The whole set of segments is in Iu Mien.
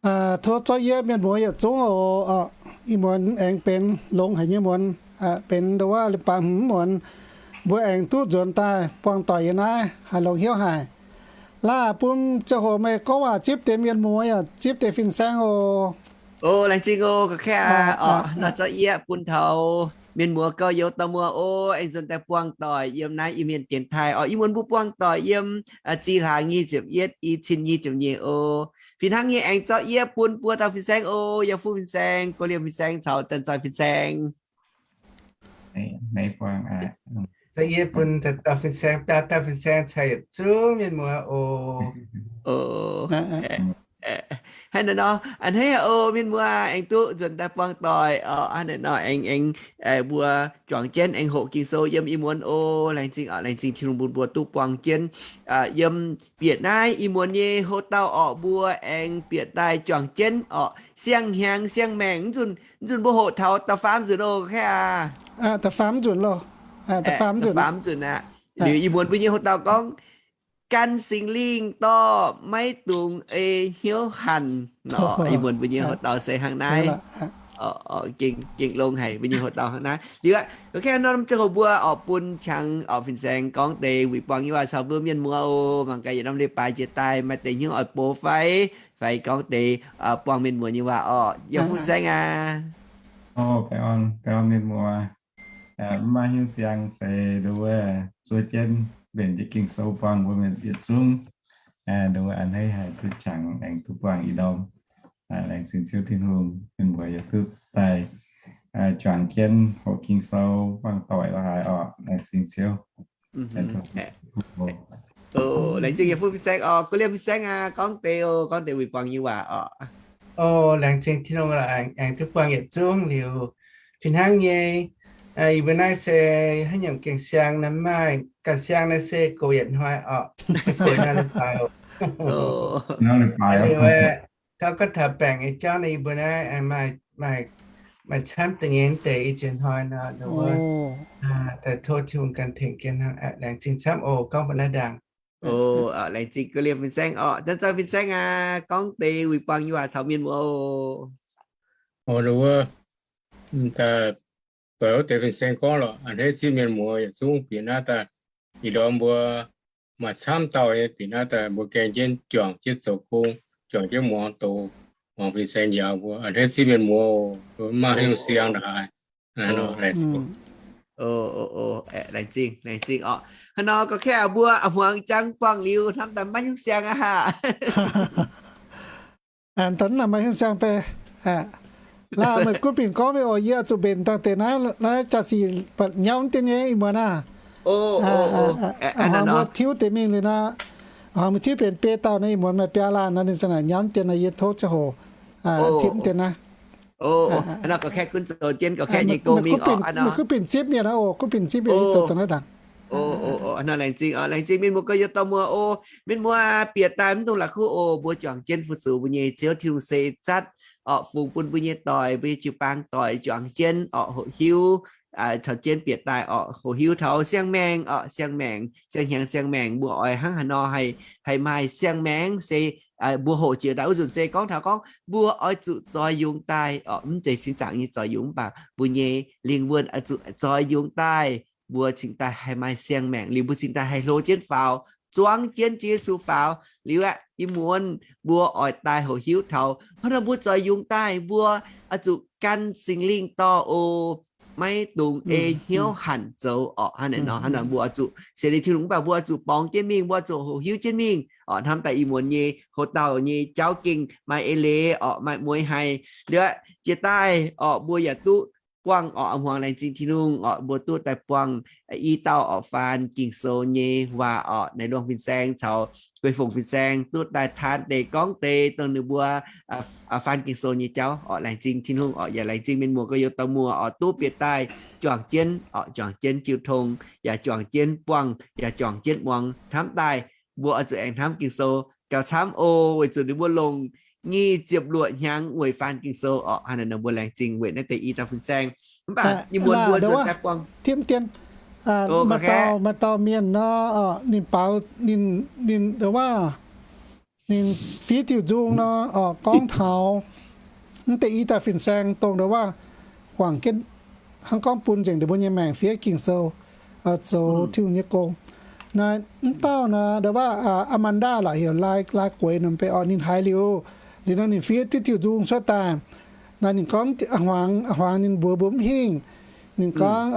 Tov zorqv yie mienh muoz yietc zungv oc. Ih muonz aengx benx longx haic nyei muonz, benx nduov waac leiz-baaix hmz muonz, mbuo aengx duqv nzuonx daaih buangh doic yiem naaiv, haih longx hnyouv haic. Laaih bun ziangh hoc meih gorngv waac zipv deix mienh muoz yaac zipv deix fin-saeng oc. O, laengz zingh oc, gorqv-kaeqv aac, nor zorqv yie bun taux mienh muoz gauh youz dauh muoz oc, aengx nzuonx daaih buangh doic yiem naaiv Iu-Mienh dienx taaih oc. Ih muonz mbuo buangh doic yiem zih hlaax nyic ziepc yietv, i cin nyic ziepc nyeic oc. Fih hnangv nyei aengx zorqv yie bun buo dauh fin-saeng oc, yaac fuqv fin-saeng, go liemh fin-saeng caux zanc-zoih fin-saeng. Zorqv yie bun dauh fin-saeng, biaa dauh fin-saeng caux yietc zungv mienh muoz oc. Hnangv naaiv nor, a'hneiv oc, mienh muoz aengx duqv nzuonx daaih buangh doic oc. Hnangv naaiv nor aengx, aengx mbuo juangc jienv aengx hoqc Ging-Sou yiem ih muonz oc. Laengz zingh oc, laengz zingh Tin-Hungh bun mbuo duqv buangh jienv yiem bieqc naaiv ih muonz nyei houx-dauh orqc, mbuo aengx bieqc daaih juangc jienv orqc, siang-hnyangx siang-maengc. Mv nzunc mbuo hoqc taux da'faam nzunc oc, gorqv-kaeqv aac. Da'faam nzunc loh. Da'faam nzunc aqv. Liuz ih muonz mbuo nyei houx-dauh gorngv, gan Singx Lingh dorh, maiv dungx ei hnyouv hanc. Ih muonz mbuo nyei houx-dauh se hnangv naaiv. Gengh longx haic, mbuo nyei houx-dauh hnangv naaiv. Liuz aqv, gorqv-kaeqv aac, norm ziangh hoc mbuo orqc bun qangx orqc fin-saeng gorngv deix wuic buangh nyei waac caux mbuo mienh muoz oc. Mangc gaax yietc norm leiz-baaix jiex daaih maaih deix hnyouv oix bov fai, fai gorngv deix buangh mienh muoz nyei waac orqc. Yaac fuqv fin-saeng aac. Baengh orn, baengh orn mienh muoz. Mv maaih hnyouv siang se nduov wuov zuov jienv mbenc jienv Ging-Sou buangh mbuo mienh yietc zungv. Nduov wuov a'hneiv haih duqv qangx aengx duqv buangh ih norm. Laengz zingh Ziouv Tin-Hungh, mienh muoz yaac duqv daaih juangc jienv hoqc Ging-Sou buangh doic lorz haaix orqc. Laengz zingh Ziouv. Laengz zingh yaac fuqv fin-saeng orqc, go liemh fin-saeng aac, gorngv deix oc, gorngv deix wuic buangh nyei waac orqc. O, laengz zingh Tin-Hungh aengx duqv buangh yietc zungv liuz. Fih hnangv nyei, ih mbuo naaiv se haaix nyungc gengh siang naaiv maaih, ganh siang naaiv se gox yietc hnoi orqc, gox hnoi leiz-baaix oc. Liuz, taux gorngv taux baengc nyei jauv naaiv, ih mbuo naaiv maaih, maaih camv deix nyei deix ih ziex hnoi nor, daaih tov Tin-Hungh ganh tengx jienv hnangv. Laengz zingh camv oc, gorngv mbuo naaiv ndaangc. O, laengz zingh go liemh fin-saeng orqc. Zanc-zoih fin-saeng aac, gorngv deix wuic buangh nyei waac caux mienh muoz oc. O, wuov, doix wuov deix fin-saeng gorngv lorqc, a'hneiv zipv mienh muoz yietc zungv bieqc naaiv daaih. Ih ndorm mbuo maaih camv dauh nyei bieqc naaiv daaih, mbuo gaeng jienv juangc jienv zoux gong, juangc jienv muangx doz, muangx fin-saeng njaaux mbuo. A'hneiv zipv mienh muoz, mbuo mv maaih haaix nyungc siang naaic. Laengz zingh, laengz zingh orqc. Haaix nor gorqv-kaeqv aac, mbuo a'hmuangx jangv buangh liuz hnamv daaih maiv nyungc siang aqv haah. Da'naaiv maiv nyungc siang bei. Laaih meih gunv binc gorngv mingh oc, yie zuqc mbenc dangh deix naaiv, naaiv jaa-sic buatc nyauv deix nyei ih muonz naaiv. Mbuo tiuv deix mingh liuz nor, mbuo tiuv benx biei dauh naaiv ih muonz maaih biaa laanh nor, ninh za'naaic nyauv deix naaiv, yie tov ziangh hoc tiuv deix naaiv. Meih gunv binc zipv mienh aqv oc, gunv binc zipv mienh zoux daaih naaiv ndaangc. Laengz zingh, laengz zingh mienh muoz gauh yietc dauh muoz oc. Mienh muoz bieqc daaih mv dungx la'kuqv oc, mbuo juangc jienv fu-sux mbuo nyei Ziouv Tin-Hungh se zatv orqc, fungx bun mbuo nyei doic, mbuo nyei jiu-baang doic juangc jienv orqc, hoqc hiuv caux jienv bieqc daaih orqc, hoqc hiuv taux siang-maengc orqc, siang-maengc, siang-hnyangx siang-maengc mbuo oix hnangv haaix nor haih, haih maaih siang-maengc se mbuo hoqc jiex daaih wuov nzunc se gorngv taux gorngv mbuo oix zuqc zoix yungz daaih orqc, mv zeiz sin zaangc nyei zoix yungz mv baac mbuo nyei lingh wuonh oix zuqc zoix yungz daaih, mbuo cingx daaih haih maaih siang-maengc liuz mbuo cingx daaih haih hlo jienv faaux, zuangv jienv Ziouv Yesu faaux. Liuz aqv, ih muonz mbuo oix daaih hoqc hiuv taux hnangv nor mbuo zoix yungz daaih mbuo oix zuqc gan Singx Lingh dorh oc, maiv dungx ei hnyouv hanc zoux orqc. Hnangv naaic nor, hnangv naaic mbuo oix zuqc sienx liuz Tin-Hungh mv baac mbuo oix zuqc borngz jienv mingh, mbuo oix zuqc hoqc hiuv jienv mingh orqc. Hnamv daaih ih muonz nyei hoc dauh nyei jauv gengh maaih eix leiz orqc, maaih mueiz haic. Liuz aqv, jiex daaih orqc mbuo yaac duqv buangh orqc, a'hmuangx laengz zingh Tin-Hungh orqc, mbuo duqv daaih buangh i dauh orqc faan Ging-Sou nyei waac orqc, naaiv luangh fin-saeng caux guei fongc fin-saeng duqv daaih taan deix gorngv deix dongh ninh mbuo faan Ging-Sou nyei jauv orqc. Laengz zingh Tin-Hungh orqc, yaac laengz zingh mienh muoz gauh youz dauh muoz orqc, duqv bieqc daaih juangc jienv orqc, juangc jienv jiu tong, yaac juangc jienv buangh, yaac juangc jienv muangx. Hnamv daaih mbuo oix zuqc aengx hnamv Ging-Sou gauh camv oc, weic zuqc ninh mbuo longc nyic ziepc luoqc hnyangx weic faan Ging-Sou orqc. Hnangv naaic nor mbuo laengz zingh weic naaiv deix i dauh fin-saeng. Mv baac ih muonz mbuo nzuonx daaih buangh timv dien, maaih dauh, maaih dauh mienh nor, ninh baaux, ninh, ninh, ndo waav, ninh fiev diuh nzung nor, orqc, gorngv taux mv deix i dauh fin-saeng dongh ndo waac guangc jienv, hnangv gorngv bun nzengc ninh mbuo nyei maengc fiev Ging-Sou, zoux Tin-Hungh nyei gong. Naaiv mv dauh nor, ndo waac Amanda laaix heuc Lai, Lai Gueix nor, mv bei orqc, ninh haiz liuz, liuz nor ninh fiev diuh diuh nzung cuotv daaih. Naaiv ninh gorngv hmuangx, hmuangx ninh mbuox mbuo mv hingh. Ninh gorngv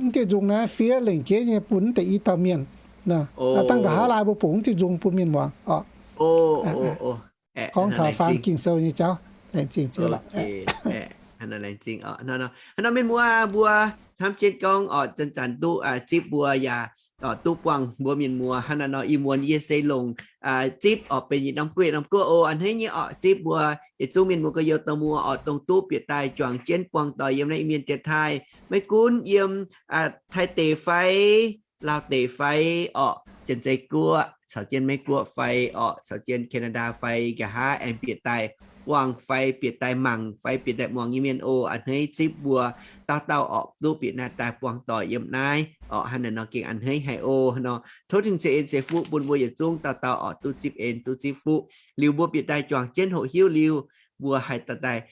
mv diuh nzung naaiv fiev lengc jeiv nyei bun mv deix i dauh mienh. Dangh nqa'haav laai mbuo bungx mv diuh nzung bun mienh muangx orqc. Gorngv taux faan Ging-Sou nyei jauv, laengz zingh. Hnangv nor mienh muoz mbuo hnamv jienv gorngv orqc, zanc-zanc duqv zipv mbuo yaac duqv buangh mbuo mienh muoz. Hnangv naaiv nor ih muonz yie se longc zipv orqc benx yietc norm guoqv norm guoqv oc. A'hneiv nyei orqc zipv mbuo yietc zungv mienh muoz gorx-youz dorh mbuo orqc dongh duqv bieqc daaih juangc jienv buangh doic yiem naaiv Iu-Mienh diex taaih, maiv gunv yiem Taiv deic fai, Laauv deic fai orqc, Janx-Zei Guoqv caux jienv Meiv Guoqv fai orqc, caux jienv Canada fai, nqa'haav aengx bieqc daaih buangh fai bieqc daaih mangc fai bieqc daaih muangx nyei mienh oc. A'hneiv zipv mbuo dauh dauh orqc duqv bieqc naaiv daaih buangh doic yiem naaiv orqc. Hnangv naaiv nor gengh a'hneiv haic oc. Hnangv nor tov Tin-Hungh ceix en ceix fuqv bun mbuo yietc zungv dauh dauh orqc duqv zipv en duqv zipv fuqv. Liuz mbuo bieqc daaih juangc jienv hoqc hiuv liuz, mbuo haih daaih daaih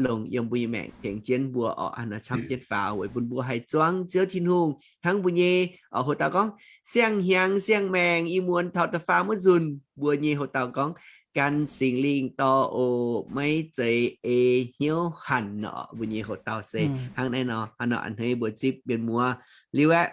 longc yiem mbuo nyei maengc tengx jienv mbuo orqc. Hnangv nor camv jienv faaux weic bun mbuo haih zuangx Ziouv Tin-Hungh hnangv mbuo nyei orqc hoc dauh gorngv, siang-hnyangx siang-maengc ih muonz taux da'faam wuov nzunc, mbuo nyei hoc dauh gorngv, gan Singx Lingh dorh oc, maiv zeiz ei hnyouv hanc orqc. Mbuo nyei hoc dauh se hnangv naaiv nor. Hnangv nor a'hneiv mbuo zipv mienh muoz liuz aeqv,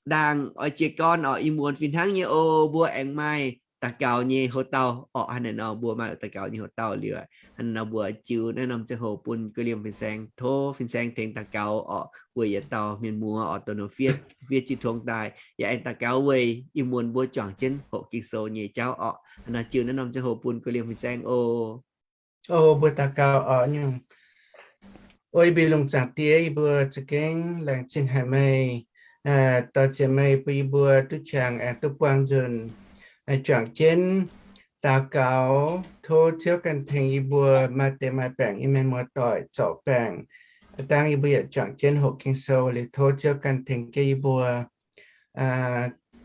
ndaangc oix jiez gorn orqc, ih muonz fih hnangv nyei oc, mbuo aengx maaih daux gaux nyei hoc dauh orqc. Hnangv naaiv nor mbuo maaih daux gaux nyei hoc dauh liuz, hnangv naaiv nor mbuo jiu naaiv norm ziangh hoc bun guei liemh fin-saeng, tov fin-saeng tengx daux gaux orqc, weic yietc dauh mienh muoz orqc dongh ninh fiev, fiev jiu tong daaih, yaac aengx daux gaux weic ih muonz mbuo juangc jienv hoqc Ging-Sou nyei jauv orqc. Hnangv nor jiu naaiv norm ziangh hoc bun guei liemh fin-saeng oc. O mbuo daux gaux orqc. Nyungc, o yie mbuo lungh zaangc Diex, yie mbuo za'gengh laengz zingh haic meih, dorh ziex meih bun yie mbuo duqv qangx aengx duqv buangh nzunc juangc jienv daux gaux, tov Ziouv ganh tengx yie mbuo maaih deix maaih baengc nyei mienh muoz-doic zorc baengc. Dangh yie mbuo yaac juangc jienv hoqc Ging-Sou liuz, tov Ziouv ganh tengx jienv yie mbuo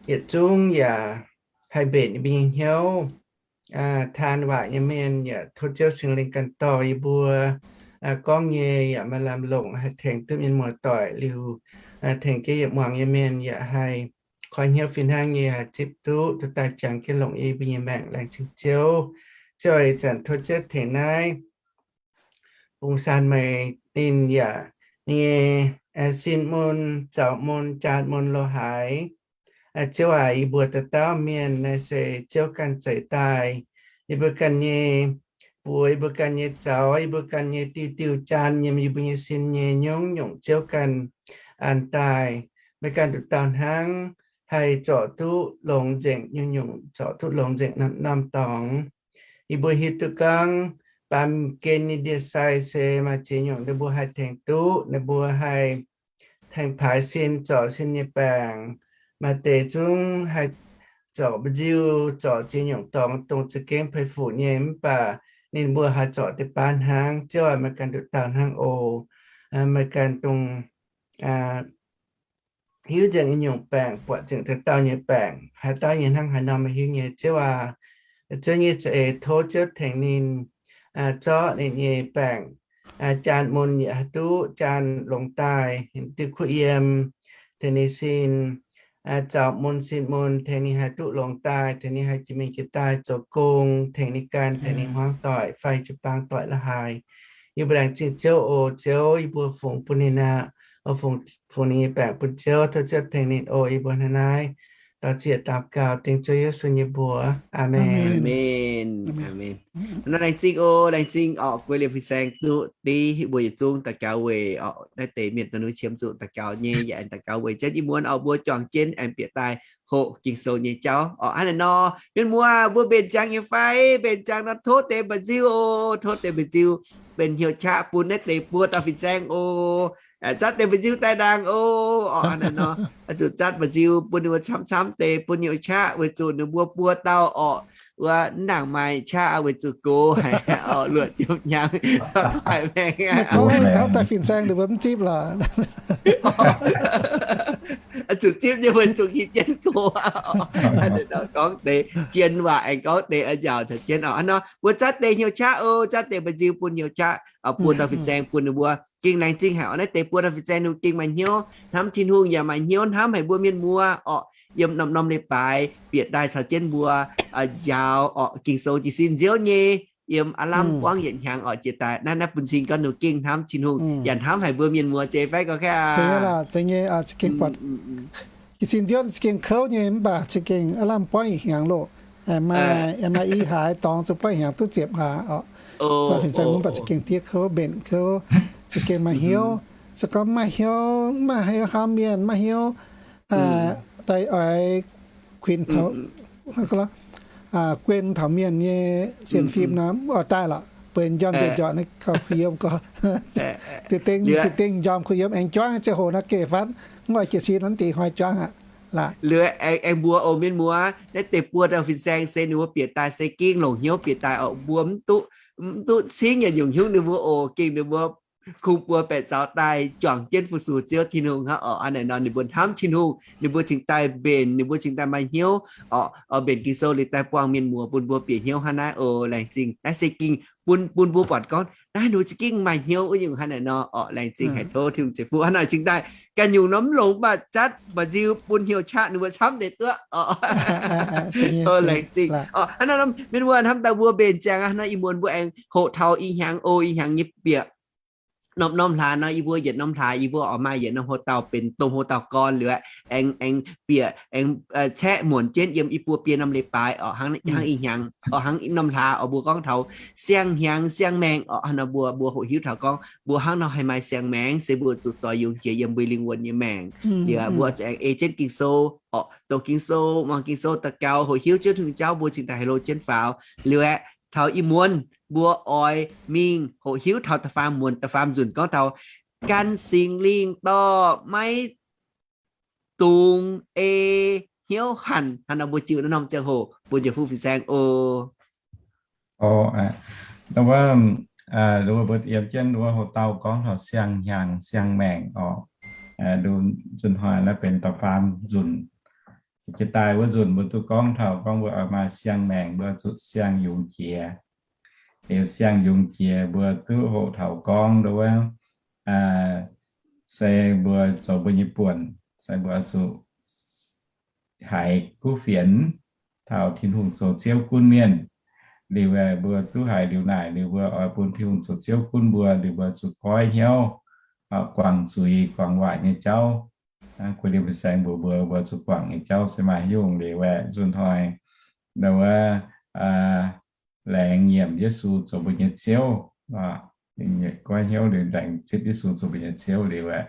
yietc zungv yaac haih mbenc yie mbuo nyei hnyouv. Taan waac nyei mienh yaac tov Ziouv Singx Lingh ganh dorh yie mbuo gorngv nyei yaac maaih lamh longc haih tengx duqv mienh muoz-doic liuz, tengx jienv yietc muangx nyei mienh yaac haih koi hnyouv fih hnangv nyei haih zipv duqv, duqv daaih jangx jienv longc yie mbuo nyei maengc. Laengz zingh Ziouv. Ziouv aac, ih zanc tov Ziouv tengx naaiv bungx san meih ninh yaac nyei sin mun, zaux mun, jaan mun, lo haaix. Ziouv aac, yie mbuo dauh dauh mienh naaiv se Ziouv ganh zeix daaih. Yie mbuo ganh nyei buoz, yie mbuo ganh nyei zaux, yie mbuo ganh nyei diuh diuh jaan yiem yie mbuo nyei sin nyei nyungc-nyungc Ziouv ganh an daaih. Meih ganh nduqc dauh hnangv haih zorc duqv longx nzengc nyungc-nyungc, zorc duqv longx nzengc norm-norm dorngx. Yie mbuo hiuv duqv gorngv baamh gen nyei ndie-sai se maaih ziex nyungc ninh mbuo haih tengx duqv, ninh mbuo haih tengx paaix sin, zorc sin nyei baengc. Maaih deix zungv haih zorc mba'nziu, zorc ziex nyungc dorngx dongh za'gengh peix fuc nyei, mv baac ninh mbuo haih zorc deix baav hnangv. Ziouv aac, meih ganh nduqc dauh hnangv oc. Meih ganh dongh hiuv nzengc nyungc baengc, buatc nzengc dauh dauh nyei baengc, haaix dauh nyei hnangv haaix nor meih hiuv nyei. Ziouv aac, Ziouv nyei za'eix tov Ziouv tengx ninh zorqv ninh nyei baengc, jaan mun yaac haih duqv jaan longx daaih, diuh kuv yiem tengx ninh sin, zaux mun sin mun tengx ninh haih duqv longx daaih, tengx ninh haih jiex mingh jiex daaih zoux gong, tengx ninh ganh, tengx ninh hmuangv doic fai jiu-baang doic la'haaix. Yie mbuo laengz zingh Ziouv oc. Ziouv, yie mbuo fungx bun ninh aqv. Fungx, fungx ninh nyei baengc bun Ziouv, tov Ziouv tengx ninh oc. Yie mbuo hnangv naaiv daux zieqc daux gaux dengv Ziouv Yesu nyei mbuox. Aamen. Aamen. Aamen. Hnangv naaiv laengz zingh oc, laengz zingh orqc, guei liemh fin-saeng duqv div mbuo yietc zungv daux gaux weic orqc naaiv deix mienh dongh ninh qiemx zuqc daux gaux nyei, yaac aengx daux gaux weic jienv ih muonz orqc mbuo juangc jienv aengx bieqc daaih hoqc Ging-Sou nyei jauv orqc. Hnangv naaiv nor, mienh muoz, mbuo mbenc ziangx nyei fai? Mbenc ziangx nor tov deix mba'nziu oc, tov deix mba'nziu benx hnyouv qaqv bun naaiv deix buo dauh fin-saeng oc. Zatv deix mba'nziu daaih ndaangc oc. Orqc hnangv naaiv nor, zuqc zatv mba'nziu bun ninh mbuo camv-camv deix bun hnyouv qaqv weic zuqc ninh mbuo buo dauh orqc wuov mv nangc maaih qaqv weic zuqc gox haic orqc, luoqc ziepc hnyangx haic maengx aqv. Taux daaih fin-saeng ninh mbuo mv zipv lorqc. zuqc zipv nyei mbuo zuqc hiuv jienv go. Gorngv deix jien waac aengx gorngv deix njaaux taux jienv oc. Hnangv nor mbuo zatv deix hnyouv qaqv oc, zatv deix mba'nziu bun hnyouv qaqv, buo dauh fin-saeng bun ninh mbuo. Gengh laengz zingh haic oc. Naaiv deix buo dauh fin-saeng ninh mbuo gengh maaih hnyouv hnamv Tin-Hungh yaac maaih hnyouv hnamv haic mbuo mienh muoz oc. Yiem norm-norm leiz-baaix bieqc daaih caux jienv mbuo njaaux oc, Ging-Sou jiez sin nziouv nyei. Yiem aav lamh buangv yietc hnyangx oc jiex daaih. Naaiv, naaiv bun cing gorngv ninh gengh hnamv Tin-Hungh yaac hnamv haic mbuo mienh muoz jiex fai gau kaav aqv. Jiez sin nziouv za'gengh kouv nyei mv baac za'gengh aav lamh buangv yietc hnyangx loh. Maaih, maaih i haaix dorngx zuqc buangv hnyangx duqv ziepc hlaax oc. Fin-saeng mv baac za'gengh diev kouv, mbenc kouv, za'gengh maaih hnyouv. Se gorngv maaih hnyouv, maaih hnyouv hnamv mienh, maaih hnyouv daaih oix kuinx taux, guen taux mienh nyei sienx fim nor, mv oix daaih lorqc. Bueix njormh njiec njorqc naaiv gauh kuh yiem gorx. Da'dengh, da'dengh njormh kuh yiem aengx juangv ziangh hoc naaiv geh fatv, mv oix jiez sin naaiv deix hnoi juangv aqv. Laaix aengx mbuox oc mienh muoz, naaiv deix buo dauh fin-saeng se ninh mbuo bieqc daaih se gengh longc hnyouv bieqc daaih oc. Mbuo mv duqv, mv duqv cingv yietc nyungc hnyouv ninh mbuo oc. Gengh ninh mbuo kungx buo baeqc zaux daaih juangc jienv fu-sux Ziouv Tin-Hungh hnangv oc. Hnangv naaic nor ninh mbuo hnamv Tin-Hungh, ninh mbuo cingx daaih mbenc, ninh mbuo cingx daaih maaih hnyouv oc, mbenc Ging-Sou liuz daaih buangh mienh muoz bun mbuo bieqc hnyouv hnangv naaiv oc. Laengz zingh. Naaiv se gengh bun, bun mbuo buatc gorngv naaiv ninh mbuo za'gengh maaih hnyouv wuov nyungc hnangv naaic nor oc. Laengz zingh haic, tov Tin-Hungh ceix fuqv. Hnangv naaic cingx daaih ganh nyungc norm mv longx mv baac zatv mba'nziu bun hnyouv qaqv ninh mbuo camv deix duqv oc. Laengz zingh oc. Hnangv naaiv norm mienh muoz hnamv daaih mbuo mbenc ziangx aqv. Hnangv naaiv ih muonz mbuo aengx hoqc taux ih hnyangx oc, ih hnyangx nyei bieqc norm-norm hlaax nor, yie mbuo yietc norm hlaax yie mbuo oix maaih yietc norm hlo dauh benx domh hlo dauh gorn liuz, aengx, aengx bieqc, aengx caeqv muonc jienv yiem i buo biei norm leiz-baaix oc. Hnangv ih hnyangx oc, hnangv norm hlaax oc, mbuo gorngv taux siang-hnyangx siang-maengc oc. Hnangv nor mbuo, mbuo hoqc hiuv taux gorngv mbuo hnangv nor haih maaih siang-maengc se mbuo zuqc zoux yungz jiex yiem mbuo lingh wuonh nyei maengc. Liuz mbuo zuqc aengx ei jienv Ging-Sou oc, doqc Ging-Sou, muangx Ging-Sou, daux gaux, hoqc hiuv Ziouv Tin-Hungh jauv mbuo cingx daaih haiz loz jienv faaux. Liuz aeqv, taux ih muonz mbuo oix mingh hoqc hiuv taux da'faam muonz, da'faam nzunc gorngv taux gan Singx Lingh dorh maiv dungx ei hnyouv hanc. Hnangv nor mbuo jiu naaiv norm ziangh hoc bun njiec fuqv fin-saeng oc. Wuov, wuov mbuo yiem jienv wuov hlo dauh gorngv taux siang-hnyangx siang-maengc oc. Nzunc hnoi naaiv benx da'faam nzunc. Jiex daaih wuov nzunc mbuo duqv gorngv taux gorngv mbuo oix maaih siang-maengc, mbuo zuqc siang-yungz jiex. Liuz siang-yungz jiex mbuo duqv hoqc taux gorngv wuov, se mbuo zoux mbuo nyei buonc, se mbuo zuqc haiz kuv fienx taux Tin-Hungh zoux Ziouv gunv mienh. Liuz mbuo duqv haiz liuz naaic, liuz mbuo oix bun Tin-Hungh zoux Ziouv gunv mbuo, liuz mbuo zuqc goiv hnyouv, guangc zuiz, guangc waaic nyei jauv. Guei liemh fin-saeng mbuox mbuo, mbuo zuqc guangc nyei jauv se maaih haaix nyungc. Liuz aeqv, nzunc hnoi ndau wuov laengz nyiemc Yesu zoux mbuo nyei Ziouv, goiv hnyouv liuz laengz zipv Yesu zoux mbuo nyei Ziouv liuz aeqv,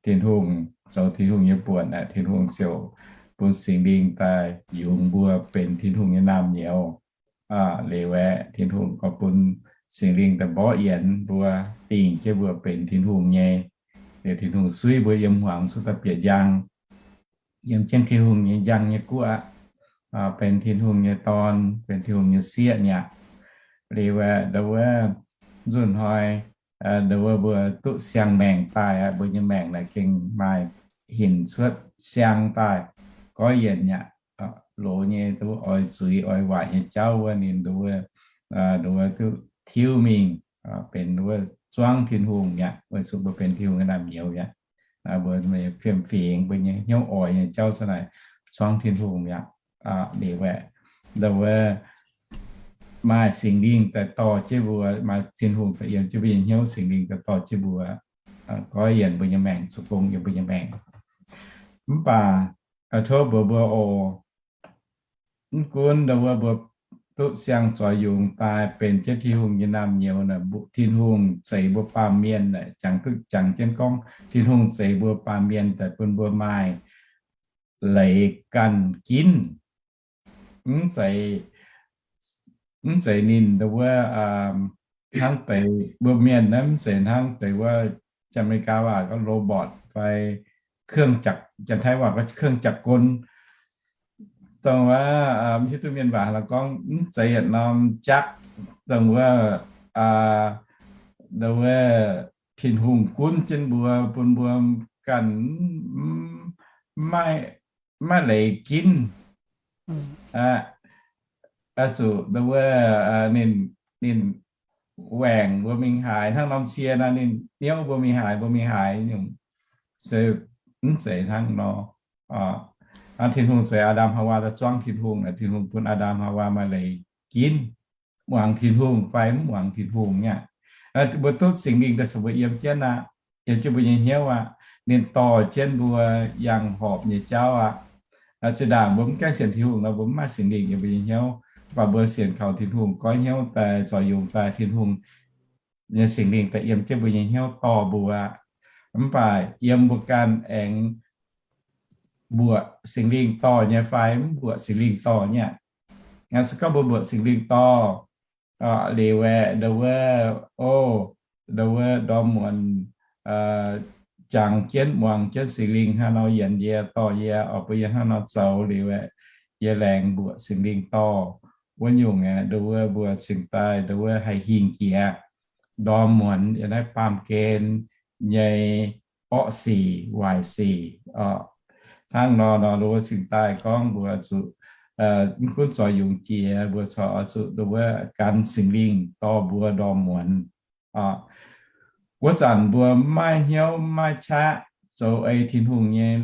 Tin-Hungh zoux Tin-Hungh nyei buonc aeqv, Tin-Hungh ziouc bun Singx Lingh daaih yungz mbuo benx Tin-Hungh nyei naamh nyouz. Liuz aeqv, Tin-Hungh oix bun Singx Lingh daaih mborqv yienx mbuo, dingc jienv mbuo benx Tin-Hungh nyei. Liuz Tin-Hungh suiv mbuo yiem hmuangx cuotv daaih bieqc njang, yiem jienv Tin-Hungh nyei njang nyei guoqv aqv, benx Tin-Hungh nyei dorn, benx Tin-Hungh nyei sieqv mi'aqv. Liuz aeqv, ndau wuov nzunc hnoi, ndau wuov mbuo duqv siang-maengc daaih aqv, mbuo nyei maengc naaic gengh maaih hinc cuotv siang daaih, goiv yienc mi'aqv. Loz nyei, ndau wuov oix zuiz oix waaic nyei jauv wuov ninh ndau wuov, ndau wuov duqv tiuv mingh, benx ndau wuov zuangv Tin-Hungh mi'aqv, weic zuqc mbuo benx Tin-Hungh nyei naamh nyouz mi'aqv. Mbuo fiem-fingx mbuo nyei hnyouv oix nyei jauv se naaic zuangv Tin-Hungh mi'aqv. Liuz aeqv, ndau wuov maaih Singx Lingh daaih dorh jienv mbuo, maaih Tin-Hungh daaih yiem jienv mbuo nyei hnyouv, Singx Lingh daaih dorh jienv mbuo, goiv yienc mbuo nyei maengc, zoux gong yiem mbuo nyei maengc. Mv baac tov mbuox mbuo oc, mv gunv ndau wuov mbuo duqv siang zoix yungz daaih benx jienv Tin-Hungh nyei naamh nyouz naaic, Tin-Hungh zeix mbuo baamh mienh naaic, jangx duqv jangx jienv gorngv Tin-Hungh zeix mbuo baamh mienh daaih bun mbuo maaih leiz ganh ginv. Mv zeiz, mv zeiz ninh ndau wuov hnangv deix mbuo mienh naaiv, mv zeiz hnangv deix wuov Janx-America waac gorngv robot fai เครื่องจักร, Janx-Taiv waac gorngv เครื่องจักรกล. Dongh wuov, mv hiuv duqv mienh waac haaix gorngv, mv zeiz yietc norm jaqv, dongh wuov, ndau wuov Tin-Hungh gunv jienv mbuo, bun mbuo ganh mv maiv, maiv leiz ginv. Aqv, zuqc nduov ninh, ninh waengc mbuo mingh haaix, hnangv norm cie naaiv ninh niouv mbuo mingh haaix, mbuo mingh haaix nyungc, se mv zeiz hnangv nor. Hnangv Tin-Hungh ceix Aa^ndam Haawaa daaih zuangv Tin-Hungh, Tin-Hungh bun Aa^ndam Haawaa maaih leiz ginv, muangx Tin-Hungh fai mv muangx Tin-Hungh nyei aqv. Mbuo duqv Singx Lingh daaih caux mbuo yiem jienv aqv, yiem jienv mbuo nyei hnyouv aqv. Ninh dorh jienv mbuo yangh horpc nyei jauv aqv. Zinh ndaangc mbuo mv gaengh sienx Tin-Hungh nor, mbuo mv maaih Singx Lingh yiem mbuo nyei hnyouv. Mv baac mbuo sienx kaux Tin-Hungh goiv hnyouv daaih, zorc yungz daaih, Tin-Hungh nyei Singx Lingh daaih yiem jienv mbuo nyei hnyouv dorh mbuo aqv. Mv baac yiem mbuo ganh aengx mbuoqc Singx Lingh dorh nyei fai mv mbuoqc Singx Lingh dorh nyei aqv. Se gorngv mbuo mbuoqc Singx Lingh dorh liuz aeqv, nduov, o, nduov ndorm muonz jangx jienv muangx jienv Singx Lingh hnangv nor yienx yie, dorh yie, oix bun yie hnangv nor zoux liuz aeqv, yie laengz mbuoqc Singx Lingh dorh wuov nyungc aeqv, nduov mbuo cingx daaih nduov haih hingh jiex ndorm muonz yiem naaiv baamh gen nyei orqv sic, waaic sic oc. Hnangv nor nor, nduov cingx daaih gorngv mbuo zuqc mv gunv zorc yungz jiex, mbuo corc oix zuqc nduov gan Singx Lingh dorh mbuo ndorm muonz. Wuov zanc mbuo maiv hnyouv maiv qaqv zoux ei Tin-Hungh nyei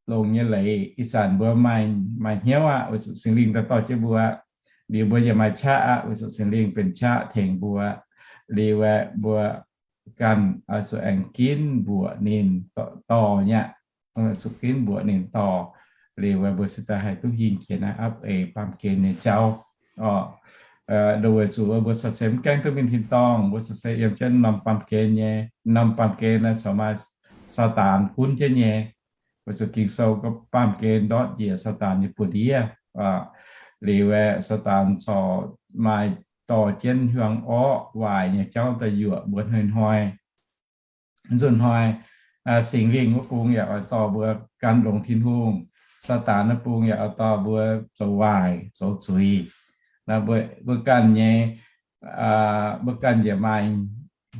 longx nyei leiz. Ih zanc mbuo maaih, maaih hnyouv aqv, weic zuqc Singx Lingh daaih dorh jienv mbuo. Liuz mbuo yaac maaih qaqv aqv, weic zuqc Singx Lingh benx qaqv tengx mbuo. Liuz aeqv, mbuo ganh oix zuqc aengx ginv mbuoqc ninh dorh nyei aqv. Zuqc ginv mbuoqc ninh dorh. Liuz aeqv, mbuo se daaih haih duqv hingh jiex naaiv apv eix baamh gen nyei jauv. Nduov weic zuqc mbuo caux se mv gaengh duqv mingh tin-dorngh, mbuo caux se yiem jienv norm baamh gen nyei, norm baamh gen naaiv corc maaih Saadaan gunv jienv nyei. Weic zuqc Ging-Sou gorngv baamh gen ndortv njiec Saadaan nyei buoz-ndiev. Liuz aeqv, Saadaan corc maaih dorh jienv hiuang orqv waaic nyei jauv daaih yuoqc mbuo hnoi-hnoi. Nzunc hnoi Singx Lingh wuov bung yaac oix dorh mbuo gan longx Tin-Hungh. Saadaan wuov bung yaac oix dorh mbuo zoux waaic, zoux zuiz. Mbuo ganh nyei, mbuo ganh yaac maaih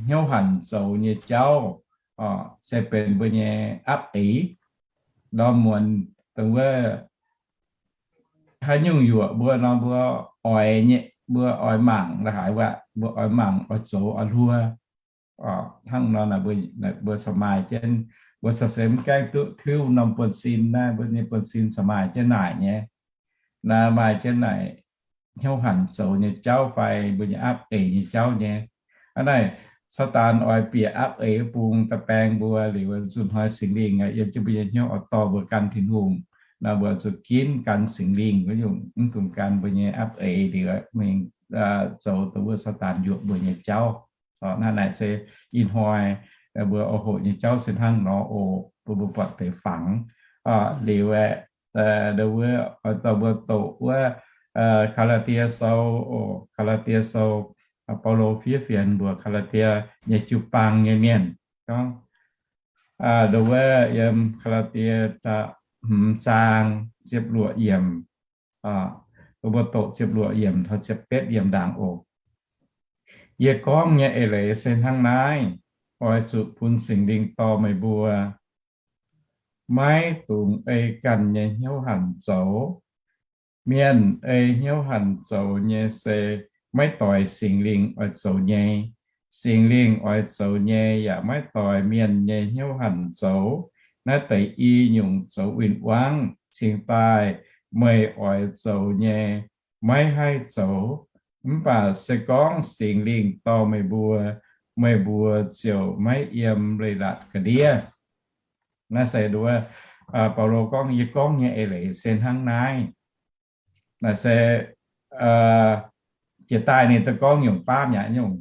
hnyouv hanc zoux nyei jauv, se benx mbuo nyei apv eix. Ndorm muonz dongh wuov haaix nyungc yuoqc mbuo nor, mbuo oix nyei, mbuo oix mangc la'haaix waac, mbuo oix mangc, oix zoux, oix hluo. Hnangv nor naaic, mbuo corc maaih jienv, mbuo corc se mv gaengh duqv tiuv norm buonv-sin naaiv, mbuo nyei buonv-sin corc maaih jienv naaic nyei. Naaiv maaih jienv naaic hnyouv hanc zoux nyei jauv fai mbuo nyei apv eix nyei jauv nyei. Hnangv naaic, Saadaan oix bieqc apv eix bung daaih baeng mbuo liuz, nzunc hnoi Singx Lingh yiem jienv mbuo nyei hnyouv oix dorh mbuo gan Tin-Hungh. Naaiv mbuo zuqc ginv gan Singx Lingh wuov nyungc, mv dungx gan mbuo nyei apv eix liuz mingh zoux dongh wuov Saadaan yuoqc mbuo nyei jauv. Hnangv naaic se ih hnoi mbuo oix hoqc nyei jauv se hnangv nor oc. Bun mbuo buatc deix fangx liuz aeqv, nduov wuov oix dorh mbuo doqc wuov Gaa^laa^tie Sou oc. Gaa^laa^tie Sou, Baulo fiev fienx mbuox Gaa^laa^tie nyei jiu-baang nyei mienh gorngv, nduov wuov yiem Gaa^laa^tie da'hmz zaang ziepc luoqc yiemc, bun mbuo doqc ziepc luoqc yiemc taux ziepc betv yiemc ndaangc oc. Yie gorngv nyei eix leiz se hnangv naaiv, oix zuqc bun Singx Lingh dorh meih mbuo. Maiv dungx ei ganh nyei hnyouv hanc zoux. Mienh ei hnyouv hanc zoux nyei se maiv doix Singx Lingh oix zoux nyei. Singx Lingh oix zoux nyei yaac maiv doix mienh nyei hnyouv hanc zoux. Naaiv deix i nyungc zoux win-wangv cingx daaih meih oix zoux nyei maiv haih zoux. Mv baac se gorngv Singx Lingh dorh meih mbuo, meih mbuo ziouc maiv yiem leiz-latc ga'ndiev. Naaiv se nduov, Baulo gorngv, yie gorngv nyei eix leiz se hnangv naaiv. Naaiv se jiex daaih ninh duqv gorngv nyungc baav mi'aqv nyungc.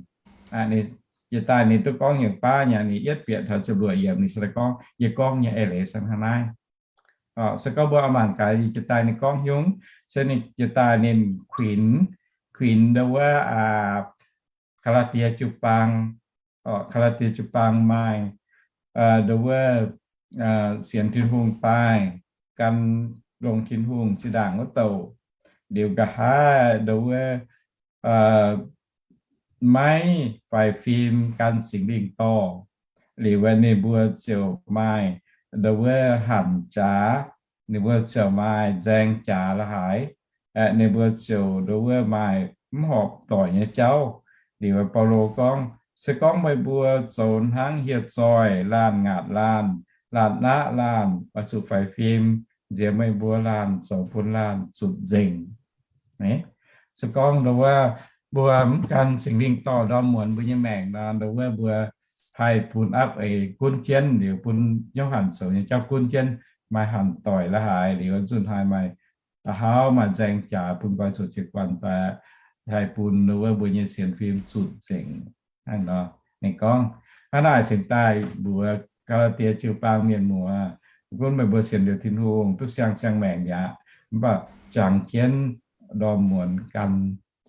Jiex daaih ninh duqv gorngv nyungc baav mi'aqv, ninh yietv bieqc taux ziepc luoqc yiemc ninh se gorngv, yie gorngv nyei eix leiz se hnangv naaiv. Se gorngv mbuo mangc gaax jiex daaih ninh gorngv nyungc, se ninh jiex daaih ninh kuinx, kuinx nduov wuov Gaa^laa^tie jiu-baang, Gaa^laa^tie jiu-baang maaih nduov wuov sienx Tin-Hungh daaih, gan longx Tin-Hungh zinh ndaangc wuov douc, liuz nqa'haav nduov wuov maiv faix fim gan Singx Lingh dorh, liuz ninh mbuo ziouc maaih nduov wuov hanc jaax, ninh mbuo ziouc maaih nzaeng jaax la'haaix. Aeqv, ninh mbuo ziouc nduov wuov maaih mv horpc doic nyei jauv. Liuz Baulo gorngv, se gorngv meih mbuo zoux hnangv hieh zoih laanh ngaatc laanh, laanh naqv laanh, oix zuqc faix fim nziex meih mbuo laanh zoux bun laanh zutc nzengc. Se gorngv nduov wuov mbuo mv gan Singx Lingh dorh ndorm muonz mbuo nyei maengc nor, nduov wuov mbuo haih bun apv eix gunv jienv, liuz bun hnyouv hanc zoux nyei jauv gunv jienv, maaih hanc doic la'haaix, liuz nzunc haaix maaih da'hauv maaih nzaeng jaax bun nqoi zoux jiez guanh daaih, haih bun nduov wuov mbuo nyei sienx fim zutc nzengc. Hnangv nor, ninh gorngv, hnangv naaic cingx daaih mbuox Gaa^laa^die jiu-baang mienh muoz, gunv meih mbuo sienx liuz Tin-Hungh duqv siang-siang maengc mi'aqv, mv baac jangx jienv ndorm muonz gan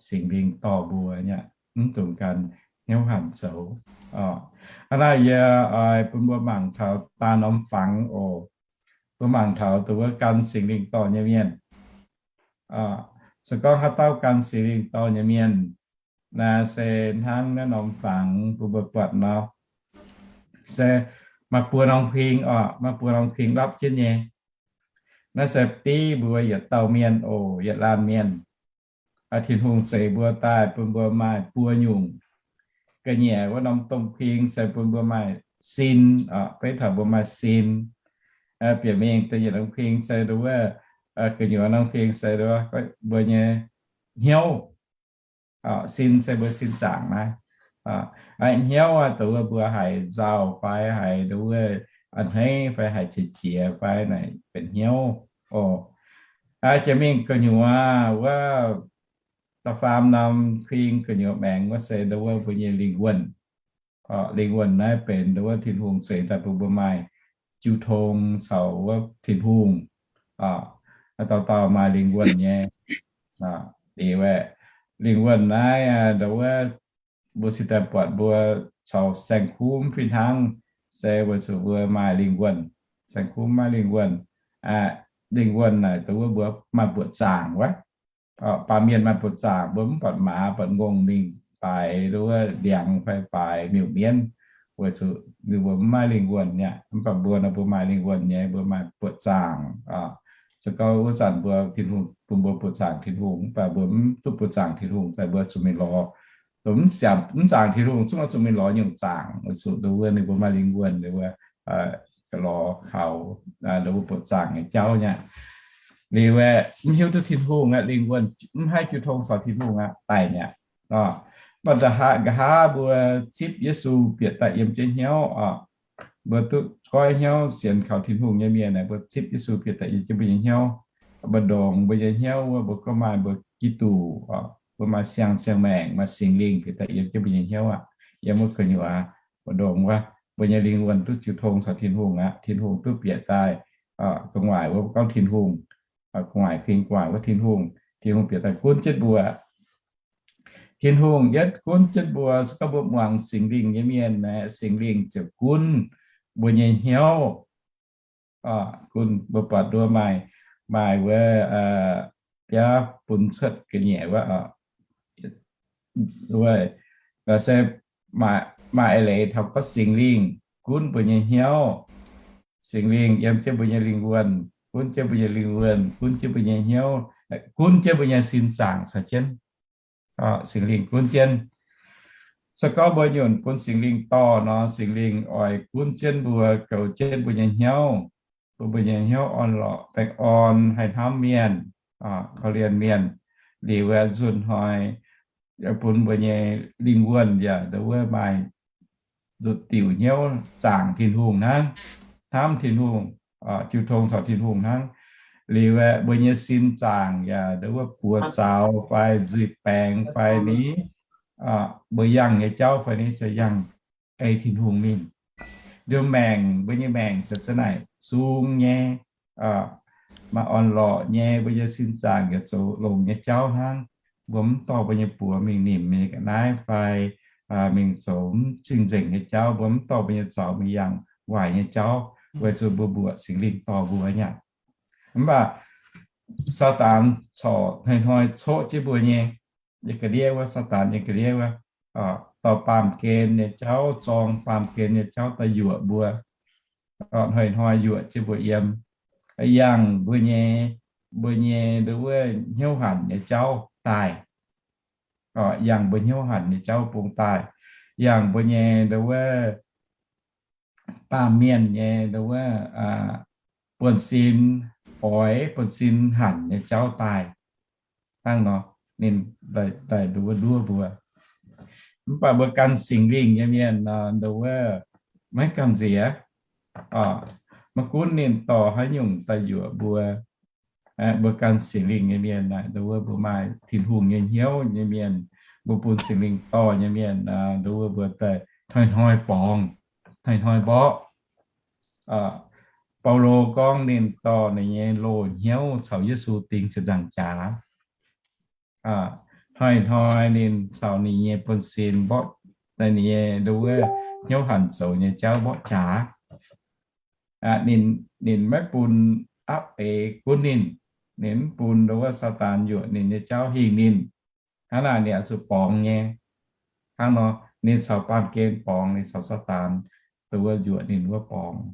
Singx Lingh dorh mbuo nyei, mv dungx gan hnyouv hanc zoux. Hnangv naaic yie oix bun mbuo mangc taux daaih norm fangx oc. Mbuo mangc taux dongh wuov gan Singx Lingh dorh nyei mienh. Se gorngv haaix dauh gan Singx Lingh dorh nyei mienh, naaiv se hnangv naaiv norm fangx bun mbuo buatc nor, se maaih buo norm kuing oc, maaih buo norm kuing lapv jienv nyei. Naaiv se div mbuo yietc dauh mienh oc, yietc laanh mienh. Tin-Hungh zeix mbuo daaih bun mbuo maaih buo nyungc. Ga'nyiec wuov norm domh kuing se bun mbuo maaih sin, beiv taux mbuo maaih sin. Bieqc mingh da'nyeic norm kuing se nduov wuov, gu'nyuoz norm kuing se nduov mbuo nyei hnyouv. Sin se mbuo sin zaangc naaiv. Hnyouv dongh wuov mbuo haiz nzauh fai haiz nduov wuov a'hneiv fai haiz qiex jiez fai naaic benx hnyouv oc. Jiex mingh gu'nyuoz wuov da'faam norm kuing gu'nyuoz maengx wuov se nduov wuov mbuo nyei lingh wuonh. Lingh wuonh naaiv benx nduov wuov Tin-Hungh zeix daaih bun mbuo maaih jiu tong caux wuov Tin-Hungh. Dauh dauh maaih lingh wuonh nyei. Liuz aeqv, lingh wuonh naaiv nduov wuov mbuo cingx daaih buatc mbuo caux saeng-kuv fih hnangv, se weic zuqc mbuo maaih lingh wuonh. Saeng-kuv maaih lingh wuonh. Lingh wuonh naaic nduov wuov mbuo maaih buoqc zaangc wuov. Baamh mienh maaih buoqc zaangc, mbuo mv buatc maaz buatc ngongh mingh baaix nduov wuov ndiangx fai baaix miuc-mienv, weic zuqc ninh mbuo mv maaih lingh wuonh nyei. Mv baac mbuo nor mbuo maaih lingh wuonh nyei, mbuo maaih buoqc zaangc. Se gorngv wuov zanc mbuo Tin-Hungh bun mbuo buoqc zaangc Tin-Hungh, mv baac mbuo mv duqv buoqc zaangc Tin-Hungh, se mbuo zuqc mingh lorz, mv zaangc Tin-Hungh zungv oix zuqc mingh lorz nyungc zaangc, weic zuqc nduov wuov ninh mbuo maaih lingh wuonh, nduov wuov lorz kaux nduov wuov buoqc zaangc nyei jauv nyei. Liuz aeqv, mv hiuv duqv Tin-Hungh aqv, lingh wuonh mv haih jiu tong caux Tin-Hungh aqv, daic mi'aqv. Mv baac nqa'haav mbuo zipv Yesu bieqc daaih yiem jienv hnyouv oc. Mbuo duqv goiv hnyouv sienx kaux Tin-Hungh nyei mienh aeqv, mbuo zipv Yesu bieqc daaih yiem jienv mbuo nyei hnyouv. Mbu'ndongx mbuo nyei hnyouv wuov mbuo gorngv maaih mbuo Giduc oc, mbuo maaih siang-siang maengc, maaih Singx Lingh bieqc daaih yiem jienv mbuo nyei hnyouv aqv. Yiem wuov gu'nyuoz mbu'ndongx wuov mbuo nyei lingh wuonh duqv jiu tong caux Tin-Hungh aqv. Tin-Hungh duqv bieqc daaih gu'nguaaic wuov, mbuo gorngv Tin-Hungh, gu'nguaaic kuing gu'nguaaic wuov Tin-Hungh, Tin-Hungh bieqc daaih gunv jienv mbuo. Tin-Hungh yietv gunv jienv mbuo, se gorngv mbuo muangx Singx Lingh nyei mienh aeqv, Singx Lingh ziouc gunv mbuo nyei hnyouv. Gunv mbuo buatc nduov maaih, maaih wuov biaav bun cuotv ga'nyiec wuov, se maaih eix leiz taux gorngv Singx Lingh gunv mbuo nyei hnyouv. Singx Lingh yiem jienv mbuo nyei lingh wuonh, gunv jienv mbuo nyei lingh wuonh, gunv jienv mbuo nyei hnyouv, gunv jienv mbuo nyei sin zaangc caux jienv. Singx Lingh gunv jienv. Se gorngv mbuo nyunc bun Singx Lingh dorh nor, Singx Lingh oix gunv jienv mbuo, goux jienv mbuo nyei hnyouv, bun mbuo nyei hnyouv orn-lorqc, baengh orn, haih hnamv mienh, korv-lienh mienh. Liuz wuov nzunc hnoi bun mbuo nyei lingh wuonh yaac nduov wuov maaih nduqc diuc hnyouv zaangc Tin-Hungh hnangv, hnamv Tin-Hungh, jiu tong caux Tin-Hungh hnangv. Liuz aeqv, mbuo nyei sin zaangc yaac nduov wuov buoz zaux fai nzuih baengx fai ni, mbuo yangh nyei jauv fai ni se yangh ei Tin-Hungh mingh. Nduov maengc, mbuo nyei maengc ziouc za'naaic zung nyei, maaih orn-lorqc nyei, mbuo nyei sin zaangc yaac zoux longx nyei jauv hnangv. Mbuo mv dorh mbuo nyei buoz mingh nimc mingh ga'naaiv fai mingh zoux mv cing-nzengc nyei jauv. Mbuo mv dorh mbuo nyei zaux mingh yangh waaic nyei jauv, weic zuqc mbuo mbuoqc Singx Lingh dorh mbuo nyei aqv. Mv baac Saadaan corc hnoi-hnoi coqv jienv mbuo nyei, nyei ga'ndiev wuov, Saadaan nyei ga'ndiev wuov, dorh baamh gen nyei jauv, zorng baamh gen nyei jauv daaih yuoqc mbuo, hnoi-hnoi yuoqc jienv mbuo yiem. yangh mbuo nyei, mbuo nyei nduov wuov hnyouv hanc nyei jauv daaih. Yangh mbuo hnyouv hanc nyei jauv bung daaih, yangh mbuo nyei nduov wuov baamh mienh nyei nduov wuov buonv-sin oix buonv-sin hanc nyei jauv daaih. Hnangv nor, ninh daaih nduov wuov nduov mbuo. Mv baac mbuo gan Singx Lingh nyei mienh nduov wuov maiv gamh nziex. Maiv gunv ninh dorh haaix nyungc daaih yuoqc mbuo, mbuo gan Singx Lingh nyei mienh naaic, nduov wuov mbuo maaih Tin-Hungh nyei hnyouv nyei mienh, mbuo bun Singx Lingh dorh nyei mienh, nduov wuov mbuo daaih hnoi-hnoi borngz, hnoi-hnoi mborqv. Baulo gorngv ninh dorh ninh nyei loz-hnyouv caux Yesu ding ziepc nzaangc jaax. Hnoi-hnoi ninh caux ninh nyei buonv-sin mborqv, ninh nyei nduov wuov hnyouv hanc zoux nyei jauv mborqv jaax. Ninh, ninh maiv bun apv eix gunv ninh, ninh mv bun nduov wuov Saadaan yuoqc ninh nyei jauv hingh ninh. Hnangv naaic ninh oix zuqc borngz nyei. Hnangv nor, ninh caux baamh gen borngz, ninh caux Saadaan nduov wuov yuoqc ninh wuov borngz.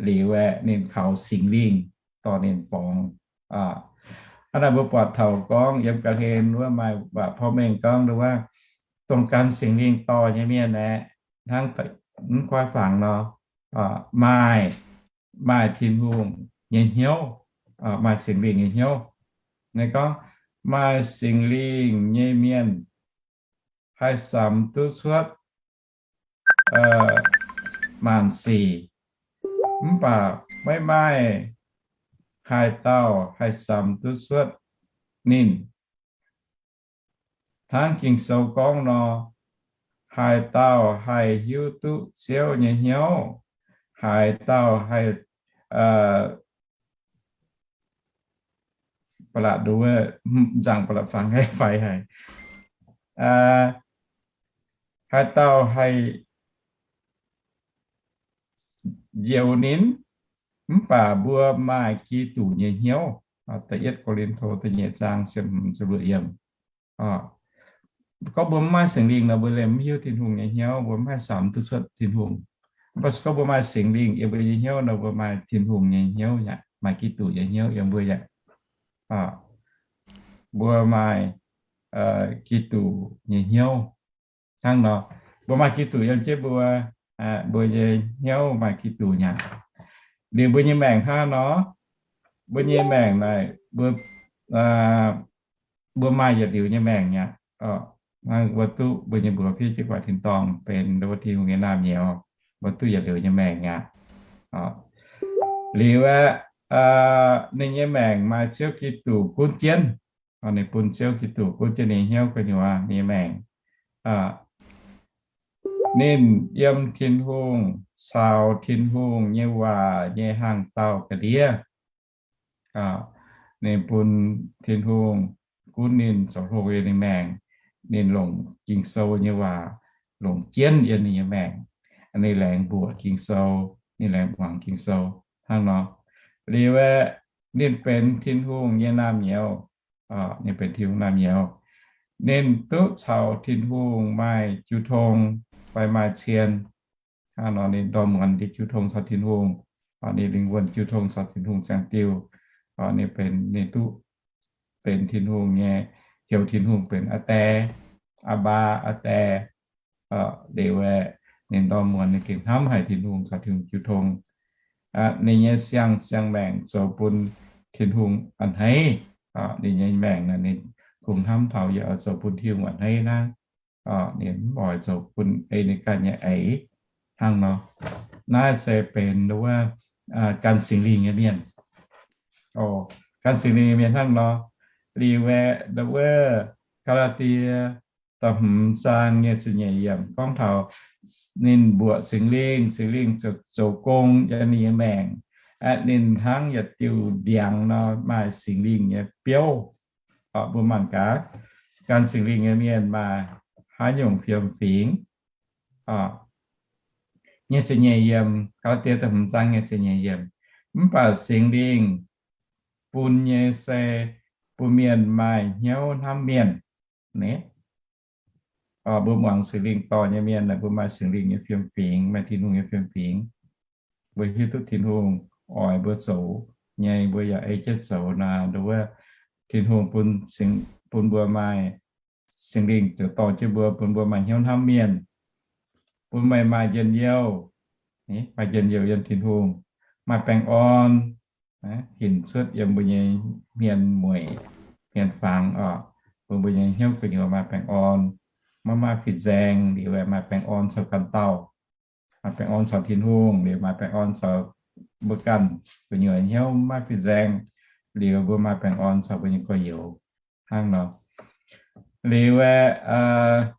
Liuz aeqv, ninh kaux Singx Lingh dorh ninh borngz. Hnangv naaic mbuo buatc taux gorngv yiem ga'hlen wuov maaih waac porv mengh gorngv nduov wuov, dongh gan Singx Lingh dorh nyei mienh aeqv, hnangv mv guaiv fangx nor, maaih, maaih Tin-Hungh nyei hnyouv, maaih Singx Lingh nyei hnyouv. Ninh gorngv maaih Singx Lingh nyei mienh haih samx duqv cuotv maanc sic, mv baac maiv maaih haaix dauh haih samx duqv cuotv ninh. Hnangv Ging-Sou gorngv nor, haaix dauh haih hiuv duqv Ziouv nyei hnyouv, haaix dauh haih ba'laqc nduov, nzangc ba'laqc fangx haic fai haic. Haaix dauh haih njoux ninh, mv baac mbuo maaih Giduc nyei hnyouv. Da'yietv Ko^lin^to da'nyeic zaang ziepc hmz ziepc luoqc yiemc. Gorngv mbuo mv maaih Singx Lingh nor, mbuo liemh mv hiuv Tin-Hungh nyei hnyouv, mbuo mv haih samx duqv cuotv Tin-Hungh. Mv baac gorngv mbuo maaih Singx Lingh yiem mbuo nyei hnyouv nor, mbuo maaih Tin-Hungh nyei hnyouv aqv, maaih Giduc nyei hnyouv yiem mbuo aqv. Mbuo maaih Giduc nyei hnyouv hnangv nor, mbuo maaih Giduc yiem jienv mbuo, mbuo nyei hnyouv maaih Giduc nyei aqv. Liuz mbuo nyei maengc hnangv nor, mbuo nyei maengc naaic, mbuo, mbuo maaih yietc liuz nyei maengc nyei aqv. Mbuo duqv mbuo nyei mbuox fiev jienv guaax tin-dorngh benx wuov Tin-Hungh nyei naamh nyouz, mbuo duqv yietc liuz nyei maengc nyei aqv. Liuz aeqv, ninh nyei maengc maaih Ziouv Giduc gunv jienv. Ninh bun Ziouv Giduc gunv jienv ninh nyei hnyouv gu'nyuoz ninh nyei maengc. Ninh yiem Tin-Hungh caux Tin-Hungh nyei waac nyei hnaangx-daauh ga'ndiev. Ninh bun Tin-Hungh gunv ninh zoux hlo yiem ninh maengc. Ninh longc Ging-Sou nyei waac longc jienv yiem ninh nyei maengc. Ninh laengz mbuoqc Ging-Sou, ninh laengz muangx Ging-Sou hnangv nor. Liuz aeqv, ninh benx Tin-Hungh nyei naamh nyouz. Ninh benx Tin-Hungh naamh nyouz. Ninh duqv caux Tin-Hungh maaih jiu tong fai maaih cien. Hnangv nor ninh ndorm muonz ndie jiu tong caux Tin-Hungh. Ninh lingh wuonh jiu tong caux Tin-Hungh ziangh diuh. Ninh benx, ninh duqv benx Tin-Hungh nyei, heuc Tin-Hungh benx Aa Die, Aa Baa, Aa Die. Liuz aeqv, ninh ndorm muonz ninh gengh hnamv haic Tin-Hungh caux Tin-Hungh jiu tong. Ninh nyei siang, siang-maengc zoux bun Tin-Hungh a'hneiv. Ninh nyei maengc naaic ninh kungx hnamv taux yaac zoux bun Tin-Hungh a'hneiv hnangv. Ninh mv oix zoux bun ei ninh ganh nyei eix hnangv nor. Naaiv se benx wuov gan Singx Lingh nyei mienh. Gan Singx Lingh nyei mienh hnangv nor. Liuz aeqv, wuov Gaa^laa^die da'hmz zaang nyei ziepc nyeic yiemc gorngv taux ninh mbuoqc Singx Lingh, Singx Lingh zoux gong yiem ninh nyei maengc. Aeqv, ninh hnangv yietc diuh ndiangx nor maaih Singx Lingh nyei biouv. Mbuo mangc gaax, gan Singx Lingh nyei mienh maaih haaix nyungc fiem-fingx. Nyic ziepc nyeic yiemc, Gaa^laa^die da'hmz zaang nyic ziepc nyeic yiemc. Mv baac Singx Lingh bun nyei se bun mienh maaih hnyouv hnamv mienh. Mbuo muangx Singx Lingh dorh nyei mienh, mbuo maaih Singx Lingh nyei fiem-fingx, maaih Tin-Hungh nyei fiem-fingx. Mbuo hiuv duqv Tin-Hungh oix mbuo zoux nyei, mbuo yaac ei jienv zoux naaic, nduov, Tin-Hungh bun, bun mbuo maaih Singx Lingh ziouc dorh jienv mbuo, bun mbuo maaih hnyouv hnamv mienh, bun meih maaih njien-youh, maaih njien-youh yiem Tin-Hungh, maaih baengh orn, hinc cuotv yiem mbuo nyei hmien mueic, hmien fangx oc, bun mbuo nyei hnyouv gu'nyuoz maaih baengh orn, maiv maaih fin-saeng, liuz maaih baengh orn caux ganh dauh, maaih baengh orn caux Tin-Hungh, liuz maaih baengh orn caux mbuo ganh gu'nyuoz hnyouv maiv fin-saeng, liuz mbuo maaih baengh orn caux mbuo nyei gorx-youz hnangv nor. Liuz aeqv,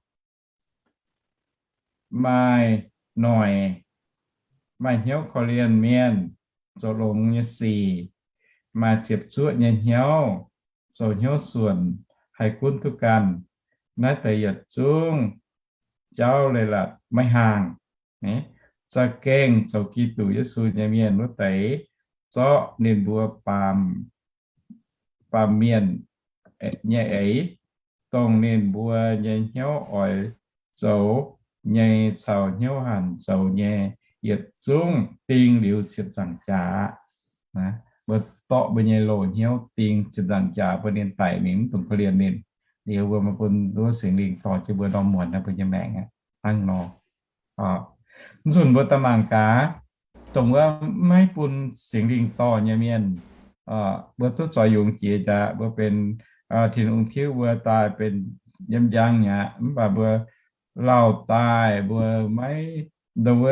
maaih noic, maaih hnyouv korv-lienh mienh, zoux longx nyei sic, maaih ziepc zuoqv nyei hnyouv, zoux hnyouv suonc, haih gunv duqv ganh. Naaiv deix yietc zungv jauv leiz-latc maiv haangh. Za'gengh zoux Giduc Yesu nyei mienh wuov deix, zorqv ninh mbuo baamh, baamh mienh nyei eix, dongh ninh mbuo nyei hnyouv oix zoux nyei caux hnyouv hanc zoux nyei, yietc zungv ding liuz ziepc nzaangc jaax. Mbuo dorqc mbuo nyei loz-hnyouv ding ziepc nzaangc jaax bun ninh daic mingh, mv dungx korv-lienh ninh. Liuz mbuo maaih bun nduov Singx Lingh dorh jienv mbuo ndorm muonz naaiv mbuo nyei maengc aqv hnangv nor. Mv zunc mbuo daaih mangc gaax, dongh wuov maiv bun Singx Lingh dorh nyei mienh, mbuo duqv zoux yungz jiex aqv. Mbuo benx Tin-Hungh tiuv mbuo daaih benx yiem njang aqv, mv baac mbuo lauh daaih mbuo maiv, nduov,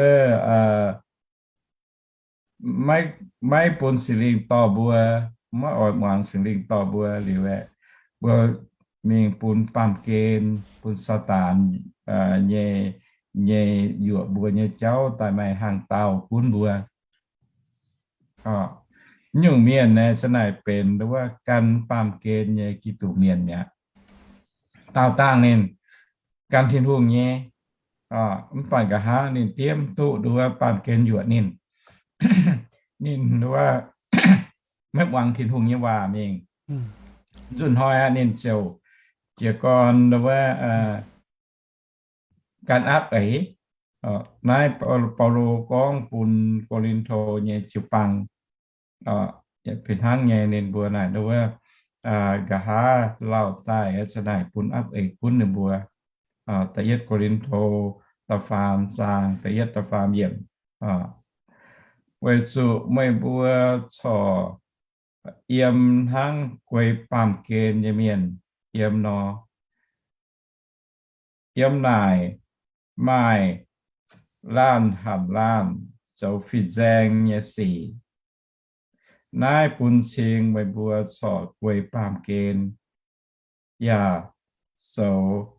maiv bun Singx Lingh dorh mbuo, maiv oix muangx Singx Lingh dorh mbuo liuz aeqv, mbuo mingh bun baamh gen, bun Saadaan nyei, nyei yuoqc mbuo nyei jauv daaih maaih hnaangx-daauh gunv mbuo. Nyungc mienh naaic za'naaic benx nduov gan baamh gen nyei Giduc mienh mi'aqv. Daauh dangh ninh gan Tin-Hungh nyei, mv baac nqa'haav ninh diev mv duqv nduov baamh gen yuoqc ninh. Ninh nduov maiv muangx Tin-Hungh nyei waac mingh. Nzunc hnoi aqv ninh ziouc jiez gorn nduov gan apv eix. Naaiv Baulo gorngv bun Ko^lin^to nyei jiu-baang, fih hnangv nyei ninh mbuo naaic nduov nqa'haav lauh daaih za'naaic bun apv eix gunv ninh mbuo. Da'yietv Ko^lin^to da'faam zaang da'yietv da'faam yiemc. Weic zuqc meih mbuo corc yiem hnangv guei baamh gen nyei mienh yiem nor. Yiem naaic maaih laanh hanc laanh zoux fin-saeng nyei sic. Naaiv bun cing meih mbuo corc guei baamh gen, yaac zoux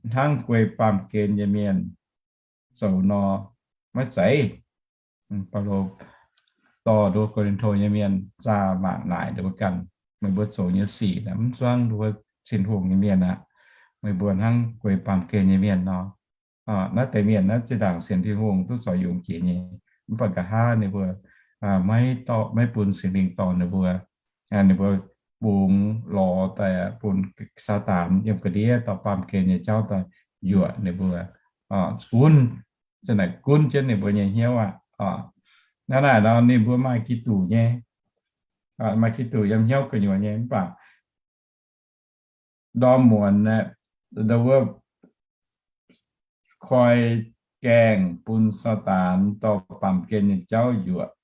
hnangv guei baamh gen nyei mienh zoux nor, maiv zeiz? Baulo dorh nduov Ko^lin^to nyei mienh zaah mangc naaic nduov ganh, meih mbuo zoux nyei sic mv zuangv nduov Tin-Hungh nyei mienh aqv. Meih mbuo hnangv guei baamh gen nyei mienh nor. Naaiv deix mienh naaiv zinh ndaangc sienx Tin-Hungh duqv zoux yungz jiex nyei, mv baac nqa'haav ninh mbuo maiv dorh, maiv bun Singx Lingh dorh ninh mbuo. Ninh mbuo bungx lorz daaih bun Saadaan yiem ga'ndiev dorh baamh gen nyei jauv daaih yuoqc ninh mbuo, gunv, za'naaic gunv jienv ninh mbuo nyei hnyouv aqv. Hnangv naaic nor ninh mbuo maaih Giduc nyei, maaih Giduc yiem hnyouv gu'nyuoz nyei, mv baac ndorm muonz aeqv, wuov koi gaengh bun Saadaan dorh baamh gen nyei jauv yuoqc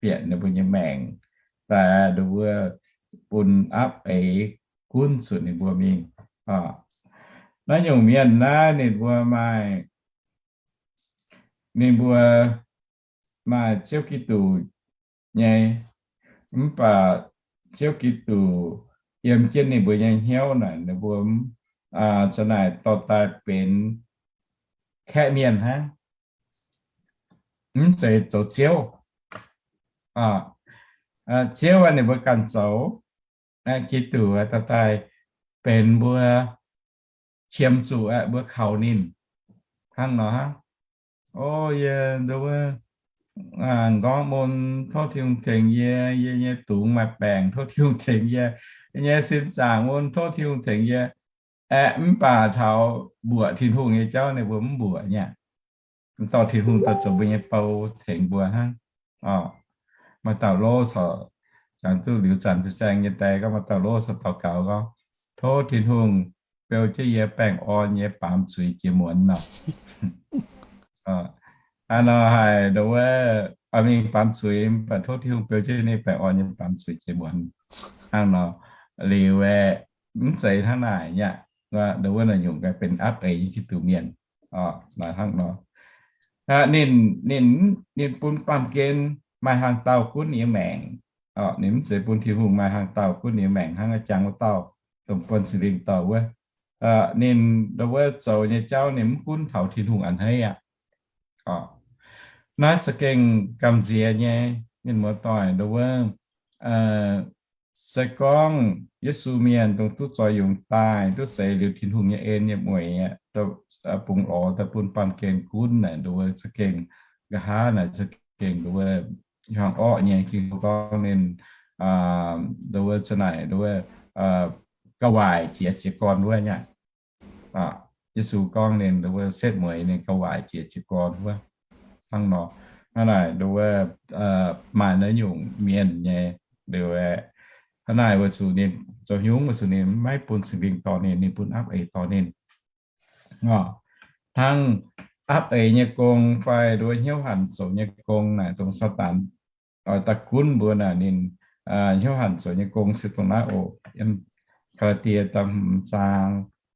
bieqc ninh mbuo nyei maengc, daaih nduov bun apv eix gunv zuqc ninh mbuo mingh. Naaiv nyungc mienh naaiv ninh mbuo maaih, ninh mbuo maaih Ziouv Giduc nyei, mv baac Ziouv Giduc yiem jienv ninh mbuo nyei hnyouv naaic, ninh mbuo za'naaic dorh daaih benx kaeqv mienh hnangv, mv zeiz zoux Ziouv. Ziouv ninh mbuo ganh zoux, Giduc dorh daaih benx mbuo qiemx zuqc mbuo kaux ninh hnangv nor. O, yie nduov, m'nqorngv mun tov Tin-Hungh tengx yie, yie nyei dungz maaih baengc tov Tin-Hungh tengx yie, yie nyei sin zaangc mun tov Tin-Hungh tengx yie. Aeqv, mv baac taux mbuoqc Tin-Hungh nyei jauv ninh mbuo mv mbuoqc nyei. Mv dorh Tin-Hungh daaih zoux mbuo nyei bou tengx mbuo hnangv. Maaih dauh lov caux, jangx duqv liuz zanc fin-saeng nyei deix gorngv, maaih dauh lov caux daux gaux gorngv, tov Tin-Hungh beu jienv yie baengh orn nyei baamz zuiz jiex muonz nor. Hnangv nor haic nduov, mingh baamz zuiz mv baac tov Tin-Hungh beu jienv ninh baengh orn nyei baamz zuiz jiex muonz. Hnangv nor liuz aeqv, mv zeiz hnangv naaic nyei aqv. Nduov naaic nyungc gaax benx apv eix nyei Giduc mienh. Hnangv nor, ninh, ninh, ninh bun baamh gen maaih hnaangx-daauh gunv ninh nyei maengc. Ninh mv zeiz bun Tin-Hungh maaih hnaangx-daauh gunv ninh nyei maengc hnangv jangx wuov dauh, dongh buonv Singx Lingh dorh wuov. Ninh nduov zoux nyei jauv ninh mv gunv taux Tin-Hungh a'hneiv aqv. Naaiv za'gengh gamh nziex nyei, mienh muoz-doic, nduov, se gorngv Yesu mienh dongh duqv zoux yungz daaih, duqv seix liuz Tin-Hungh nyei en nyei mueiz, bungx lorz daaih bun baamh gen gunv naaic, nduov za'gengh, nqa'haav naaic za'gengh nduov hnyangx-orqv nyei. Ging-Sou gorngv ninh, nduov, za'naaic, nduov, gauh waaic jiex jiez gorn wuov nyei. Yesu gorngv ninh nduov setv mueiz ninh gauh waaic jiex jiez gorn wuov. Hnangv nor, hnangv naaic nduov, maaih naaiv nyungc mienh nyei, nduov, hnangv naaic weic zuqc ninh zoux hnyungv, weic zuqc ninh maiv bun Singx Lingh dorh ninh, ninh bun apv eix dorh ninh. Hnangv apv eix nyei gong fai nduov hnyouv hanc zoux nyei gong naaic, dongh Saadaan oix daaih gunv mbuo naaic, ninh hnyouv hanc zoux nyei gong se dongh naaiv oc. Yiem Gaa^laa^die da'hmz zaang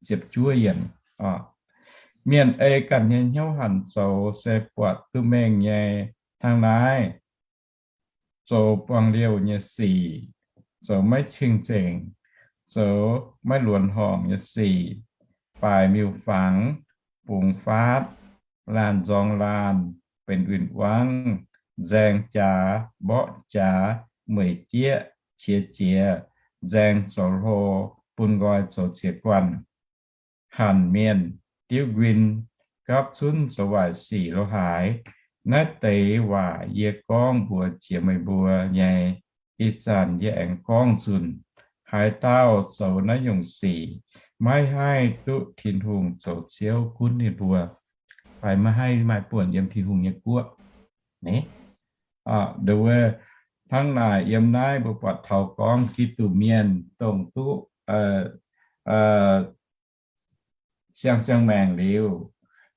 ziepc juov yiemc, mienh ei ganh nyei hnyouv hanc zoux se buatc duqv mengh nyei. Hnangv naaiv, zoux buangh liouh nyei sic, zoux maiv cing-nzengc, zoux maiv luonx horngc nyei sic, baaic miuc-fangx, bungx faatv, laanh nzorng laanh, benx win-wangv, nzaeng jaax, mborqv jaax, mueic jieqv, qiex jiez, nzaeng zoux hlo, bun nqoi zoux ziex guanh, hanc mienh, diuv nquin, gapv zunv zoux waaic sic lo haaix. Naaiv deix waac yie gorngv mbuox jiex meih mbuo nyei. Ih zanc yie aengx gorngv nzunc. Haaix dauh zoux naaiv nyungc sic, maiv haih duqv Tin-Hungh zoux Ziouv gunv ninh mbuo, fai maiv haih maaih buonc yiem Tin-Hungh nyei guoqv. Nduov, hnangv naaic yiem naaiv mbuo buatc taux gorngv Giduc mienh dongh duqv siang-ziangh maengc liuz,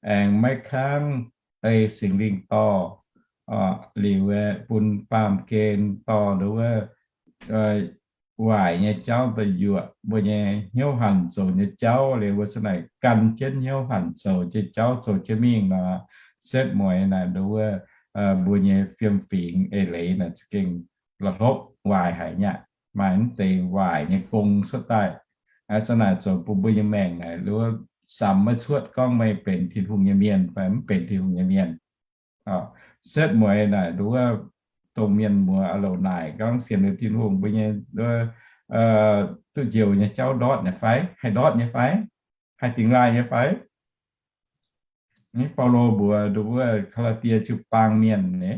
aengx maiv kangv ei Singx Lingh dorh, liuz bun baamh gen dorh nduov waaic nyei jauv daaih yuoqc mbuo nyei hnyouv hanc zoux nyei jauv. Liuz mbuo za'naaic gan jienv hnyouv hanc zoux nyei jauv zoux jienv mingh nor, setv mueiz naaic nduov mbuo nyei fiem-fingx eix leiz naaic za'gengh la'hlopv waaic haic nyei aqv. Maaih mv deix waaic nyei gong cuotv daaih. Za'naaic zoux bun mbuo nyei maengc naaic nduov samx maiv cuotv gorngv meih benx Tin-Hungh nyei mienh fai mv benx Tin-Hungh nyei mienh. Setv mueiz naaic nduov dongh mienh muoz a'louc naaic gorngv sienx liuz Tin-Hungh mbuo nyei nduov duqv njoux nyei jauv ndortv nyei fai? Haih ndortv nyei fai? Haih dingx laaih nyei fai? Baulo mbuox nduov Gaa^laa^die jiu-baang mienh nyei,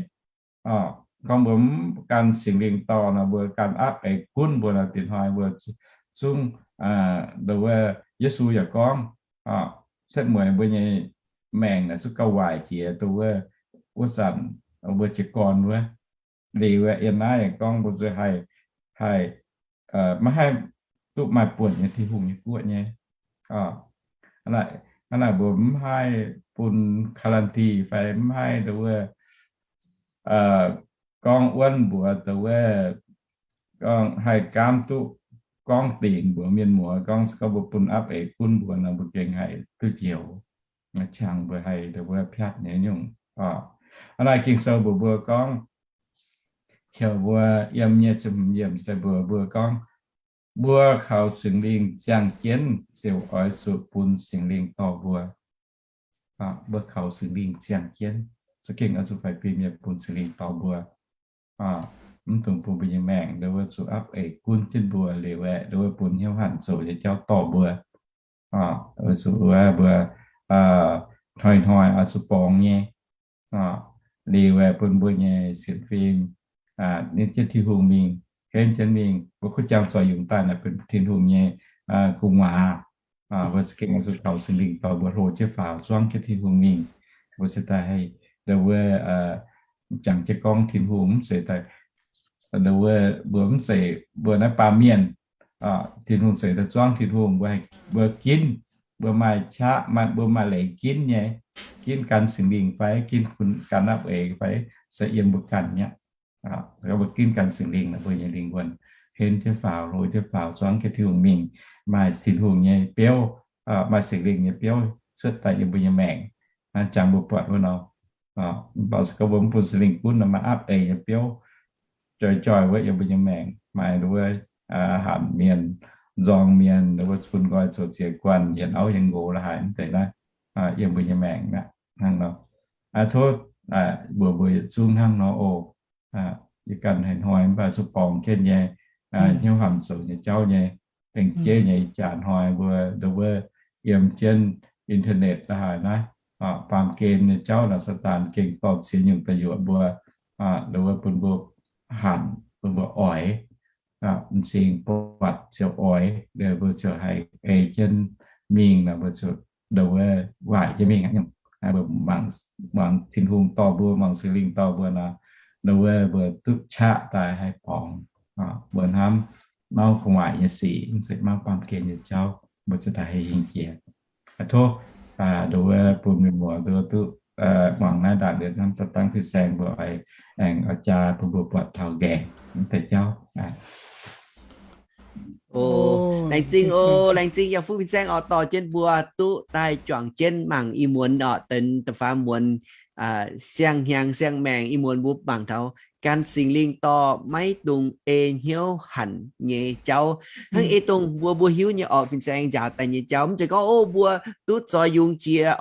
gorngv mbuo mv gan Singx Lingh dorh nor, mbuo gan apv eix gunv mbuo nor, diex hnoi mbuo zungv, nduov Yesu yaac gorngv, setv mueiz mbuo nyei maengc naaic zungv gauh waaic jiex, nduov wuov zanc mbuo jiez gorn wuov. Liuz yiem naaiv gorngv mbuo zuqc haih, haih maiv haih duqv maaih buonc nyei Tin-Hungh nyei guoqv nyei. Hnangv naaic mbuo mv haih bun guarantee fai mv haih nduov gorngv wuonv mbuox nduov gorngv haih gaamv duqv gorngv dingc mbuox mienh muoz gorngv se gorngv mbuo bun apv eix gunv mbuo nor, mbuo gengh haih duqv njoux. Qangx mbuo haih nduov piatv nyei nyungc. Hnangv naaic Ging-Sou mbuox mbuo gorngv, heuc mbuo yiem nyei ziepc hmz yiemc daaih mbuox mbuo gorngv, mbuo kaux Singx Lingh ziangh jienv ziouc oix zuqc bun Singx Lingh dorh mbuo. Mbuo kaux Singx Lingh ziangh jienv, za'gengh oix zuqc faix fim nyei bun Singx Lingh dorh mbuo. Mv dungx bun mbuo nyei maengc nduov zuqc apv eix gunv jienv mbuo liuz aeqv, nduov bun hnyouv hanc zoux nyei jauv dorh mbuo. Zuqc mbuo hnoi-hnoi oix zuqc borngz nyei. Liuz aeqv, bun mbuo nyei sienx fim ninh jienv Tin-Hungh mingh, henv jienv mingh. Mbuo kuv jangx zoux yungz daaih naaic benx Tin-Hungh nyei gu'nguaaz. Mbuo za'gengh oix zuqc kaux Singx Lingh dorh mbuo hlo jienv faaux zuangv jienv Tin-Hungh mingh. Mbuo se daaih haih nduov jangx jienv gorngv Tin-Hungh, mv zeiz daaih Wuov mbuo mv zeiz mbuo naaiv baamh mienh, Tin-Hungh zeix daaih zuangv Tin-Hungh, mbuo, mbuo ginv, mbuo maaih qaqv, maaih, mbuo maaih leiz ginv nyei, ginv gan Singx Lingh fai ginv gan apv eix fai se yiem mbuo ganh nyei. Mbuo ginv gan Singx Lingh, mbuo nyei lingh wuonh henv jienv faaux, hlo jienv faaux, zuangv jienv Tin-Hungh mingh, maaih Tin-Hungh nyei biouv, maaih Singx Lingh nyei biouv cuotv daaih yiem mbuo nyei maengc. Jangx mbuo buatc wuov nor, mv baac se gorngv mbuo mv bun Singx Lingh gunv nor, maaih apv eix nyei biouv joih joih wuov yiem mbuo nyei maengc, maaih wuov hanc mienh, nzorng mienh, wuov cun nqoi zoux ziex guanh, yietc auv yietc nqox la'haic mv deix naaiv yiem mbuo nyei maengc aqv. Hnangv nor, tov mbuox mbuo yietc zungv hnangv nor oc. Yie ganh haiz hnoi mv baac zuqc borngz jienv nyei, hnyouv hanc zoux nyei jauv nyei, lengc jeiv nyei ih jaax hnoi mbuo ndo wuov yiem jienv internet la'haic naaiv, baamh gen nyei jauv naaic Saadaan gengh dorh ziex nyungc daaih yuoqc mbuo, ndo wuov bun mbuo hanc, bun mbuo oix, m'zing buatc ziouc oix, mbuo ziouc haih ei jienv mingh nor, mbuo ziouc ndo wuov waaic jienv mingh aqv. Mbuo muangx Tin-Hungh dorh mbuo, muangx Singx Lingh dorh mbuo nor, ndo wuov mbuo duqv qaqv daaih haih borngz mbuo hnamv mauv gu'nguaaic nyei sic, mv zeiz mauv baamh gen nyei jauv, mbuo ziouc daaih haih hingh jiex. Tov ndo wuov bun mienh muoz ndo wuov duqv muangx naaiv ndaangc liuz hnamv daaih dangv fin-saeng mbuo oix aengx oix jaa bun mbuo buatc taux nqaengc deix jauv. Laengz zingh oc, laengz zingh yaac fuqv fin-saeng oc, dorh jienv mbuo duqv daaih juangc jienv mangc ih muonz oc, deix da'faam muonz, siang-hnyangx siang-maengc ih muonz mbuo mangc taux gan Singx Lingh dorh maiv dungx ei hnyouv hanc nyei jauv. Hnangv ei dongh mbuo, mbuo hiuv nyei oc, fin-saeng njaaux daaih nyei jauv, mv zeiz gorngv, o, mbuo duqv zoix yungz jiex,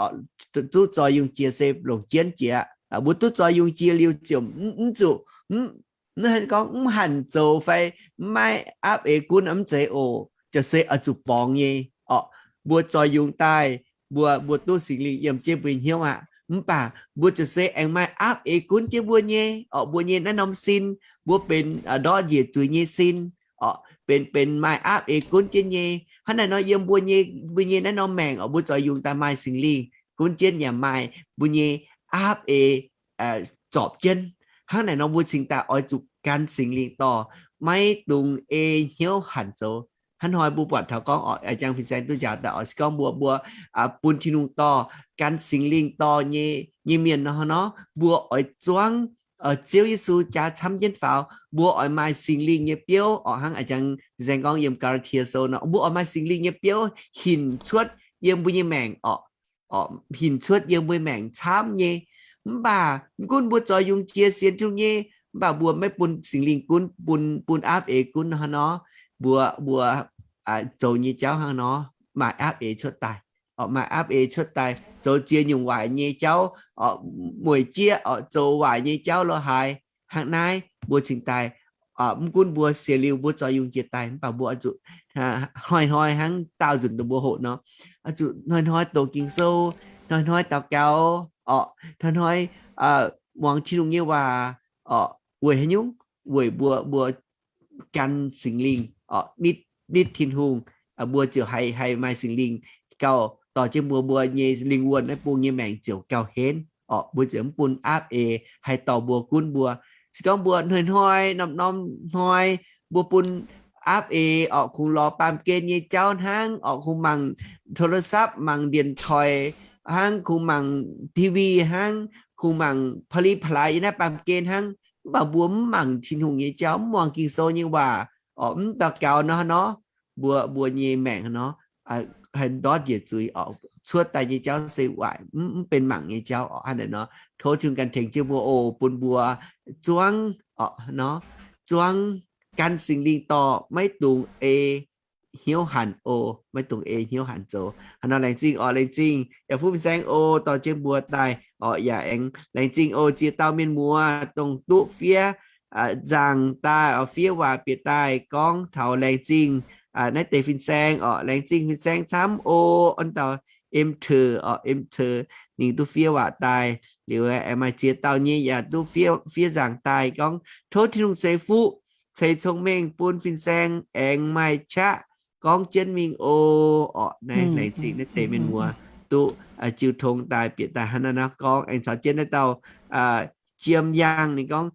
duqv zoix yungz jiex se longc jienv jiex. Mbuo duqv zoix yungz jiex liuz ziouc mv zuqc, mv, hnangv gorngv mv hanc zoux fai mv maaih aapv eix gunv mv zeiz oc. Ziouc se oix zuqc borngz nyei orqc. Mbuo zoix yungz daaih, mbuo, mbuo duqv Singx Lingh yiem jienv mbuo nyei hnyouv aqv. Mv baac mbuo ziouc se aengx maaih aapv eix gunv jienv mbuo nyei orqc, mbuo nyei naaiv norm sin, mbuo benx ndortv njiec zuiz nyei sin orqc, benx, benx maaih aapv eix gunv jienv nyei. Hnangv naaic nor yiem mbuo nyei, mbuo nyei naaiv norm maengc orqc, mbuo zoix yungz daaih maaih Singx Lingh gunv jienv yaac maaih mbuo nyei aapv eix zorpc jienv. Hnangv naaic nor mbuo cingx daaih oix zuqc gan Singx Lingh dorh, maiv dungx ei hnyouv hanc zoux. Hnangv hnoi mbuo buatc taux gorngv orqc, a'jang fin-saeng duqv njaaux daaih orqc, se gorngv mbuo, mbuo bun Tin-Hungh dorh, gan Singx Lingh dorh nyei, nyei mienh nor, nor mbuo oix zuangv Ziouv Yesu jaa camv jienv faaux, mbuo oix maaih Singx Lingh nyei biouv orqc. Hnangv a'jang fin-saeng gorngv yiem Gaa^laa^tie Sou nor, mbuo oix maaih Singx Lingh nyei biouv hinc cuotv yiem mbuo nyei maengc orqc, hinc cuotv yiem mbuo maengc camv nyei. Mv baac mv gunv mbuo zoux yungz jiex sienx Tin-Hungh nyei, mv baac mbuo maiv bun Singx Lingh gunv, bun, bun aapv eix gunv hnangv nor, mbuo, mbuo zoux nyei jauv hnangv nor maaih aapv eix cuotv daaih orqc, maaih aapv eix cuotv daaih, zoux ziex nyungc waaic nyei jauv orqc, mueic jieqv orqc, zoux waaic nyei jauv lo haaix. Hnangv naaiv mbuo cingx daaih, mv gunv mbuo sienx liuz mbuo zoux yungz jiex daaih, mv baac mbuo oix zuqc hnoi-hnoi hnangv daauh nzunc dongh mbuo hoqc nor, oix zuqc hnoi-hnoi doqc Ging-Sou, hnoi-hnoi daux gaux orqc, hnoi-hnoi muangx Tin-Hungh nyei waac orqc. Weic haaix nyungc? Weic mbuo, mbuo gan Singx Lingh orqc, nitv, nitv Tin-Hungh, mbuo ziouc haih, haih maaih Singx Lingh gauh dorh jienv mbuo, mbuo nyei lingh wuonh naaiv bung nyei maengc ziouc gauh henv orqc. Mbuo ziouc mv bun aapv eix haih dorh mbuo gunv mbuo. Se gorngv mbuo hnoi-hnoi norm-norm hnoi mbuo bun aapv eix orqc, kungx lorz baamh gen nyei jauv hnangv orqc, kungx mangc โทรศัพท์, mangc điện thoại hnangv, kungx mangc ti vi hnangv, kungx mangc pa'li pa'laaix yiem naaiv baamh gen hnangv, mv baac mbuo mv mangc Tin-Hungh nyei jauv, mv muangx Ging-Sou nyei waac orqc, mv daux gaux nor, hnangv nor mbuo, mbuo nyei maengc hnangv nor haih ndortv njiec zuiz orqc. Cuotv daaih nyei jauv se waaic, mv, mv benx mangc nyei jauv orqc. Hnangv naaic nor, tov Tin-Hungh ganh tengx jienv mbuo oc, bun mbuo zuangv orqc, hnangv nor, zuangv gan Singx Lingh dorh, maiv dungx ei hnyouv hanc oc, maiv dungx ei hnyouv hanc zoux. Hnangv nor laengz zingh orqc, laengz zingh yaac fuqv fin-saeng oc, dorh jienv mbuo daaih orqc. Yaac aengx laengz zingh oc ziex dauh mienh muoz dongh duqv fiev nzaangc daaih orqc, fiev waac bieqc daaih gorngv taux laengz zingh naaiv deix fin-saeng orqc. Laengz zingh fin-saeng camv oc. Ov dauh Em Teu orqc, Em Teu ninh duqv fiev waac daaih liuz, aengx maaih ziex dauh nyei yaac duqv fiev, fiev nzaangc daaih gorngv tov Tin-Hungh ceix fuqv ceix cong-mengh bun fin-saeng aengx maaih qaqv gorngv jienv mingh oc. Orqc, naaiv laengz zingh naaiv deix mienh muoz duqv jiu tong daaih bieqc daaih hnangv naaiv nor gorngv. Aengx caux jienv naaiv dauh Jiem Yaangh ninh gorngv,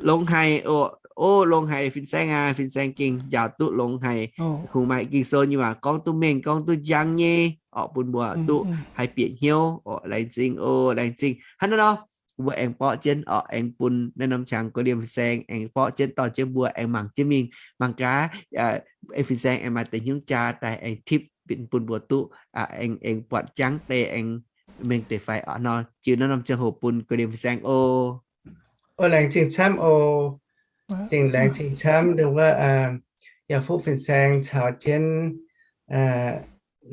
longx haic oc, O, longx haic fin-saeng aac, fin-saeng gengh njaaux duqv longx haic. Kungx maaih Ging-Sou nyei waac gorngv duqv mengh, gorngv duqv njang nyei orqc, bun mbuo duqv haih bieqc hnyouv orqc. Laengz zingh o, laengz zingh. Hnangv naaiv nor, mbuo aengx borqv jienv orqc, aengx bun naaiv norm qangx gorqv-lienh fin-saeng aengx borqv jienv dorh jienv mbuo aengx mangc jienv mingh. Mangc gaax, fin-saeng aengx maaih deix hnyouv jaa daaih aengx tipv bun mbuo duqv aengx, aengx buatc jangv deix aengx mengh deix fai orqc. Nor jiu naaiv norm ziangh hoc bun gorqv-lienh fin-saeng o. O, laengz zingh camv o. Zingh laengz zingh camv ndongc wuov, yaac fuqv fin-saeng caux jienv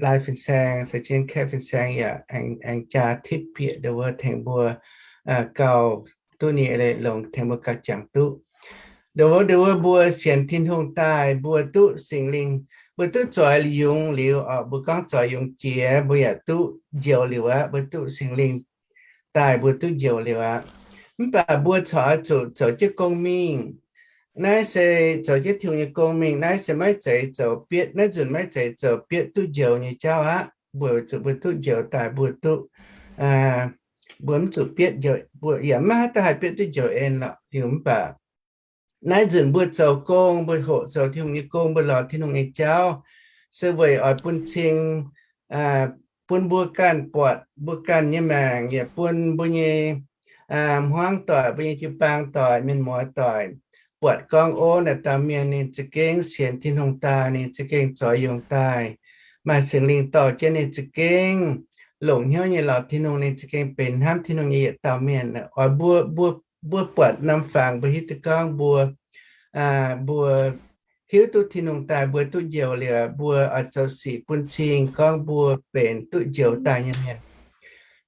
lai fin-saeng caux jienv kaeqv fin-saeng yaac aengx jaa tipv bieqc ndongc wuov tengx mbuo gauh duqv nyei leiz longx, tengx mbuo gauh jangx duqv. Ndongc wuov, ndongc wuov mbuo sienx Tin-Hungh daaih mbuo duqv Singx Lingh, mbuo duqv zoix yungz liuz orqc, mbuo gorngv zoix yungz jiex mbuo yaac duqv njoux liuz aqv. Mbuo duqv Singx Lingh daaih mbuo duqv njoux liuz aqv. Mv baac mbuo corc oix zuqc zoux jienv gong mingh. Naaiv se zoux jienv Tin-Hungh nyei gong mingh. Naaiv se maiv zeiz zoux bietv, naaiv nzunc maiv zeiz zoux bietv duqv njoux nyei jauv aqv. Mbuo zuqc mbuo duqv njoux daaih mbuo duqv, mbuo mv zuqc bietv njoux, mbuo yaac maiv haih daaih haih bietv duqv njoux en lorqc. Liuz mv baac naaiv nzunc mbuo zoux gong, mbuo hoqc zoux Tin-Hungh nyei gong, mbuo lorz Tin-Hungh nyei jauv, se weic oix bun cing, bun mbuo ganh buatc mbuo ganh nyei maengc, yaac bun mbuo nyei hmuangv doic, mbuo nyei jiu-baang doic, mienh muoz doic buatc gorngv, ov, naaiv dauh mienh ninh za'gengh sienx Tin-Hungh daaih, ninh za'gengh zoux yungz daaih, maaih Singx Lingh dorh jienv ninh za'gengh longc hnyouv nyei lorz Tin-Hungh, ninh za'gengh benx hnamv Tin-Hungh nyei yietc dauh mienh. Oix mbuo, mbuo, mbuo buatc norm fangx mbuo hiuv duqv gorngv mbuo, mbuo hiuv duqv Tin-Hungh daaih mbuo duqv njoux liuz, mbuo oix zoux sic bun cing gorngv mbuo benx duqv njoux daaih nyei mienh.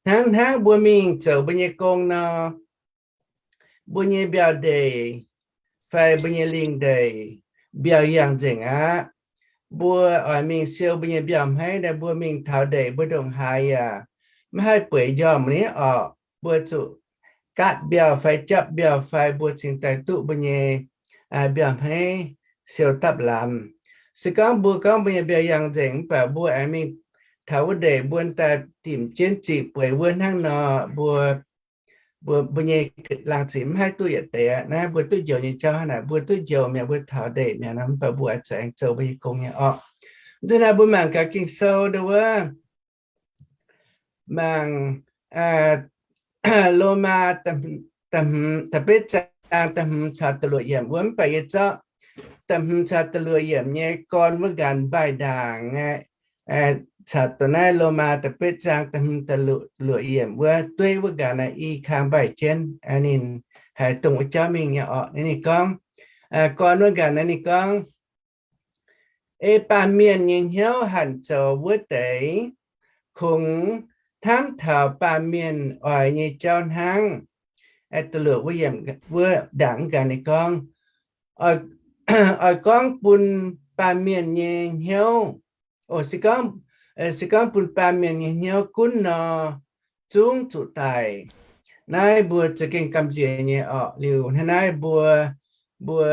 Hnangv, hnangv mbuo mingh zoux mbuo nyei gong nor, mbuo nyei mbiauh ndeic fai mbuo nyei lingh ndeic mbiauh yangh nzengc aqv. Mbuo oix mingh siou mbuo nyei mbiauh hmeiv naaiv, mbuo mingh taux ndeic mbuo ndongc haaix yaac maiv haih bueix njormh ni orqc. Mbuo zuqc gaatv mbiauh fai japv mbiauh fai mbuo cingx daaih duqv mbuo nyei mbiauh hmeiv siou dapv lamz. Se gorngv mbuo gorngv mbuo nyei mbiauh yangh nzengc mv baac mbuo aengx mingh taux wuov ndeic mbuo daaih dimc jienv ziqc bueix wuov hnangv nor, mbuo, mbuo, mbuo nyei laangz ziqc mv haih duqv yietc deix aqv. Naaiv mbuo duqv njoux nyei jauv hnangv naaic, mbuo duqv njoux mi'aqv, mbuo taux ndeic mi'aqv nor, mv baac mbuo oix zuqc aengx zoux mbuo nyei gong nyei orqc. Nzunc naaiv mbuo mangc gaax Ging-Sou ndongc wuov, mangc Lomaa da'hmz, da'betv zaang da'hmz caux da'luoqc yiemc wuov, mv baac yie zorqv da'hmz caux da'luoqc yiemc nyei gorn wuov nqanx mbaih ndaangc aqv, caux dongh naaiv Lomaa da'betv zaang da'hmz da'luoqc yiemc wuov dueiv wuov nqanx aqv, i kang mbaih jienv, ninh haiz dongh wuov jauv mingh nyei orqc. Ninh gorngv, gorn wuov nqanx naaiv ninh gorngv, ei baamh mienh nyei hnyouv hanc zoux wuov deix, kungx hnamv taux baamh mienh oix nyei jauv hnangv. Da'luoqc wuov yiemc wuov ndaangc wuov nqanx ninh gorngv, oix gorngv bun baamh mienh nyei hnyouv, o, se gorngv, se gorngv bun baamh mienh nyei hnyouv gunv nor, zungv zuqc daic. Naaiv mbuo za'gengh gamh nziex nyei orqc. Liuz hnangv naaiv mbuo, mbuo,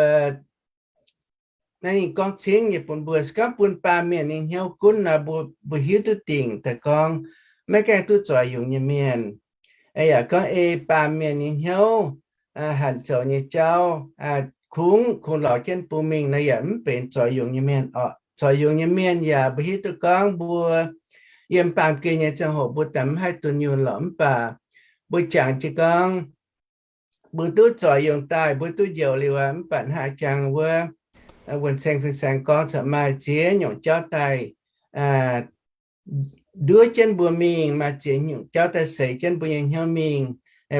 naaiv ninh gorngv cingv nyei bun mbuo, se gorngv bun baamh mienh nyei hnyouv gunv nor, mbuo, mbuo hiuv duqv dingc daaih gorngv maiv gaengh duqv zoux yungz nyei mienh. Yaac gorngv ei baamh mienh nyei hnyouv hanc zoux nyei jauv, kungx, kungx lorz jienv bun mingh nor yaac mv benx zoux yungz nyei mienh orqc. Zoux yungz nyei mienh yaac mbuo hiuv duqv gorngv mbuo yiem baamh gen nyei ziangh hoc mbuo daaih mv haih dunh yunh lorqc, mv baac mbuo jangx jienv gorngv mbuo duqv zoux yungz daaih, mbuo duqv njoux liuz aqv, mv baac hnangv jangx wuov wuonh saeng fin-saeng gorngv, corc maaih ziex nyungc jauv daaih nduov jienv mbuo mingh, maaih ziex nyungc jauv daaih seix jienv mbuo nyei hnyouv mingh,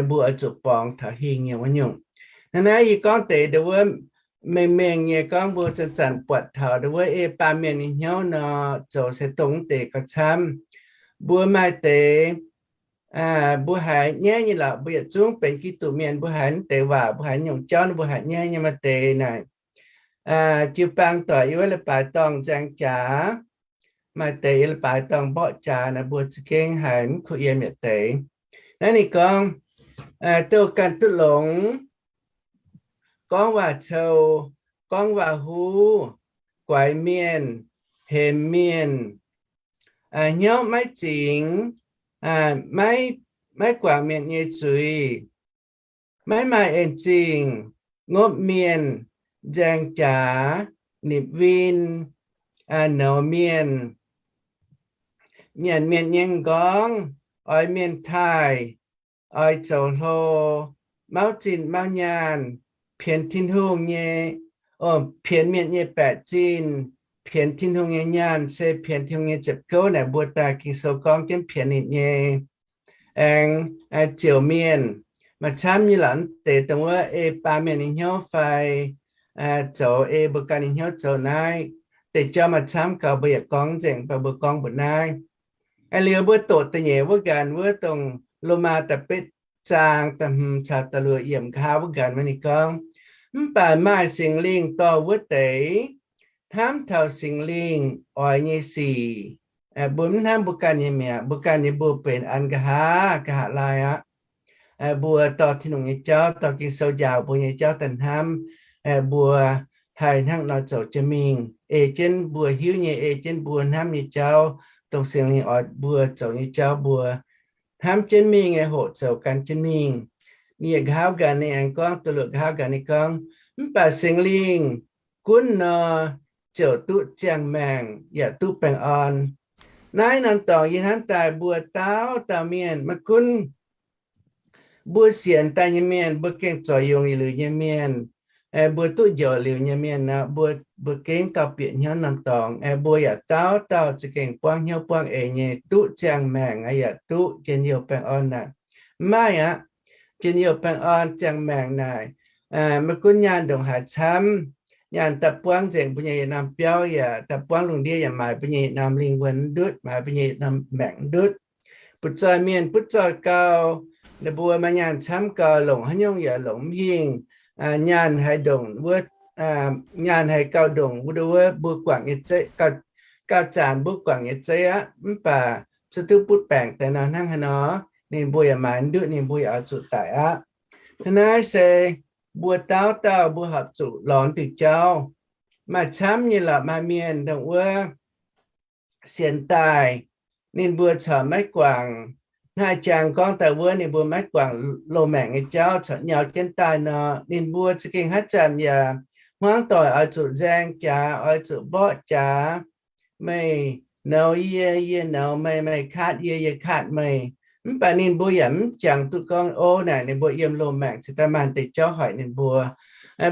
mbuo oix zuqc borngz taux hingh nyei wuov nyungc. Hnangv naaiv yie gorngv deix ndongc wuov mengh mengh nyei gorngv mbuo zanc-zanc buatc taux ndongc wuov ei baamh mienh nyei hnyouv nor, zoux se dongh mv deix gauh camv. Mbuo maaih deix, mbuo haiz nyaiv nyei lorqc, mbuo yietc zungv benx Giduc mienh, mbuo haiz mv deix waac, mbuo haiz nyungc jauv mbuo haiz nyaiv nyei. Maaih deix naaic jiu-baang doic yiem wuov leiz-baaix dorngh nzaeng jaax, maaih deix yiem leiz-baaix dorngh mborqv jaax naaic, mbuo za'gengh haiz mv kuh yiem yietc deix. Naaiv ninh gorngv, douh ganh duqv longx, gorngv waac cou, gorngv waac huv, guaix mienh, hemx mienh, hnyouv maiv zingx, maiv, maiv guangc mienh nyei zuiz, maiv maaih en zingh, ngopv mienh, nzaeng jaax, nipc win, nouz mienh, nyanc mienh nyei m'nqorngv, oix mienh taaih, oix zoux hlo, mauv zinh mauv nyaanh, pienx Tin-Hungh nyei, pienx mienh nyei baeqc zinh, pienx Tin-Hungh nyei nyaanh, se pienx Tin-Hungh nyei ziepc gouv naaic. Mbuo daaih Ging-Sou gorngv jienv pienx ninh nyei. Aengx ziouc mienh maaih camv nyei lorqc, mv deix dongh wuov ei baamh mienh nyei hnyouv fai zoux ei mbuo ganh nyei hnyouv zoux naaiv. Deix jauv maaih camv gauh, mbuo yaac gorngv nzengc, mv baac mbuo gorngv mbuo naaiv. Liuz mbuo doqc da'nyeic wuov nqanx wuov, dongh Lomaa da'betv zaang da'hmz caux da'luoqc yiemc, nqa'haav wuov nqanx wuov ninh gorngv, mv baac maaih Singx Lingh dorh wuov deix hnamv taux Singx Lingh oix nyei sic. Mbuo mv hnamv mbuo ganh nyei mi'aqv. Mbuo ganh nyei mbuo benx an nqa'haav, nqa'haav laai aqv. Mbuo dorh Tin-Hungh nyei jauv, dorh Ging-Sou njaaux mbuo nyei jauv daaih hnamv, mbuo haih hnangv nor zoux jienv mingh, ei jienv mbuo hiuv nyei, ei jienv mbuo hnamv nyei jauv, dongh Singx Lingh oix mbuo zoux nyei jauv, mbuo hnamv jienv mingh, hoqc zoux gan jienv mingh. Ninh yietc nqa'haav ganh ninh aengx gorngv, da'luoqc nqa'haav ganh ninh gorngv, mv baac Singx Lingh gunv nor ziouc duqv ziangh maengc yaac duqv baengh orn. Naaiv norm dorngx yie hnamv daaih mbuo dauh dauh mienh maiv gunv mbuo sienx daaih nyei mienh, mbuo gengh zoux yungz liuz nyei mienh, mbuo duqv njoux liuz nyei mienh nor, mbuo, mbuo gengh gauh bieqc hnyouv norm dorngx. Mbuo yaac dauh dauh za'gengh buangv hnyouv buangv eix nyei duqv ziangh maengc yaac duqv njien-youh baengh orn naaic. Mv maaih aqv. Njien-youh baengh orn ziangh maengc naaic, maiv gunv nyaanh ndongc haaix camv, nyaanh daaih buangv nzengc mbuo nyei yietc norm biauv, yaac daaih buangv lungh ndiev yaac maaiz mbuo nyei yietc norm lingh wuonh ndutv, maaiz mbuo nyei yietc norm maengc ndutv. Butv-zoih mienh butv-zoih gau, ninh mbuo maaih nyaanh camv gau, longc haaix nyungc yaac longc mv hingh. Nyaanh haaix ndongc wuov, nyaanh haaix gau ndongc wuov, mbuo guangc nyei zeiv, gauh zanc mbuo guangc nyei zeiv aqv. Mv baac cuotv duqv butv baengc daaih nor hnangv haaix nor, ninh mbuo yaac maaiz ndutv, ninh mbuo yaac oix zuqc daic aqv. Hnangv naaiv se mbuo dauh dauh mbuo horpc zuqc lorz diuh jauv. Maaih camv nyei lorqc, maaih mienh ndongc wuov sienx daaih, ninh mbuo corc maiv guangc. Hnangv jangx gorngv daaih wuov, ninh mbuo maiv guangc loz-maengc nyei jauv, corc nyau jienv daaih nor, ninh mbuo za'gengh haaix zanc yaac hmuangv doic oix zuqc nzaeng jaax, oix zuqc mborqv jaax. Meih nouz yie, yie nouz meih, meih kaatv yie, yie kaatv meih. Mv baac ninh mbuo yaac mv jangx duqv gorngv, o, naaic ninh mbuo yiem loz-maengc cingx daaih maaih deix jauv hoic ninh mbuo.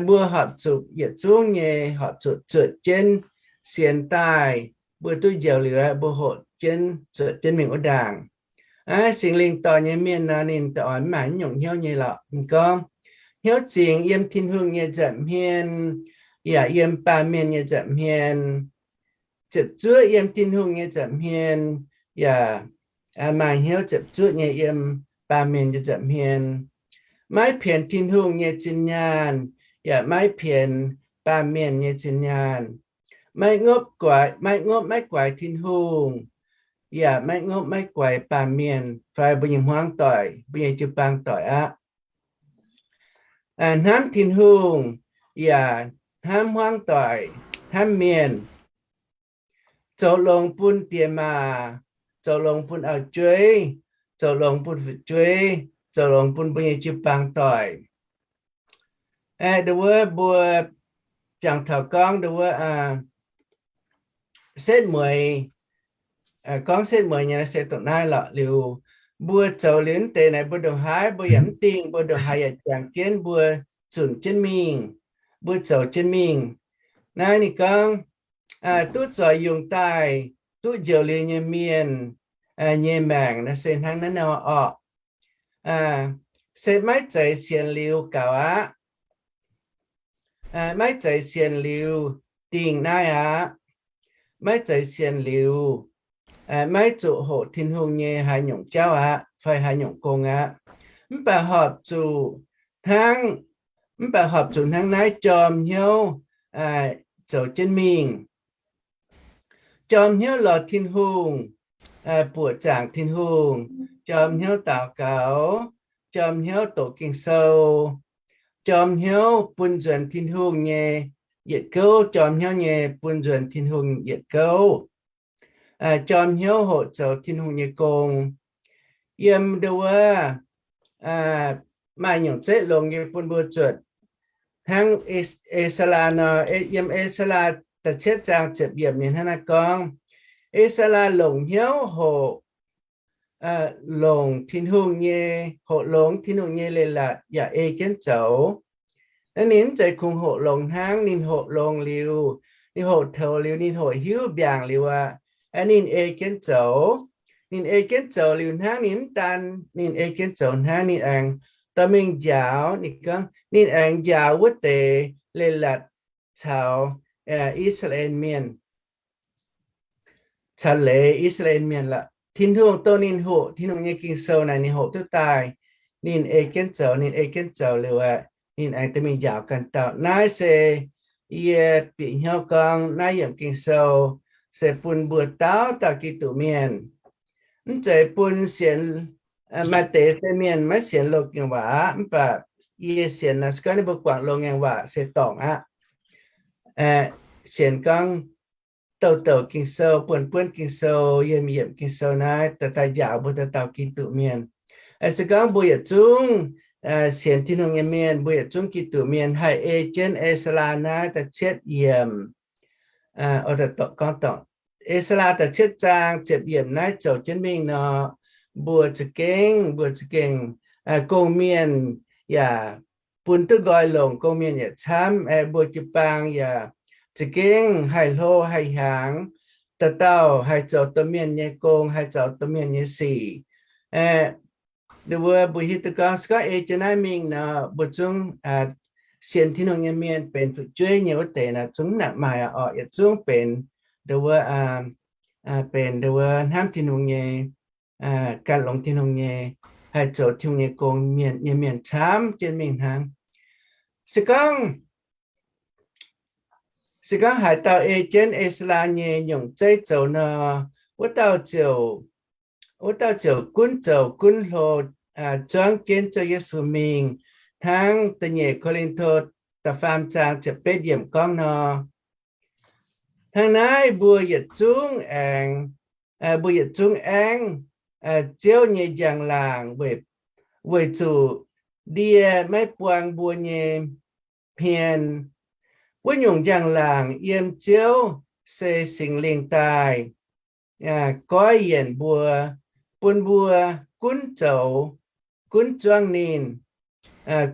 Mbuo horpc zuqc yietc zungv nyei horpc zuqc zuotc jienv sienx daaih, mbuo duqv njoux liuz, mbuo hoqc jienv zuotc jienv mingh wuov ndaangc. Aa, Singx Lingh dorh nyei mienh nor, ninh da'oix mv maaih haaix nyungc hnyouv nyei lorqc. Ninh gorngv, hnyouv zingx yiem Tin-Hungh nyei nza'hmien yaac yiem baamh mienh nyei nza'hmien. Ziepc zuoqv yiem Tin-Hungh nyei nza'hmien yaac maaih hnyouv ziepc zuoqv nyei yiem baamh mienh nyei nza'hmien. Maiv pienx Tin-Hungh nyei zinh nyaanh yaac maiv pienx baamh mienh nyei zinh nyaanh. Maiv ngopv guaix, maiv ngopv maiv guaix Tin-Hungh, yaac maiv ngopv maiv guaix baamh mienh fai mbuo nyei hmuangv doic, mbuo nyei jiu-baang doic aqv. Hnamv Tin-Hungh yaac hnamv hmuangv doic, hnamv mienh. Zoux longx bun diex maac, zoux longx bun auv-jueiv, zoux longx bun fu'jueiv, zoux longx bun mbuo nyei jiu-baang doic. Aa, ndau wuov mbuo jangx taux gorngv ndau wuov, setv mueiz, gorngv setv mueiz nyei se dongh naaiv lorqc. Liuz mbuo zoux liuz mv deix naaic, mbuo ndongc haaix mbuo yaac mv dingh, mbuo ndongc haaix yaac jangx jienv, mbuo zunc jienv mingh, mbuo zoux jienv mingh. Naaiv ninh gorngv, duqv zoux yungz daaih, duqv njoux liuz nyei mienh nyei maengc naaiv se hnangv naaiv nor orqc. Se maiv zeiz sienx liuz gaux aqv. Maiv zeiz sienx liuz dingh naaiv aqv. Maiv zeiz sienx liuz, maiv zuqc hoqc Tin-Hungh nyei haaix nyungc jauv aqv, fai haaix nyungc gong aqv. Mv baac horpc zuqc hnangv, mv baac horpc zuqc hnangv naaiv jorm hnyouv zoux jienv mingh. Jorm hnyouv lorz Tin-Hungh, buoqc zaangc Tin-Hungh, jorm hnyouv daux gaux, jorm hnyouv doqc Ging-Sou, jorm hnyouv bun nzuonx Tin-Hungh nyei yietc gouv, jorm hnyouv nyei bun nzuonx Tin-Hungh yietc gouv, jorm hnyouv hoqc zoux Tin-Hungh nyei gong. Yiem ndau wuov maaih nyungc zeiv longx nyei bun mbuo zuotc hnangv E^saa^laa nor, yiem E^saa^laa da'cietv zaang ziepc yiemc ninh hnangv naaiv gorngv, E^saa^laa longc hnyouv hoqc, longc Tin-Hungh nyei, hoqc longx Tin-Hungh nyei leiz-latc yaac ei jienv zoux. Naaiv ninh mv zeiz kungx hoqc longx hnangv, ninh hoqc longx liuz, ninh hoqc toux liuz, ninh hoqc hiuv mbiaangc liuz aqv, ninh ei jienv zoux. Ninh ei jienv zoux liuz hnangv, ninh mv daan ninh ei jienv zoux hnangv, ninh aengx dorh mingh njaaux, ninh gorngv ninh aengx njaaux wuov deix leiz-latc caux I^saa^laa^en Mienh, caux leiz I^saa^laa^en Mienh lorqc. Tin-Hungh dongh ninh hoqc Tin-Hungh nyei Ging-Sou naaic, ninh hoqc duqv daaih, ninh ei jienv zoux, ninh ei jienv zoux liuz aqv, ninh aengx dorh mingh njaaux ganh dauh. Naaiv se yie bieqc hnyouv gorngv naaiv yiemc Ging-Sou se bun mbuo dauh dauh Giduc Mienh. Mv zeiz bun sienx, maaih deix se mienh maiv sienx loz-ngaengc waac aqv, mv baac yie sienx naaic se gorngv ninh mbuo guangc loz-ngaengc waac se dorngc aqv. Sienx gorngv douc douc Ging-Sou, buonv-buonv Ging-Sou, yiemc yiemc Ging-Sou naaiv daaih njaaux mbuo dauh dauh Giduc Mienh. Se gorngv mbuo yietc zungv sienx Tin-Hungh nyei mienh, mbuo yietc zungv Giduc Mienh haih ei jienv E^saa^laa naaiv da'cietv yiemc, E^saa^laa da'cietv zaang ziepc yiemc naaiv zoux jienv mingh nor, mbuo za'gengh, mbuo za'gengh gong-mienh yaac bun duqv nqoi longc, gong-mienh yaac camv, aeqv, mbuo jiu-baang yaac za'gengh haih hlo haih hiaangx, dauh dauh haih zoux domh mienh nyei gong, haih zoux domh mienh nyei sic. Aeqv, nduov mbuo hiuv duqv gorngv se gorngv ei jienv naaiv mingh nor, mbuo zungv sienx Tin-Hungh nyei mienh benx fu'jueiv nyei wuov deix naaic zungv mv nangc maaih orqc, yietc zungv benx nduov, benx nduov hnamv Tin-Hungh nyei, gan longx Tin-Hungh nyei, haih zoux Tin-Hungh nyei gong mienh nyei mienh camv jienv mingh hnangv. Se gorngv, se gorngv haaix dauh ei jienv E^saa^laa nyei nyungc zeiv zoux nor, wuov dauh ziouc, wuov dauh ziouc gunv zoux gunv hlo zuangv jienv Ziouv Yesu mingh, hnangv da'nyeic Ko^lin^to da'faam zaang ziepc betv yiemc gorngv nor. Hnangv naaiv mbuo yietc zungv aengx, mbuo yietc zungv aengv Ziouv nyei njang-laangc, weic zuqc ndie maiv buang mbuo nyei hmien. Wuov nyungc njang-laangc yiem Ziouv se Singx Lingh daaih goiv yienc mbuo, bun mbuo gunv zoux, gunv zuangv ninh,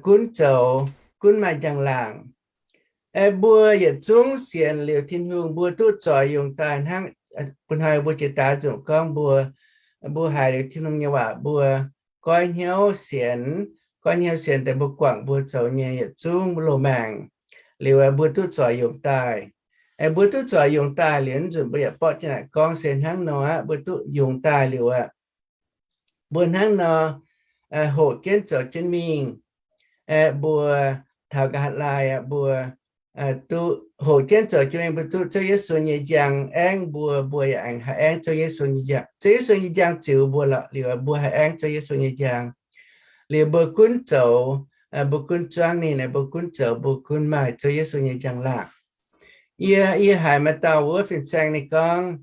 gunv zoux, gunv maaih njang-laangc. Mbuo yietc zungv sienx liuz Tin-Hungh, mbuo duqv zoix yungz daaih hnangv, bun hnoi mbuo jiex daaux nzunc gorngv mbuo, mbuo haiz liuz Tin-Hungh nyei waac mbuo goiv hnyouv sienx, goiv hnyouv sienx deix mbuo guangc mbuo zoux nyei yietc zungv loz-maengc liuz, mbuo duqv zoix yungz daaih. Mbuo duqv zoix yungz daaih liuz nzunc mbuo yaac borqv jienv naaic gorngv se hnangv nor aqv, mbuo duqv yungz daaih liuz aqv, mbuo hnangv nor hoqc jienv zoux jienv mingh. Mbuo taux nqa'haav laai aqv, mbuo duqv hoqc jienv zoux jienv mingh, mbuo duqv Ziouv Yesu nyei njang aengv mbuo, mbuo yaac aengx haih aengv Ziouv Yesu nyei njang. Ziouv Yesu nyei njang ziux mbuo lorqc liuz, mbuo haih aengv Ziouv Yesu nyei njang. Liuz mbuo gunv zoux, mbuo gunv zuangv ninh, mbuo gunv zoux, mbuo gunv maaih Ziouv Yesu nyei njang-laangc. Yie, yie haiz maaih dauh wuov fin-saeng ninh gorngv,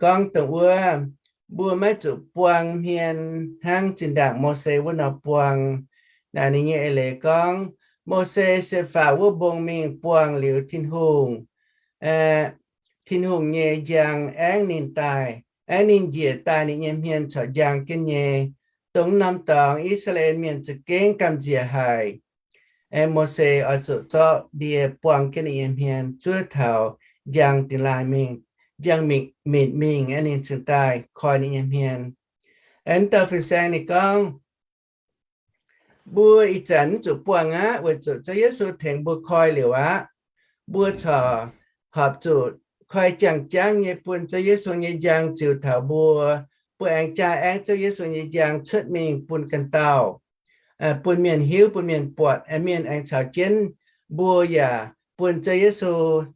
gorngv dongh wuov, mbuo maiv zuqc buang hmien hnangv zinh ndaangc Mose wuov nor buang. Naaic ninh nyei eix leiz gorngv, Mose se faaux wuov mbong mingh buangh liuz Tin-Hungh, Tin-Hungh nyei njang aengv ninh daaih, aengv ninh njiec daaih ninh nyei hmien corc njang jienv nyei. Dongh norm dorngx I^saa^laa^en Mienh za'gengh gamh nziex haic. Mose oix zuqc zorqv ndie buang jienv ninh nyei hmien zuov taux njang dingx laaih mingh, njang mitc mingh, ninh cingx daaih koi ninh nyei hmien. Aengx dauh fin-saeng ninh gorngv, mbuo ih zanc mv zuqc buangh aqv, weic zuqc Ziouv Yesu tengx mbuo koi liuz aqv. Mbuo corc horpc zuqc koi jangx-jangv nyei bun Ziouv Yesu nyei njang ziux taux mbuo. Mbuo aengx jaa aengv Ziouv Yesu nyei njang cuotv mingh bun ganh dauh, bun mienh hiuv, bun mienh buatc, mienh aengx caux jienv mbuo yaac bun Ziouv Yesu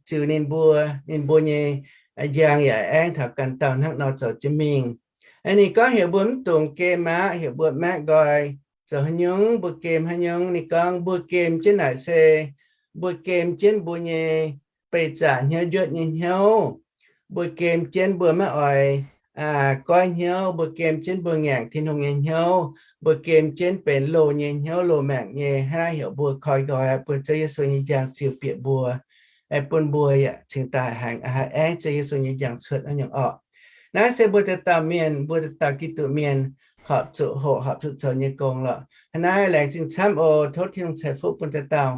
ziux ninh mbuo, ninh mbuo nyei njang yaac aengv taux ganh dauh hnangv nor zoux jienv mingh. Ninh gorngv heuc mbuo mv dungx gem aqv, heuc mbuo maiv nqoi zoux haaix nyungc, mbuo gem haaix nyungc. Ninh gorngv mbuo gem jienv naaic se mbuo gem jienv mbuo nyei beih zaqc hnyouv njuotv nyei hnyouv. Mbuo gem jienv mbuo maiv oix goiv hnyouv, mbuo gem jienv mbuo ngaengc Tin-Hungh nyei hnyouv, mbuo gem jienv benx loz nyei hnyouv, loz maengc nyei, hnangv naaiv heuc mbuo koi nqoi bun Ziouv Yesu nyei njang ziux bieqc mbuo, bun mbuo yaac cingx daaih haih aengv Ziouv Yesu nyei njang cuotv naaiv nyungc orqc. Naaiv se mbuo dauh dauh mienh, mbuo dauh dauh Giduc mienh horpc zuqc hoqc, horpc zuqc zoux nyei gong lorqc. Hnangv naaiv laengz zingh camv oc. Tov Tin-Hungh ceix fuqv bun dauh dauh.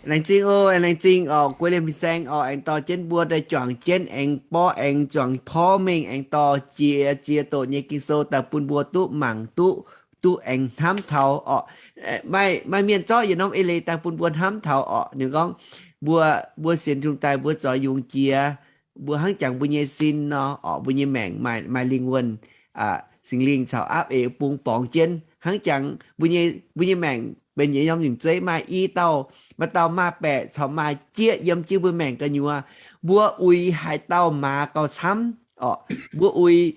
Laengz zingh oc, laengz zingh orqc, guei liemh fin-saeng orqc, aengx dorh jienv mbuo daaih juangc jienv, aengx borqv, aengx juangc porv mengh, aengx dorh jiex ziex doqc nyei Ging-Sou daaih bun mbuo duqv mangc duqv, duqv aengx hnamv taux orqc. Maaih, maaih mienh zorqv yietc norm eix leiz daaih bun mbuo hnamv taux orqc. Ninh gorngv, mbuo, mbuo sienx Tin-Hungh daaih mbuo zoux yungz jiex, mbuo hnangv jangx mbuo nyei sin nor orqc, mbuo nyei maengc maaih, maaih lingh wuonh, Singx Lingh caux aapv eix bung borngz jienv. Hnangv jangx mbuo nyei, mbuo nyei maengc benx yietc norm nyungc zeiv, maaih i dauh, maaih dauh maaz-baeqc caux maaz-jieqv yiem jienv mbuo maengc gu'nyuoz. Mbuo uix haaix dauh maaz gauh camv orqc? Mbuo uix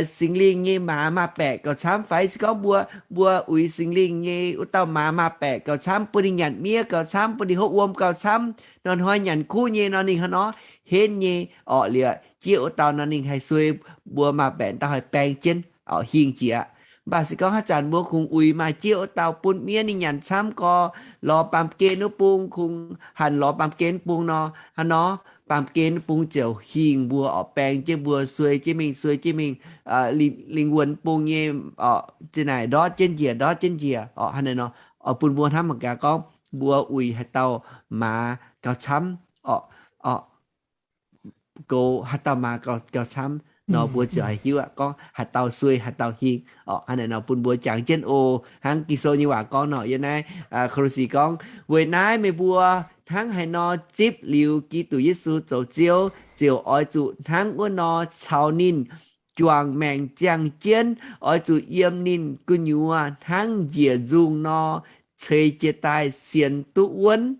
Singx Lingh nyei maaz maaz-baeqc gauh camv fai se gorngv mbuo, mbuo uix Singx Lingh nyei wuov dauh maaz maaz-baeqc gauh camv, bun ninh nyanc miev gauh camv, bun ninh hopv wuom gauh camv, hnoi-hnoi nyanc kuv nyei nor, ninh hnangv nor henv nyei orqc. Liuz jieqv wuov dauh nor ninh haih suei, mbuo maaz-baeqc dauh haih baeng jienv orqc, hingh jiex. Mv baac se gorngv haaix zanc mbuo kungx uix maaz-jieqv wuov dauh bun miev ninh nyanc camv gorx, lorz baamh gen wuov bung, kungx hanc lorz baamh gen bung nor, hnangv nor baamh gen bung ziouc hingh mbuo orqc, baeng jienv mbuo, suei jienv mingh, suei jienv mingh, lingh wuonh bung nyei orqc, zinh naaic ndortv jienv njiec, ndortv jienv njiec orqc. Hnangv naaiv nor, bun mbuo hnamv mangc gaax gorngv mbuo uix haaix dauh maaz gauh camv orqc, goux haaix dauh maaz gauh, gauh camv nor, mbuo ziouc haih hiuv aqv gorngv haaix dauh suei, haaix dauh hingh orqc. Hnangv naaiv nor bun mbuo jangx jienv oc. Hnangv Ging-Sou nyei waac gorngv nor, yiem naaiv Ko^lo^si gorngv, weic naaiv meih mbuo hnangv haaix nor zipv liuz Giduc Yesu zoux Ziouv, ziouc oix zuqc hnangv wuov nor caux ninh juangc maengc ziangh jienv, oix zuqc yiem ninh gu'nyuoz hnangv njiec nzungh nor ceix jiez daaih sienx duqv wuonv.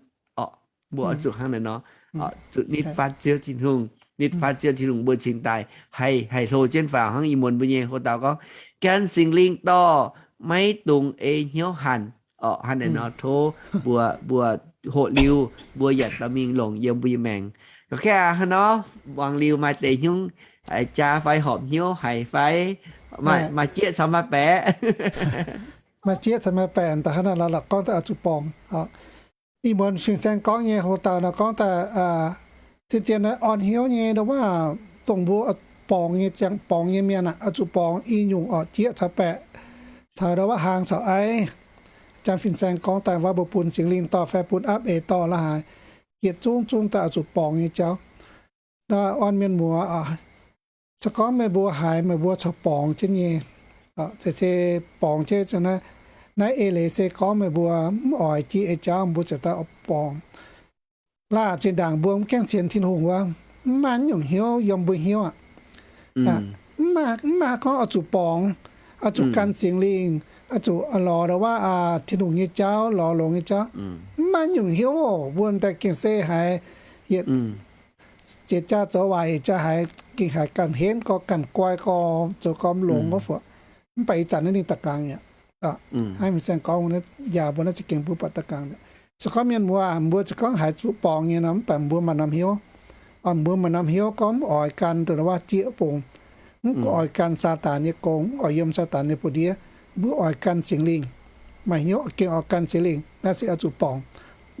Mbuo oix zuqc hnangv naaiv nor, zuqc nitv fatv Ziouv Tin-Hungh, nitv fatv Ziouv Tin-Hungh mbuo cingx daaih haih, haih hlo jienv faaux. Hnangv ih muonz mbuo nyei hoc dauh gorngv, gan Singx Lingh dorh, maiv dungx ei hnyouv hanc. Orqc, hnangv naaiv nor tov mbuo, mbuo hoqc liuz mbuo yaac dorh mingh longc yiem mbuo nyei maengc. Ga'kaaih hnangv nor, muangx liuz maaih deix hnyouv jaa fai horpc hnyouv haic fai, maaih jieqv caux maaih baeqc. Maaih jieqv caux maaih baeqc daaih hnangv naaiv lorqc, gorngv daaih oix zuqc borngz. Ih muonz fin-saeng gorngv nyei hoc dauh nor gorngv daaih zien-zien naaiv orn hnyouv nyei ndau wuov, dongh mbuo borngz nyei ziangh, borngz nyei mienh aqv, oix zuqc borngz i nyungc orqc, jieqv caux baeqc, caux ndau wuov hlang caux aiv. Jang fin-saeng gorngv daaih wuov mbuo bun Singx Lingh dorh fai bun aapv eix dorh la'haaix, yietc zungv zungv daaih oix zuqc borngz nyei jauv. Nor orn mienh muoz, se gorngv meih mbuo haiz meih mbuo corc borngz jienv nyei, se, se borngz jienv naaiv, naaiv eix leiz se gorngv meih mbuo mv oix jieqv nyei jauv, mbuo ziouc daaih borngz. Laah zinh ndaangc mbuo mv gaengh sienx Tin-Hungh wuov, mv maaih nyungc hnyouv yiem mbuo hnyouv aqv. Mv maaih, mv maaih gorngv oix zuqc borngz, oix zuqc gan Singx Lingh, oix zuqc lorz ndau wuov Tin-Hungh nyei jauv, lorz longx nyei jauv. Mv maaih nyungc hnyouv oc. Mbuo daaih gengh se haiz yietc jiex jaa zoux waaic jaa haiz gengh haiz ganh henv gorx, ganh guai gorx, zoux gorx mv longx wuov fai. Mv baac ih zanc naaiv ninh da'gangx mi'aqv. Hnangv fin-saeng gorngv, yaac mbuo naaiv za'gengh mbuo buatc da'gangx mi'aqv. Se gorngv mienh muoz, mbuo se gorngv haiz zuqc borngz nyei nor, mv baac mbuo maaih norm hnyouv. Mbuo maaih norm hnyouv gorngv mv oix gan ndau wuov jieqv bung, mv oix gan Saadaan nyei gong, mv oix yiem Saadaan nyei buoz-ndiev. Mbuo oix gan Singx Lingh. Maaih hnyouv gengh oix gan Singx Lingh, naaiv se oix zuqc borngz.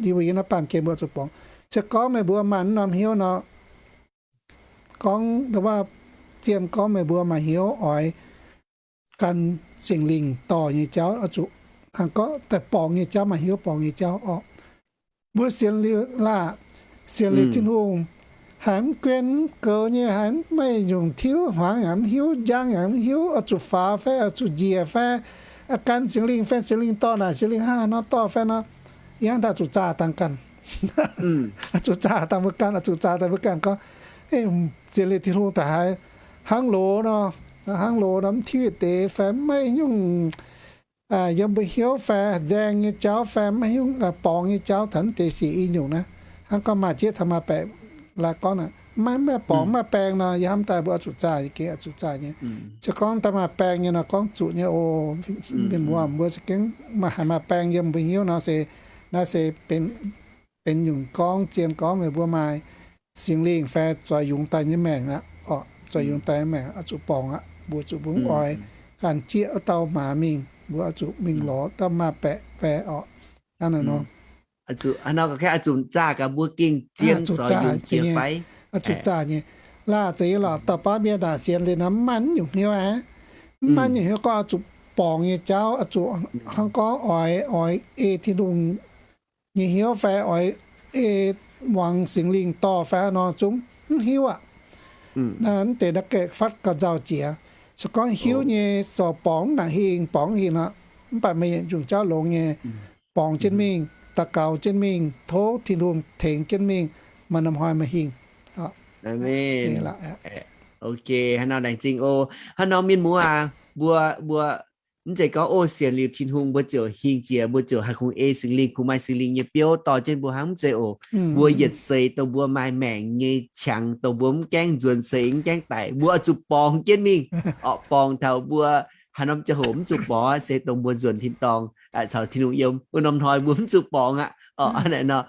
Yie mbuo yiem naaiv baamh gen mbuo oix zuqc borngz. Se gorngv meih mbuo maaih norm hnyouv nor, gorngv ndau wuov, zien gorngv meih mbuo maaih hnyouv oix gan Singx Lingh dorh nyei jauv, oix zuqc hnangv gorngv daaih borngz nyei jauv, maaih hnyouv borngz nyei jauv orqc. Mbuo sienx liuz laah, sienx liuz Tin-Hungh, haiz mv guen mv goux nyei, haiz mv maaih nyungc tiuv hmuangx yaac mv hiuv, njang yaac mv hiuv, oix zuqc faaux fai oix zuqc njiec fai, gan Singx Lingh fai Singx Lingh dorh naaic, Singx Lingh hnangv haaix nor dorh fai nor, yie hnangv daaih zuqc zaah dangh ganh. Zuqc zaah dangh mbuo ganh, zuqc zaah dangh mbuo ganh gorngv, sienx liuz Tin-Hungh daaih haiz hnangv loz nor, hnangv loz nor mv tiuv yietc deix fai mv maaih nyungc yiem mbuo hnyouv fai nzaeng nyei jauv fai maiv hiuv borngz nyei jauv taux naaiv deix sic i nyungc naaiv. Hnangv gorngv maaih jieqv caux maaih baeqc laaix gorngv naaic, maiv maaih borngz maaih baeng nor, yie hnamv daaih mbuo oix zuqc zaah nyei, gengh oix zuqc zaah nyei. Se gorngv daaih maaih baeng nyei nor gorngv zuqc nyei oc. Mienh muoz mbuo se gengh maaih haiz maaih baeng yiem mbuo hnyouv nor se, naaiv se benx nyungc gorngv zien gorngv meih mbuo maaih Singx Lingh fai zoux yungz daaih nyei maengc aqv, orqc, zoux yungz daaih nyei maengc oix zuqc borngz aqv. Mbuo zuqc mbuo mv oix ganh zieqv wuov dauh maaz mingh, mbuo oix zuqc mingh lorz dauh maaz-baeqc fai, orqc, hnangv naaiv nor. Oix zuqc zaah gaax mbuo gengh zien zoux yungz jiex fai? Oix zuqc zaah nyei. Laah zeiz nyei lorqc, dauh baav mienh naaic sienx liuz nor mv maaih nyungc hnyouv aqv. Mv maaih nyungc hnyouv gorngv oix zuqc borngz nyei jauv, oix zuqc hnangv gorngv oix, oix ei Tin-Hungh nyei hnyouv fai oix ei muangx Singx Lingh dorh fai nor zungv mv hiuv aqv. Naaiv deix naaiv gaeqv fatv gauh nzauh jiex. Se gorngv hiuv nyei, zoux borngz mv nangc hingh, borngz hingh nor, mv baac meih yietc nyungc jauv longx nyei, borngz jienv mingh, daux gaux jienv mingh, tov Tin-Hungh tengx jienv mingh, maaih norm hnoi meih hingh. Ok, hnangv nor laengz zingh oc. Hnangv nor mienh muoz aac, mbuo, mbuo mv zeiz gorngv, o, sienx liuz Tin-Hungh mbuo ziouc hingh jiex, mbuo ziouc haih kungx ei Singx Lingh, kungx maaih Singx Lingh nyei biouv dorh jienv mbuo hnangv, mv zeiz oc. Mbuo yietc seix dongh mbuo maaih maengc nyei qangx, dongh mbuo mv gaengh nzuonx seix, mv gaengh daic, mbuo oix zuqc borngz jienv mingh. Orqc, borngz taux mbuo haaix norm ziangh hoc mv zuqc borngz se dongh mbuo nzuonx tin-dorngh caux Tin-Hungh yiem wuov norm hnoi mbuo mv zuqc borngz aqv. Orqc, hnangv naaiv nor,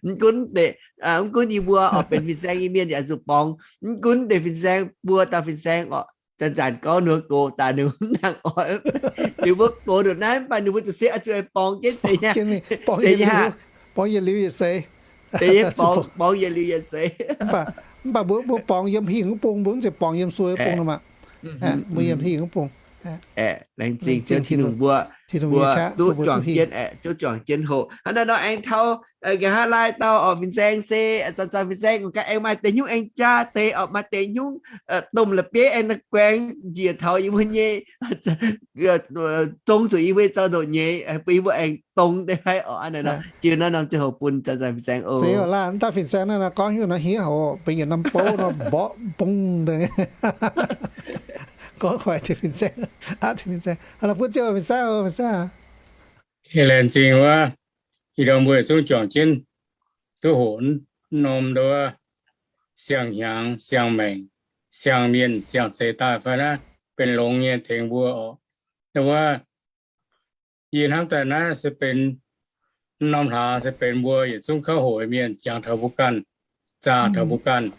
mv gunv deix, mv gunv yie mbuo oix benx fin-saeng nyei mienh yaac zuqc borngz. Mv gunv deix fin-saeng, buo dauh fin-saeng orqc, zanc-zanc gorngv ninh mbuo gox daaih ninh mbuo mv nangc oix. Ninh mbuo gox ndongc naaiv mv baac ninh mbuo zuqc se oix zuqc borngz jienv, zeiz nyei, borngz yietc liuz yietc seix, borngz yietc liuz yietc seix. Mv baac mbuo, mbuo borngz yiem hingh wuov bung, mbuo mv zeiz borngz yiem sueih wuov bung nor maah. Mbuo yiem hingh wuov bung. Laengz zingh Tin-Hungh mbuo, mbuo duqv juangc jienv, duqv juangc jienv hoqc. Hnangv naaiv nor aengx taux nqa'haav laai dauh orqc, fin-saeng se zanc-zanc fin-saeng ganh aengx maaih deix nyungc aengx jaa deix orqc, maaih deix nyungc domh la'bieiv aengx naaiv guaengx njiec taux yie mbuo nyei, zong zuqc yie mbuo nyei zaux-ndoqv nyeiz, bun yie mbuo aengx dongz deix fai orqc. Hnangv naaiv nor, jiex naaiv norm ziangh hoc bun zanc-zanc fin-saeng oc. Laanh daaih fin-saeng naaiv nor gorngv nyungc nor hniev hoc, benx yietc norm bouv nor mborqv bung deix. Gorngv kuaix deix fin-saeng, aqv deix fin-saeng, hnangv nor butv ziouc fin-saeng, fin-saeng. Laengz zingh wuov, ih ndorm mbuo yietc zungv juangc jienv duqv hoqc norm nduov siang-hnyangx, siang-maengc, siang-mienh, siang-zeix daaih fai naaiv benx longx nyei tengx mbuo oc. Wuov, yie hnamv daaih naaiv se benx norm hlaax se benx mbuo yietc zungv kouv hoqc mienh jangx taux mbuo ganh, zaah taux mbuo ganh.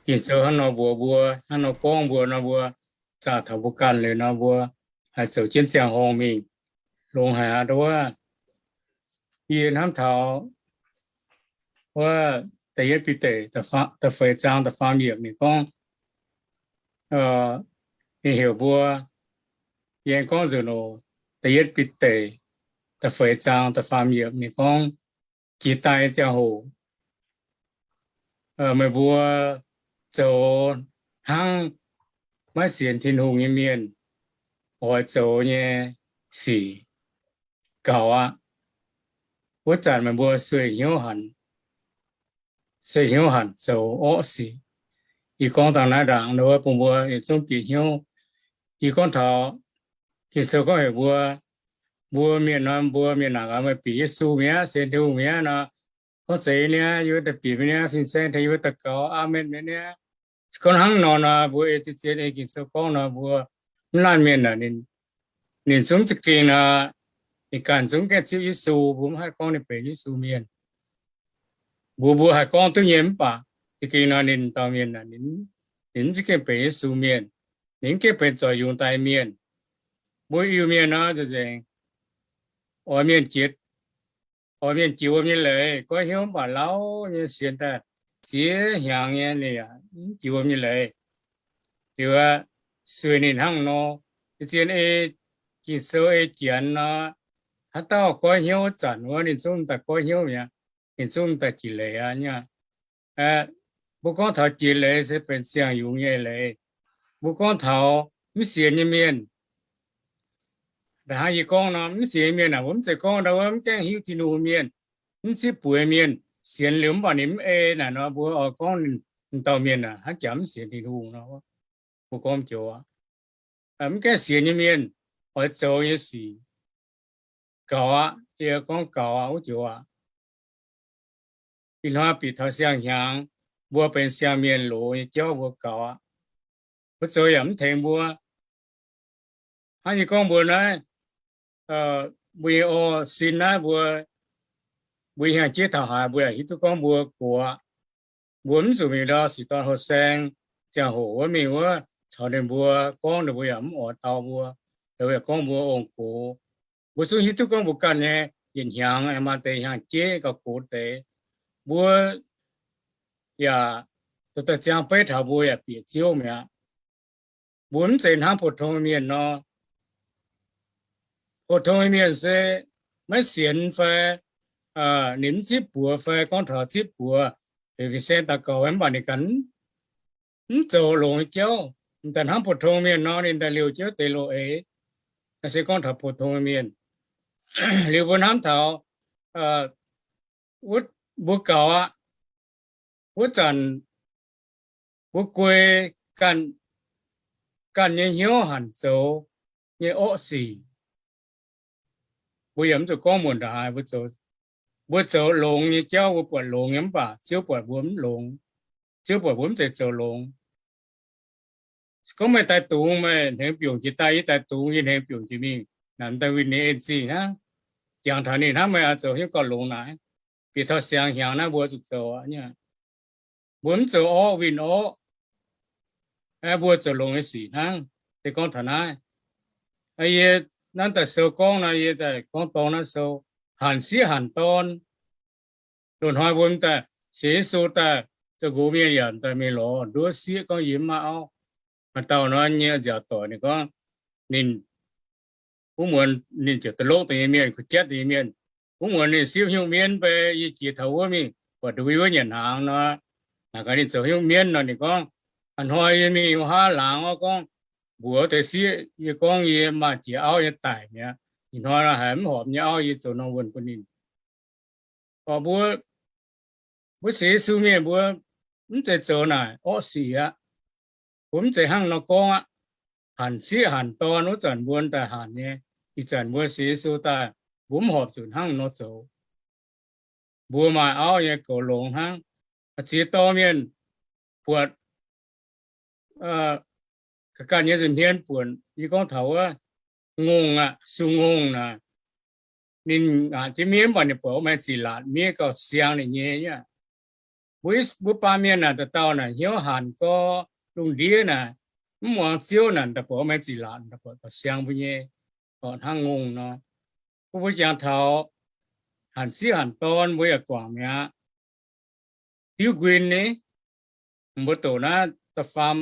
Ging-Sou hnangv nor mbuox mbuo, hnangv nor gorngv mbuo nor, mbuo zaah taux mbuo ganh liuz nor, mbuo haih zoux jienv ziangh horngh mingh. Longx haic aqv wuov. Yie hnamv taux wuov da'yietv Bide da'feix zaang da'faam yiemc ninh gorngv, ninh heuc mbuo, yie aengx gorngv nzunc oc, da'yietv Bide da'feix zaang da'faam yiemc ninh gorngv, jiex daaih nyei ziangh hoc meih mbuo zoux hnangv maiv sienx Tin-Hungh nyei mienh oix zoux nyei sic gaux aqv. Wuov zanc meih mbuo sueih hnyouv hanc, sueih hnyouv hanc zoux orqv sic. Yie gorngv dangh naaiv ndaangc wuov bun mbuo yietc zungv bieqc hnyouv. Yie gorngv taux Ging-Sou gorngv heuc mbuo, mbuo mienh nor, mbuo mienh naaic gaax meih bieqc Yesu mi'aqv, sienx Tin-Hungh mi'aqv nor, gorngv zeiz niaa, yie mbuo daaih bieqc mi'aqv, fin-saeng tengx yie mbuo daux gaux, aamen mi'aqv niaa. Gorngv hnangv nor nor, mbuo ei deix zien ei Ging-Sou gorngv nor, mbuo mv laanh mienh naaic, ninh zungv za'gengh nor, ninh ganh zungv gaengh zipv Yesu, mbuo mv haih gorngv ninh benx Yesu mienh. Mbuo, mbuo haih gorngv duqv nyei mv baac za'gengh nor ninh dauh mienh naaic, ninh mv za'gengh benx Yesu mienh, ninh mv gengh benx zoux yungz daaih mienh. Mbuo Iu-Mienh nor nzengc, oix mienh jiex, oix mienh jiex wuom nyei leiz, goiv hnyouv mv baac lauh nyei sienx daaih ziex hnyangx nyei, ninh yaac mv jiex wuom nyei leiz. Liuz aqv, sueih ninh hnangv nor, zien ei Ging-Sou ei Janx nor, haaix dauh goiv hnyouv wuov zanc wuov, ninh zungv daaih goiv hnyouv mi'aqv, ninh zungv daaih jiex leiz aqv. Mbuo gorngv taux jiex leiz se benx siang-yungz nyei leiz. Mbuo gorngv taux mv sienx nyei mienh, hnangv yie gorngv nor, mv sienx nyei mienh aah, mbuo mv zeiz gorngv ndau wuov mv gaengh hiuv Tin-Hungh mienh, mv zipv bueix mienh, sienx liuz mv baac ninh mv ei naaic nor, mbuo oix gorngv ninh dauh mienh aah, hnangv jaax mv sienx Tin-Hungh nor, mbuo gorngv joux aqv. Mv gaengh sienx nyei mienh oix zoux nyei sic gaux aqv. Yie gorngv gaux aqv, wuov joux aqv. Ih hnoi bieqc taux siang-hnyangx, mbuo benx siang-mienh loz nyei jauv mbuo gaux aqv. Mbuo zoux yaac mv tengx mbuo. Hnangv yie gorngv mbuo naaiv, mbuo nyei orv sin naaiv mbuo, mbuo hnyangx-jeiv taux haaix mbuo yaac hiuv duqv gorngv mbuo gox aqv. mbuo mv zuqc mingh ndau sic dorn houh saeng, ziangh hoc wuov mingh wuov caux ninh mbuo gorngv, ninh mbuo yaac mv oix dau mbuo, ninh mbuo yaac gorngv mbuo ong-gox. Mbuo zungv hiuv duqv gorngv mbuo ganh nyei yietc hnyangx maaih deix hnyangx-jeiv gauh gox deix. Mbuo yaac daaih ziangh beiv taux mbuo yaac bieqc Ziouv mi'aqv. Mbuo mv zeiz hnangv pou-tong mienh nor. Pou-tong mienh se maiv sienx fai ninh mv zipv buoz fai gorngv taux zipv buoz, heuc fin-saeng daux gaux mv baac ninh ganh mv zoux longx nyei jauv. Ninh daaih hnangv pou-tong mienh nor, ninh daaih liouh jienv deix loz-eix. Naaiv se gorngv taux pou-tong mienh. Liuz mbuo hnamv taux mbuo gaux aqv, wuov zanc mbuo guei ganh, ganh nyei hnyouv hanc zoux nyei orqv sic. Mbuo yaac mv zuqc gorngv muonc ndaaix, mbuo zoux longx nyei jauv, mbuo buatc longx nyei, mv baac Ziouv buatc mbuo mv longx. Ziouv buatc mbuo mv zeiz zoux longx. Gorngv meih daaih dungz, meih hnengx biungc jiex daaih, yie daaih dungz, yie hnengx biungc jiex mingh, naaic daaih winh nyei en zingh hnangv. Jangx taux ninh hnangv, meih oix zoux hnyouv gauh longx naaic. Bieqc taux siang-hnyangx naaiv mbuo zuqc zoux aqv. Mbuo mv zoux orqv winh orqv, mbuo zoux longx nyei sic hnangv. Se gorngv taux naaiv, yie naaiv daaih sou gorngv nor, yie daaih gorngv dorng naaiv sou, hanc sieqv hanc dorn. Loz-hnoi mbuo daaih sienx Yesu daaih, zoux nqox mienh yaac daaih mingh lorz nduov sieqv gorngv yie mv maaih auv. Maaih dauh nor nyei nziaauc doic ninh gorngv, ninh wuov muonz ninh ziouc da'lokv deix nyei mienh, kuh jatv deix nyei mienh. Wuov muonz ninh sipv hnyouv mienv mbe, yie jiex taux wuov mingh buatc nduov wuov nyanc hnaangx nor, naaic gaax ninh zoux hnyouv mienv nor, ninh gorngv, a'hnoi yie mingh wuov haav laangz orqv, gorngv mbuox deix sieqv yie gorngv yie maaih jiex auv nyei daic mi'aqv. Ih hnoi nor haiz mv horpc nyei auv, yie zoux norm wuonh bun ninh. Mbuo, mbuo sienx Yesu mienh mbuo mv zeiz zoux naaic orqv sic aqv. Mbuo mv zeiz hnangv nor gorngv aqv. Hanc sieqv hanc dorn wuov zanc mbuo daaih hanc nyei. Ih zanc mbuo sienx Yesu daaih, mbuo mv horpc zuqc hnangv nor zoux. Mbuo maaih auv nyei goux longx hnangv. Ziex dorh mienh buatc ga'ganh nyei nza'hmien buonc, yie gorngv taux wuov ngongh aqv, sung ngongh naaic, ninh ngaatc jienv miev mv baac ninh buatc wuov maengx ziqc laatc miev gauh siang ninh nyei aqv. Mbuo, mbuo baamh mienh naaic, dauh dauh naaic hnyouv hanc gorx lungh ndiev naaic, mv muangx Ziouv naaic, daaih buatc wuov maengx ziqc laatc daaih buatc gauh siang mbuo nyei, orqc hnangv ngongh nor. Mbuo, mbuo jangx taux hanc sieqv hanc dorn mbuo yaac guangc mi'aqv. Diuv nquin ni, mbuo doqc naaiv da'faam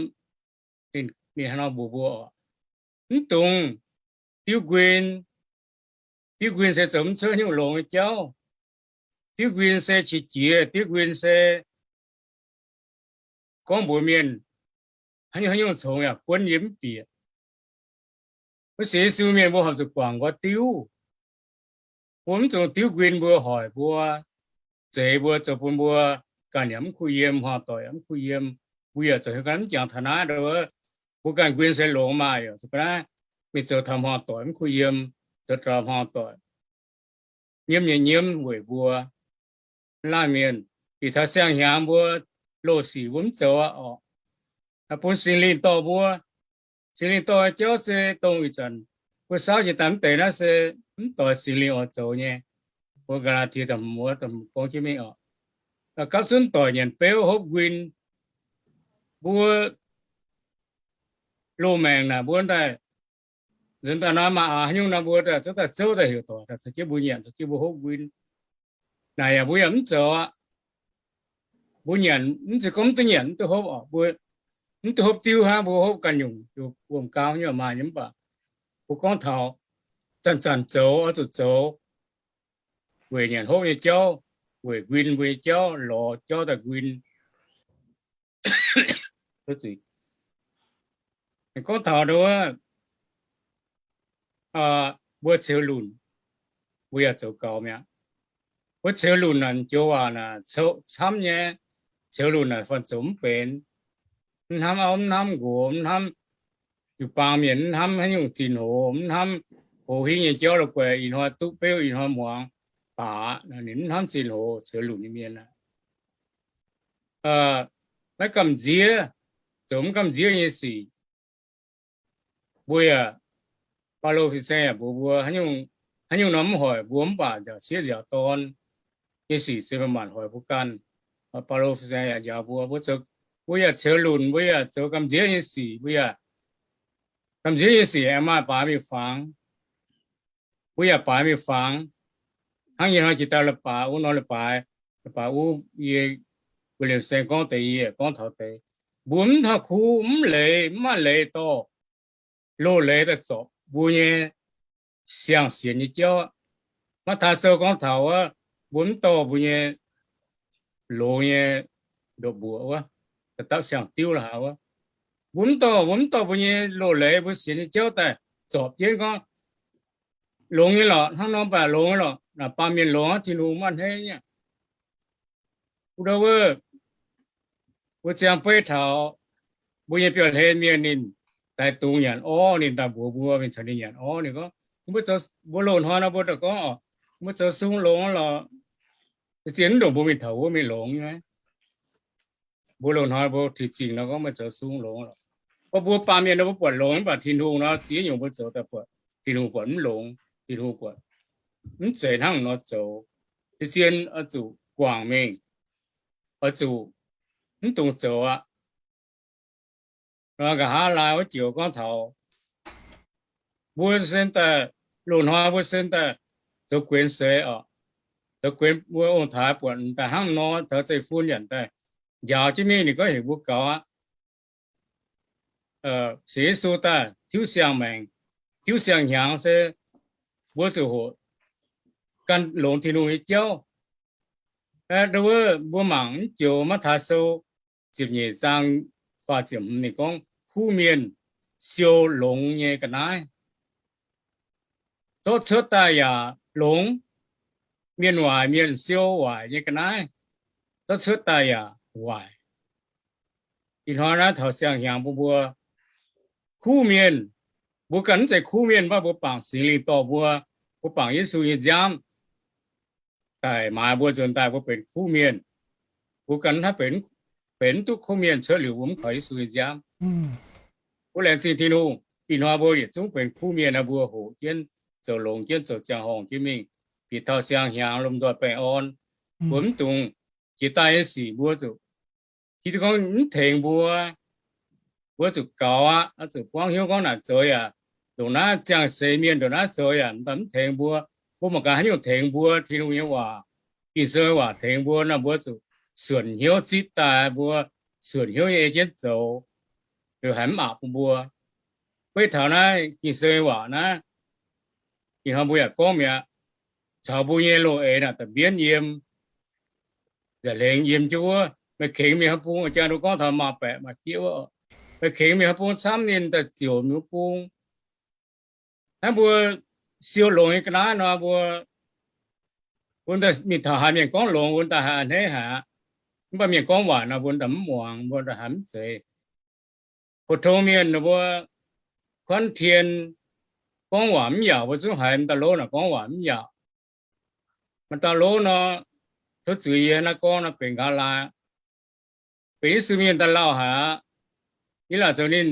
ninh hnangv nor mbuox mbuo orqc, mv dungx diuv nquin. Diuv nquin se zoux mv cuotv nyungc longx nyei jauv. Diuv nquin se qiex jiez, diuv nquin se gorngv mbuox mienh haaix nyungc haaix nyungc congx yaac buonv yie mv bieqc. Mbuo sienx Yesu mienh mbuo horpc zuqc guangc nqoi diuv. Mbuo mv dungx diuv nquin mbuo hoic mbuo, zeix mbuo, zoux bun mbuo ganh yaac mv kuh yiem, hmuangx-doic yaac mv kuh yiem. Mbuo yaac zoux heuc ganh mv jangx taux naaiv, mbuo ganh nquin se longx maah, yaac zoux ga'naaiv mingh zoux taux hmuangx-doic mv kuh yiem, zoux taux hmuangx-doic nyiemv nyei nyiemv weic mbuo. Laanh mienh bieqc taux siang-hnyangx mbuo loz-sic mbuo mv zoux aqv orqc. Bun Singx Lingh dorh mbuo. Singx Lingh dorh nyei jauv se dongh ih zanc mbuo saauv jiex daaih mv deix naaiv se mv doix Singx Lingh oix zoux nyei. Mbuo Gaa^laa^tie da'hmz wuov da'hmz gorngv jienv mingh orqc. Gapv zunv doic nyanc beuv hopv nquin. Mbuo loz-maengc naaic mbuo daaih nzuonx daaih nor maaih aax haaix nyungc nor mbuo daaih zouv daaih zouv daaih heuc doic daaih caux jienv mbuo nyanc, caux jienv mbuo hopv nquin. Naaic yaac mbuo yaac mv zoux aqv. Mbuo nyanc mv zeiz gorngv mv duqv nyanc mv duqv hopv orqc, mbuo mv duqv hopv diuv hnangv, mbuo hopv ganh nyungc, wuom-gaam nyungc maaih nyei mv baac mbuo gorngv taux zanc-zanc zoux oix zuqc zoux weic nyanc hopv nyei jauv, weic nquin mbuo nyei jauv, lorz jauv daaih nquin. Gorngv taux wuov, mbuo ceux lunc, mbuo yaac zoux gaux mi'aqv. Mbuo ceux lunc naaic joux waac naaic coqv camv nyei. Ceux lunc naaic fanh zoux mv benx. Mv hnamv auv, mv hnamv nqox, mv hnamv jiu-baang mienh, mv hnamv haaix nyungc zinh hoz, mv hnamv hoz hingv nyei jauv la'guaih ih hnoi duqv beuv, ih hnoi muangx baac, ninh mv hnamv zinh hoz, ceux lunc nyei mienh aqv. Maiv gamh nziev, zoux mv gamh nziev nyei sic. Mbuo yaac, Baulo fin-saeng yaac mbuox mbuo, haaix nyungc nor mv hoic mbuo mv baac nziaauc sieqv nziaauc dorn nyei sic se manc-manc hoic mbuo ganh. Baulo yaac njaaux mbuo, mbuo yaac ceux lunc, mbuo yaac zoux gamh nziev nyei sic, mbuo yaac gamh nziev nyei sic aengx maaih baaix mingh fangx. Mbuo yaac baaix mingh fangx. Hnangv nyei hnoi jiex daaih leiz-baaix wuov nor, leiz-baaix, leiz-baaix wuov yie, William Saeng gorngv deix, yie gorngv taux deix, mbuo mv taux kuv, mv leiz, mv maaih leiz dorh loz-leiz daaih zorpc mbuo nyei siang-sienx nyei jauv. Matv^taai Sou gorngv taux wuov, mbuo mv dorh mbuo nyei longx nyei ndoqc mbuoqc wuov, da'dapv siang-diuv la'haaix wuov, mbuo mv dorh, mbuo mv dorh mbuo nyei loz-leiz, mbuo sienx nyei jauv daaih zorpc jienv gorngv, longx nyei lorqc, hnangv nor mv baac longx nyei lorqc, naaic baamh mienh longx aqv, Tin-Hungh mv maaih hneiv nyei. Wuov, wuov, mbuo ziangh beiv taux mbuo nyei biauv-hlen mienh ninh daaih dungx nyanc orv, ninh daaih mbuox mbuo mingh caux ninh nyanc orv, ninh gorngv, mbuo zoux, mbuo loz-hnoi nor mbuo daaih gorngv oc, mbuo zoux sung longx lorqc. Zien mv ndongc mbuo mingh taux wuov mingh longx nyei. Mbuo loz-hnoi mbuo tuix zingh nor gorngv meih zoux sung longx lorqc. Mv baac mbuo baamh mienh nor mbuo buatc longx, mv baac Tin-Hungh nor ziex nyungc mbuo zoux daaih buatc Tin-Hungh buatc mv longx, Tin-Hungh buatc mv zeiz hnangv nor zoux. Zien oix zuqc guangc mingh, oix zuqc mv dungx zoux aqv. Nqa'haav laai wuov joux gorngv taux mbuo sen daaih, loz-hnoi mbuo sen daaih zoux guenx seix oc. Zoux guenx mbuo ong-taaix buatc daaih hnangv nor, taux zeiv-fun yaac daaih njaaux jienv mingh, ninh gorngv heuc mbuo gaux aqv. Sienx Yesu daaih tiuv siang-maengc, tiuv siang-hnyangx se mbuo zuqc hoqc gan longx Tin-Hungh nyei jauv. Wuov mbuo mangc mv joux Matv^taai Sou ziepc nyeic zaang faah ziepc hmz ninh gorngv kuv mienh siou longx nyei ga'naaiv, zorqv cuotv daaih yaac longx. Mienh waaic mienh siou waaic nyei ga'naaiv, zorqv cuotv daaih yaac waaic. Ih hnoi naaiv taux siang-hnyangx bun mbuo kuv mienh, mbuo ganh mv zeiz kuv mienh, mv baac mbuo bangc Singx Lingh dorh mbuo, mbuo bangc Yesu nyei nziaamv daic maaiz mbuo nzuonx daaih mbuo benx kuv mienh. Mbuo ganh hnangv benx, benx mv duqv kuv mienh cuotv liuz mbuo mv kaux Yesu nyei nziaamv. Mbuo laengz zingh Tin-Hungh, ih hnoi mbuo yietc zungv benx kuv mienh nor, mbuo hoqc jienv zoux longx jienv, zoux ziangh horngh jienv mingh, bieqc taux siang-hnyangx lomh nzoih baengh orn. Mbuo mv dungx jiex daaih nyei sic mbuo zuqc, ti gorngv mv tengx mbuo, mbuo zuqc gaux aqv, zuqc buangv hnyouv gorngv naaic zoux yaac ndongc naaiv, ziangh seix mienh ndongc naaiv zoux yaac mv tengx mbuo. Mbuo mangc gaax haaix nyungc tengx mbuo, Tin-Hungh nyei waac, Ging-Sou nyei waac tengx mbuo nor, mbuo zuqc suonc hnyouv zipv daaih, mbuo suonc hnyouv nyei ei jienv zoux, liuz haiz mv aqc bun mbuo. Beiv taux naaiv Ging-Sou nyei waac naaiv, ih hnoi mbuo yaac gorngv mi'aqv, caux mbuo nyei loz-eix naaic da'mbienv yiem, nza'hmien yiem jienv wuov, meih kengx mingh haaix bung, jang nduov gorngv taux maaih baeqc maaih jieqv wuov, meih kengx mingh haaix bung camv ninh daaih ziouc mingh wuov bung. Hnangv mbuo siou longx nyei ga'naaiv nor, mbuo, mbuo daaih mingh taux haaix mienh gorngv longx, mbuo daaih haiz a'hneiv haic aqv. Mv baac mienh gorngv waaic nor, mbuo daaih mv muangx, mbuo daaih haiz mv zeiz. Phổ thông mienh ninh mbuo kuanv tien gorngv waac mv yaac, mbuo zungv haiz m'daaih lov naaic gorngv waac mv yaac. M'daaih lov nor, tov zuiz yie naaiv gorngv nor benx nqa'haav laai, benx Yesu mienh daaih lauh haic aqv. Yie laaic zoux ninh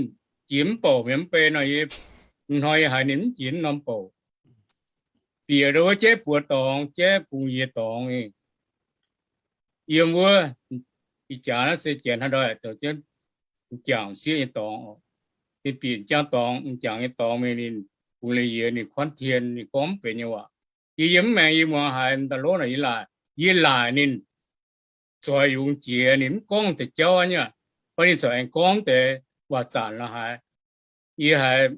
jiex mv bouc mi'aqv, mv bei nor yie, hnoi yie haiz ninh mv jiex mv norm bouc. Bieqc ndau wuov jaiv buoz dorngx, jaiv bungx yie dorngx. Yiem wuov, ih jaax naaiv se janx haaix ndau zoux jienv m'jangc sieqv nyei dorngx. Ninh bieqc m'jangc dorngx, m'jangc nyei dorngx mingh ninh bungx liuz yie, ninh kuanv tien, ninh gorngv mv benx nyei waac. Yie yiem mv maengx, yie muangx haiz m'daaih lov naaic yie laaic, yie laaic ninh zoix yungz jiex, ninh mv gorngv deix jauv nyei aqv. Mv baac ninh corc aengx gorngv deix waac zanc la'haaix. Yie haiz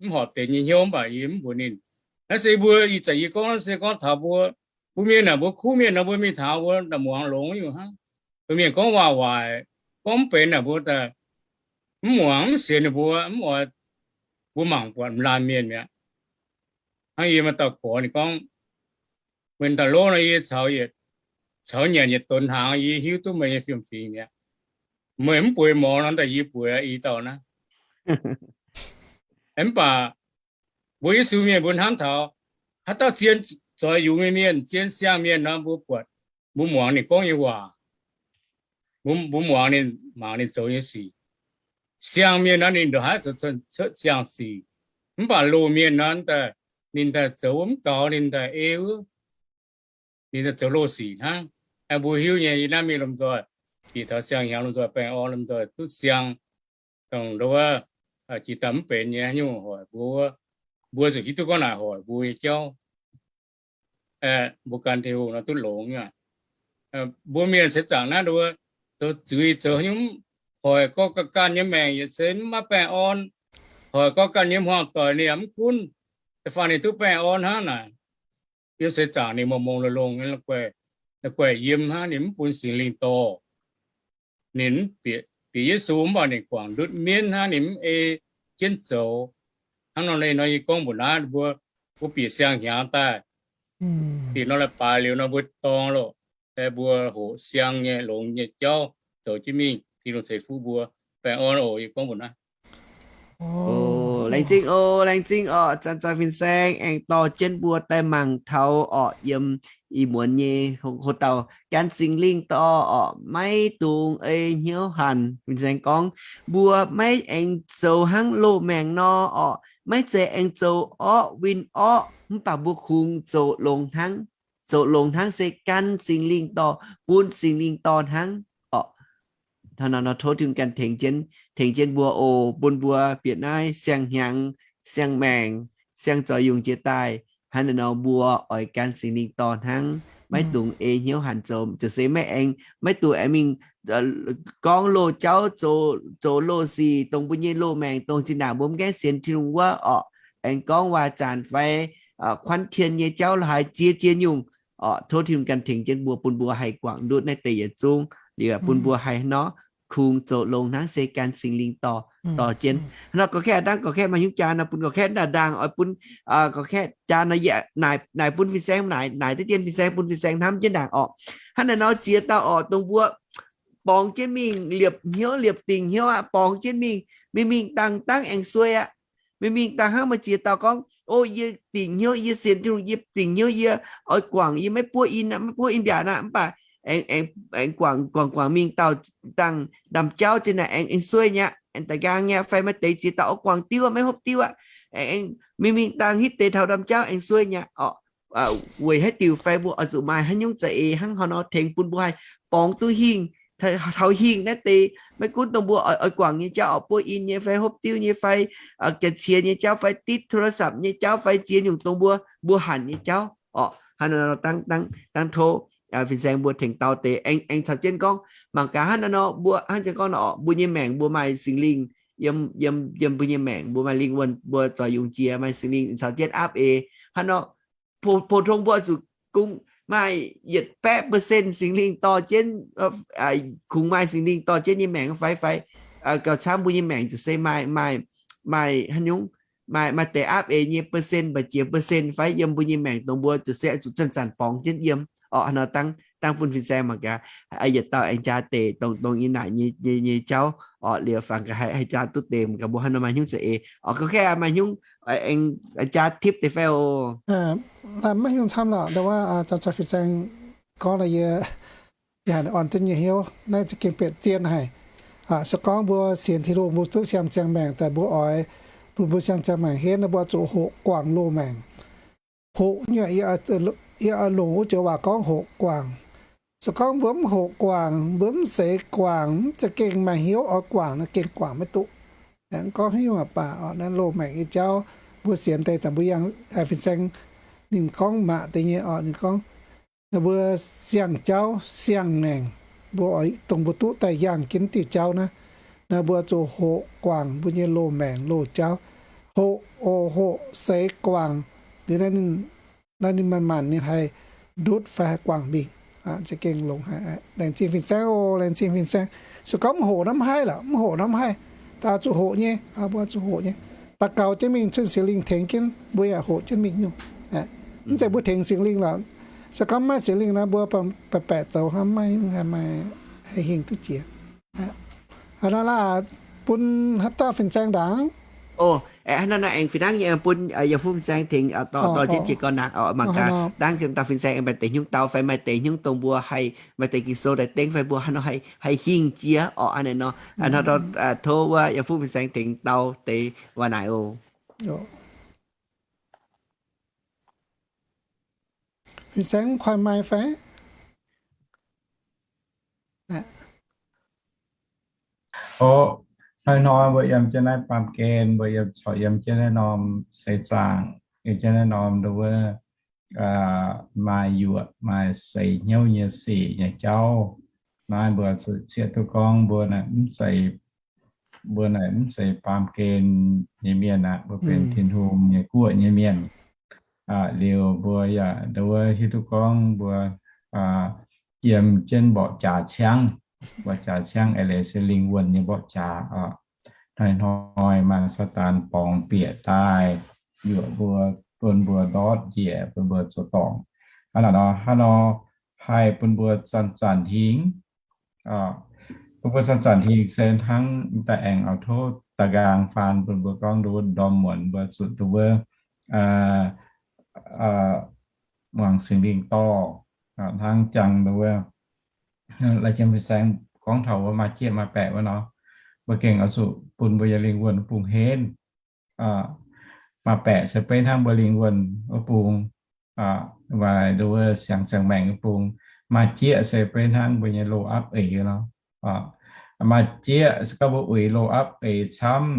mv horpc deix nyei hnyouv, mv baac yie mv mbuox ninh. Naaiv se mbuo ih zanc yie gorngv naaiv se gorngv taux mbuo, mbuo mienh naaic, mbuo kuv mienh nor, mbuo mingh taux mbuo daaih muangx longx nyungc hnangv. Mbuo mienh gorngv waac waaic, gorngv mv benx naaic mbuo daaih mv muangx, mv sienx ninh mbuo, mv oix, mbuo mangc buatc m'laanh mienh mi'aqv. Hnangv yie maaih dauh gorx ninh gorngv, meih daaih lov nor yie caux yietc, caux nyanc yietc donx hnaangx, yie hiuv duqv meih nyei fiem-fingx mi'aqv. Meih mv bueix morz nor daaih yie bueix i dauh naaiv. Mv baac mbuo Yesu mienh mbuo hnamv taux haaix dauh zien zoix yungz nyei mienh, zien siang mienh nor, mbuo buatc, mbuo muangx ninh gorngv nyei waac, mbuo muangx ninh, mangc ninh zoux nyei sic. Siang mienh nor ninh ndongc haaix zoux cuotv siang sic. Mv baac loz mienh nor daaih, ninh daaih zoux mv gaux, ninh daaih ei wuov, ninh daaih zoux loz sic hnangv. Mbuo hiuv nyei, yie naaiv mingh lomh nzoih, bieqc taux siang-hnyangx lomh nzoih baengh orn, lomh nzoih duqv siang, dongh nduov, jiex daaih mv benx nyei haaix nyungc hoic mbuo wuov, mbuo zuqc hiuv duqv gorngv naaic hoic mbuo nyei jauv. Mbuo gan Tin-Hungh nor duqv longx nyei. Mbuo mienh seix zaangc naaiv nduov, zoux zuiz zoux haaix nyungc, hoic gorngv ganh ganh nyei maengc yietc seix mv maaih baengh orn, hoic gorngv ganh nyei hmuangv doic ninh yaac mv gunv, da'faanh ninh duqv baengh orn hnangv naaic. Yiem seix zaangc ninh mongh mongh longh longh, la'guaih yiem hnangv, ninh mv bun Singx Lingh dorh. Ninh mv bieqc, bieqc Yesu mv baac ninh guangc ndutv mienv hnangv, ninh mv ei jienv zoux. Hnangv nor, nor yie gorngv mbuox naaiv mbuo, mbuo bieqc siang-hnyangx daaih, dingc nor la'baaix liuz nor mbuo dorng loh, mbuo hoqc siang nyei longx nyei jauv zoux jienv mingh, Tin-Hungh ceix fuqv mbuo. Baengh orn oc. Yie gorngv mbuox naaiv. Laengz zingh oc, laengz zingh oc, Zanc Zoih Fin-Saeng aengx dorh jienv mbuo daaih mangc taux orqc, yiem ih muonz nyei ho dauh gan Singx Lingh dorh orqc, maiv dungx ei hnyouv hanc. Fin-Saeng gorngv, mbuo maiv aengx zoux hnangv loz-maengc nor orqc, maiv zeiz aengx zoux orqv win orqv, mv baac mbuo kungx zoux longx hnangv. Zoux longx hnangv se gan Singx Lingh dorh, bun Singx Lingh dorh hnangv orqc. Hnangv nor nor tov Tin-Hungh ganh tengx jienv, tengx jienv mbuo oc, bun mbuo bieqc naaiv siang-hnyangx, siang-maengc, siang-zoux yungz jiex daaih. Hnangv naaiv nor mbuo oix gan Singx Lingh dorh hnangv, maiv dungx ei hnyouv hanc zoux, ziouc se maiv aengx, maiv dungx aengx mingh gorngv loz jauv, zoux loz sic, dongh mbuo nyei loz-maengc, dongh zinh ndaangc mbuo mv gaengh sienx Tin-Hungh wuov orqc, aengx gorngv waac-zanc fai kuanv tien nyei jauv la'haaix ziex ziex nyungc orqc. Tov Tin-Hungh ganh tengx jienv mbuo, bun mbuo haih guangc ndutv naaiv deix yietc zungv liuz, bun mbuo haih hnangv nor kungx zoux longx hnangv se gan Singx Lingh dorh, dorh jienv. Hnangv nor gorx-kaeqv dangv gorx-kaeqv maaih hnyouv jaa nor bun gorx-kaeqv ndaangc oix bun gorx-kaeqv jaa nor yie naaic bun fin-saeng, naaic deix dien fin-saeng bun fin-saeng hnamv jienv ndaangc orqc. Hnangv naaic nor ziex dauh orqc, dongh mbuo borngz jienv mingh, liepc hnyouv liepc dingc hnyouv aqv, borngz jienv mingh, mingh mingh dangh dangv aengx suei aqv. Mingh mingh dangh hnangv maaih ziex dauh gorngv, o, yie dingc hnyouv, yie sienx Tin-Hungh, yie dingc hnyouv, yie oix guangc, yie maiv buov in aqv, maiv buov in mbiaatc aqv, mv baac aengx, aengx guangc, guangc, guangc mingh dauh dangh ndaamv-jauv zinh naaic aengx, aengx suei nyei aqv, aengx da'nqaang nyei aqv, fai maaih deix ziex dauh oix guangc diuv aqv, maiv hopv diuv aqv, aengx mingh mingh dangh hitv deix taux ndaamv-jauv aengx suei nyei aqv. Weic haaix diuc fai mbuo oix zuqc maaih haaix nyungc za'eix hnangv haaix nor tengx bun mbuo haih borngz duqv hingh, taux hingh naaiv deix, maiv gunv dongh mbuo oix guangc nyei jauv orqc, buov in nyei fai hopv diuv nyei fai ga'qiex nyei jauv fai ditv โทรศัพท์ nyei jauv fai ziex nyungc dongh mbuo, mbuo hanc nyei jauv orqc. Hnangv naaiv nor dangv, dangv tov fin-saeng mbuo tengx dau deix aengx caux jienv gorngv, mangc gaax hnangv naaiv nor mbuo hnangv jienv gorngv nor orqc, mbuo nyei maengc mbuo maaih Singx Lingh yiem, yiem, yiem mbuo nyei maengc mbuo maaih lingh wuonh, mbuo zoux yungz jiex maaih Singx Lingh caux jienv aapv eix. Hnangv nor, pou, pou tong mbuo zuqc kungx maaih yietc baeqv percent Singx Lingh dorh jienv, kungx maaih Singx Lingh dorh jienv nyei maengc fai, fai gauh camv mbuo nyei maengc ziouc se maaih, maaih, maaih haaix nyungc, maaih, maaih deix aapv eix nyei percent, mv baac jiex percent fai yiem mbuo nyei maengc dongh mbuo ziouc se zuqc zanc-zanc borngz jienv yiem orqc. Hnangv nor dangv, dangv bun fin-saeng mangc gaax, yietc dauh aengx jaa deix dongh, dongh yie naaic nyei, nyei, nyei jauv orqc, liuz fangx gaax haih, haih jaa duqv deix mangc gaax mbuo hnangv nor maaih hnyouv za'eix orqc. Gorngv maaih hnyouv aengx jaa tipv deix fai oc. Maiv hnyouv camv lorqc, ndo wuov zanc-zanc fin-saeng gorngv naaiv yie, yie haiz orn duqv nyei hnyouv naaiv za'gengh bieqc zien haic. Se gorngv mbuo sienx Tin-Hungh mbuo duqv siang-ziangh maengc daaih, mbuo oix bun mbuo siang-ziangh maengc henv, mbuo zuqc hoqc guangc loz-maengc. Hoqc nyei, yie oix longc wuov joux waac gorngv hoqc guangc. Se gorngv mbuo mv hoqc guangc, mbuo mv seix guangc, mv za'gengh maaih hnyouv oix guangc, naaiv gengh guangc maiv duqv. Gorngv haaix nyungc baac orqc, naaiv loz-maengc nyei jauv, mbuo sienx deix zanc mbuo yangh fin-saeng ninh gorngv maaih deix nyei orqc, ninh gorngv naaiv mbuo siang-jauv siang-maengc, mbuo oix dongh mbuo duqv daaih yangh jienv diuh jauv naaiv, naaiv mbuo zuqc hoqc guangc mbuo nyei loz-maengc loz-jauv. Hoqc, oc, hoqc seix guangc, liuz naaiv ninh manc-manc ninh haih ndutv fai haih guangc mingh. Za'gengh longx haic. Laengz zingh fin-saeng oc, laengz zingh fin-saeng. Se gorngv mv hoqc naaiv mv haih lorqc, mv hoqc naaiv mv haih. Daaih zuqc hoqc nyei, mbuo zuqc hoqc nyei. Daux gaux jienv mingh, cun Singx Lingh tengx jienv mbuo yaac hoqc jienv mingh nyungc. Mv zeiz mbuo tengx Singx Lingh lorqc. Se gorngv maiv Singx Lingh naaiv, mbuo baeqc zoux hnangv maiv, maiv haih hingh duqv jiex. Hnangv naaiv laah, bun haaix dauh fin-saeng ndaangc. Hnangv naaiv aengx fih hnangv nyei bun yiem fuqv fin-saeng tengx dorh jienv jiex gorn naaic orqc. Mangc gaax dangv dauh fin-saeng aengx maaih deix hnyouv dau fai maaih deix hnyouv dongh mbuo haih, maaih deix Ging-Sou daaih dengv fai mbuo hnangv nor haih, haih hingh jiex orqc. Hnangv naaic nor, hnangv nor tov wuov yiem fuqv fin-saeng tengx dau deix waac naaic oc. Fin-saeng mv kuaaiv maiv fai? Oc, hnoi-hnoi mbuo yiem jienv naaiv baamh gen, mbuo yiem corc yiem jienv naaiv norm seix zaangc, yiem jienv naaiv norm nduov wuov maaih yuoqc, maaih seix hnyouv nyei sic nyei jauv. Naaiv mbuo zuqc zieqv duqv gorngv mbuo naaic mv zeiz, mbuo naaic mv zeiz baamh gen nyei mienh aqv. Mbuo benx Tin-Hungh nyei guoqv nyei mienh. Liuz mbuo yaac nduov wuov hiuv duqv gorngv mbuo yiem jienv mborqv jaax ciangv, mborqv jaax ciangv eix leiz se lingh wuonh nyei mborqv jaax oc. Hnoi-hnoi maaih Saadaan borngz bieqc daaih yuoqc mbuo, bun mbuo ndortv njiec, bun mbuo zoux dorngc. Hnangv naaic nor, hnangv nor haih bun mbuo zanc-zanc hingh, bun mbuo zanc-zanc hingh se hnangv daaih aengx auv-tov da'nqaang faan bun mbuo gorngv nduov wuov ndorm muonz mbuo zuqc nduov wuov muangx Singx Lingh dorh, hnangv jangx nduov wuov lai jiem fin-saeng gorngv taux wuov maaih jieqv maaih baeqc wuov nor, mbuo gengh oix zuqc bun mbuo nyei lingh wuonh wuov bung henv. Maaih baeqc se beiv hnangv mbuo lingh wuonh wuov bung, maaih nduov wuov siang-ziangh maengc wuov bung. Maaih jieqv se beiv hnangv mbuo nyei loz-apv eix nor. Maaih jieqv se gorngv mbuo uix loz-apv eix camv,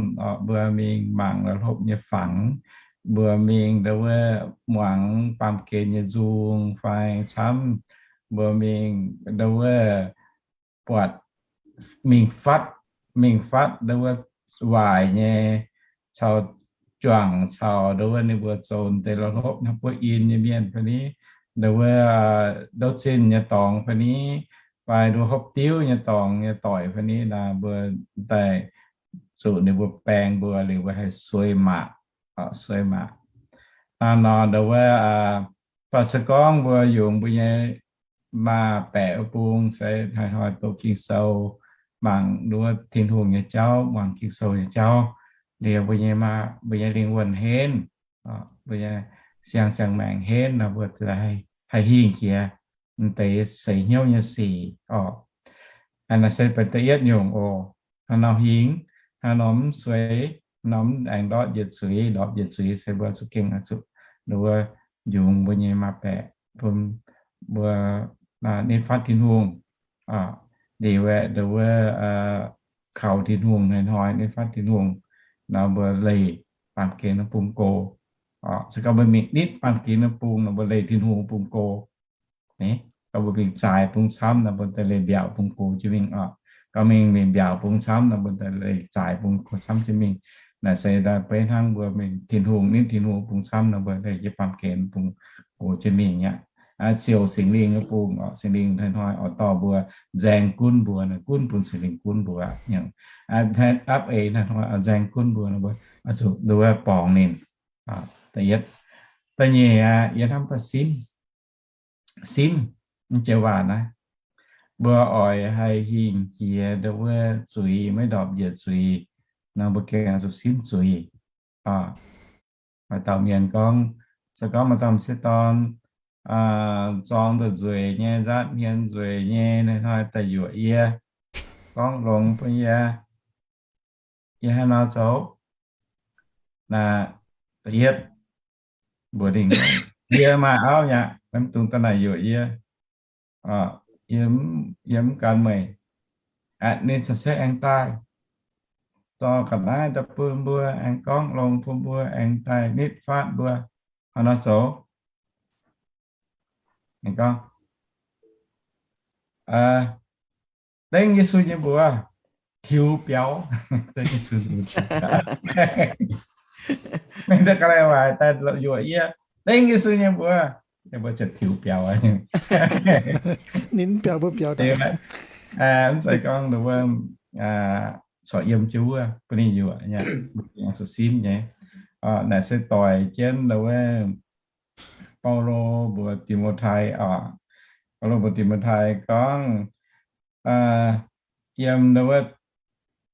mbuo mingh mangc la'hlopv nyei fangx, mbuo mingh nduov wuov muangx baamh gen nyei nzung fai camv, mbuo mingh nduov wuov buatc mingh fatv, mingh fatv nduov wuov waaic nyei caux juangc caux nduov wuov ninh mbuo zoux deix la'hlopv hnangv buov in nyei mienh fai ni, nduov wuov ndouv zinh nyei dorngx fai ni, fai nduov hopv diuv nyei dorngx nyei doic fai ni naaic, mbuo daaih zuqc ninh mbuo baeng mbuo liuz mbuo haih suei maac, suei maac. Hnangv nor nduov wuov, baac se gorngv mbuo yungz mbuo nyei maaih baeqc wuov bung se hnoi-hnoi doqc Ging-Sou, mangc nduov wuov Tin-Hungh nyei jauv, muangx Ging-Sou nyei jauv, liuz mbuo nyei, mbuo nyei lingh wuonh henv, mbuo nyei siang-ziangh maengc henv nor, mbuo haih hingh jiex m'deix seix hnyouv nyei sic oc. Naaiv se benx da'yietv nyungc oc. Hnangv nor hingh, hnangv nor mv suei, hnangv nor mv aengx ndortv njiec zuiz. Ndortv njiec zuiz se mbuo zuqc gengh oix zuqc nduov wuov yungz mbuo nyei maaih baeqc bun mbuo nitv fatv Tin-Hungh. Liuz aeqv, nduov wuov kaux Tin-Hungh hnoi-hnoi nitv fatv Tin-Hungh nor, mbuo leih baamh gen wuov bung go. Se gorngv mbuo mingh nitv baamh gen wuov bung nor, mbuo leih Tin-Hungh wuov bung go. Gorngv mbuo mingh zaaix bung camv nor, mbuo daaih leih mbiaauc bung go jienv mingh oc. Gorngv mingh, mingh mbiaauc bung camv nor, mbuo daaih leih zaaix bung go camv jienv mingh. Naaic se daaih beiv hnangv mbuo mingh Tin-Hungh, nitv Tin-Hungh bung camv nor, mbuo leih jienv baamh gen bung go jienv mingh aqv. Ziouc Singx Lingh wuov bung oc, Singx Lingh hnoi-hnoi oix dorh mbuo nzaeng gunv mbuo, gunv bun Singx Lingh gunv mbuo nyei. Apv eix hnoi-hnoi oix nzaeng gunv mbuo nor, mbuo zuqc nduov borngz ninh. Da'yietv. Da'nyeic aqv, yie hnamv daaih simv, simv, mv jiex waac naaiv, mbuo oix haih hingh jiex nduov wuov zuiz, maiv ndorpc njiec zuiz nor, mbuo gengh zuqc simv zuiz. Maaih dauh mienh gorngv, se gorngv maaih dauh m'sieqv dorn zorng nduqc nzueic nyei, nzaatv hmien nzueic nyei, hnoi-hnoi daaih yuoqc yie, gorngv longx bun yie, yie haaix nor zoux? Naaiv da'yietv, mbuox ninh, yie maaih auv yaac maiv dungx daaih naaic yuoqc yie. Yie, yie mv gan meih. Ninh caux se aengx daaih, dorh ga'naaiv daaih bun mbuo, aengx gorngv longx bun mbuo, aengx daaih nitv fatv mbuo. Hnangv nor zoux, ninh gorngv, dengv Yesu nyei mbuox, tiux biaux. Dengv Yesu nyei mbuox, maiv daaih ga'naaiv waaic daaih yuoqc yie. Dengv Yesu nyei mbuox, mbuo ziouc tiux biaux. Ninh mv biaux mbuo biaux daaih. Mv zeiz gorngv nduov wuov corc yiem jienv wuov bun ninh yuoqc, zuqc simv nyei. Naaic se doix jienv nduov wuov Baulo mbuox Ti^mo^tai oc. Baulo mbuox Ti^mo^tai gorngv, yiem nduov wuov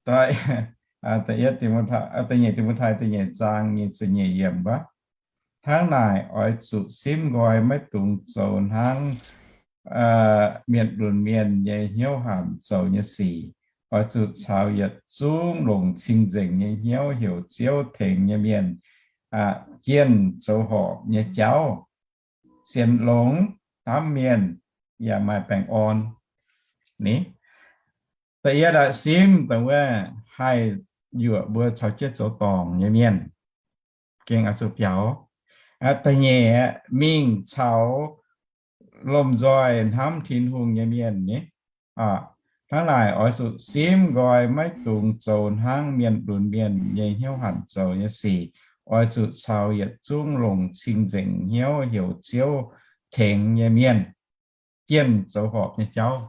da'yietv Ti^mo^tai, da'nyeic Ti^mo^tai da'nyeic zaang nyic ziepc nyeic yiemc wuov, hnangv naaic oix zuqc simv nqoi, maiv dungx zoux hnangv mienh lunx mienh nyei hnyouv hanc zoux nyei sic. Oix zuqc caux yietc zungv longc cing-nzengc nyei hnyouv heuc Ziouv tengx nyei mienh jienh zoux horpc nyei jauv. Sienx longx, hnamv mienh, yaac maaih baengh orn. Ni, Da'yietv aeqv, simv dongh wuov haih yuoqc mbuo caux jienv zoux dorngc nyei mienh, gengh oix zuqc biaux. Da'nyeic aeqv, mingh caux lomh nzoih hnamv Tin-Hungh nyei mienh ni. Hnangv naaic oix zuqc simv nqoi maiv dungx zoux hnangv mienh lunx mienh nyei hnyouv hanc zoux nyei sic. Oix zuqc caux yietc zungv longc cing-nzengc hnyouv heuc Ziouv tengx nyei mienh jienh zoux horpc nyei jauv.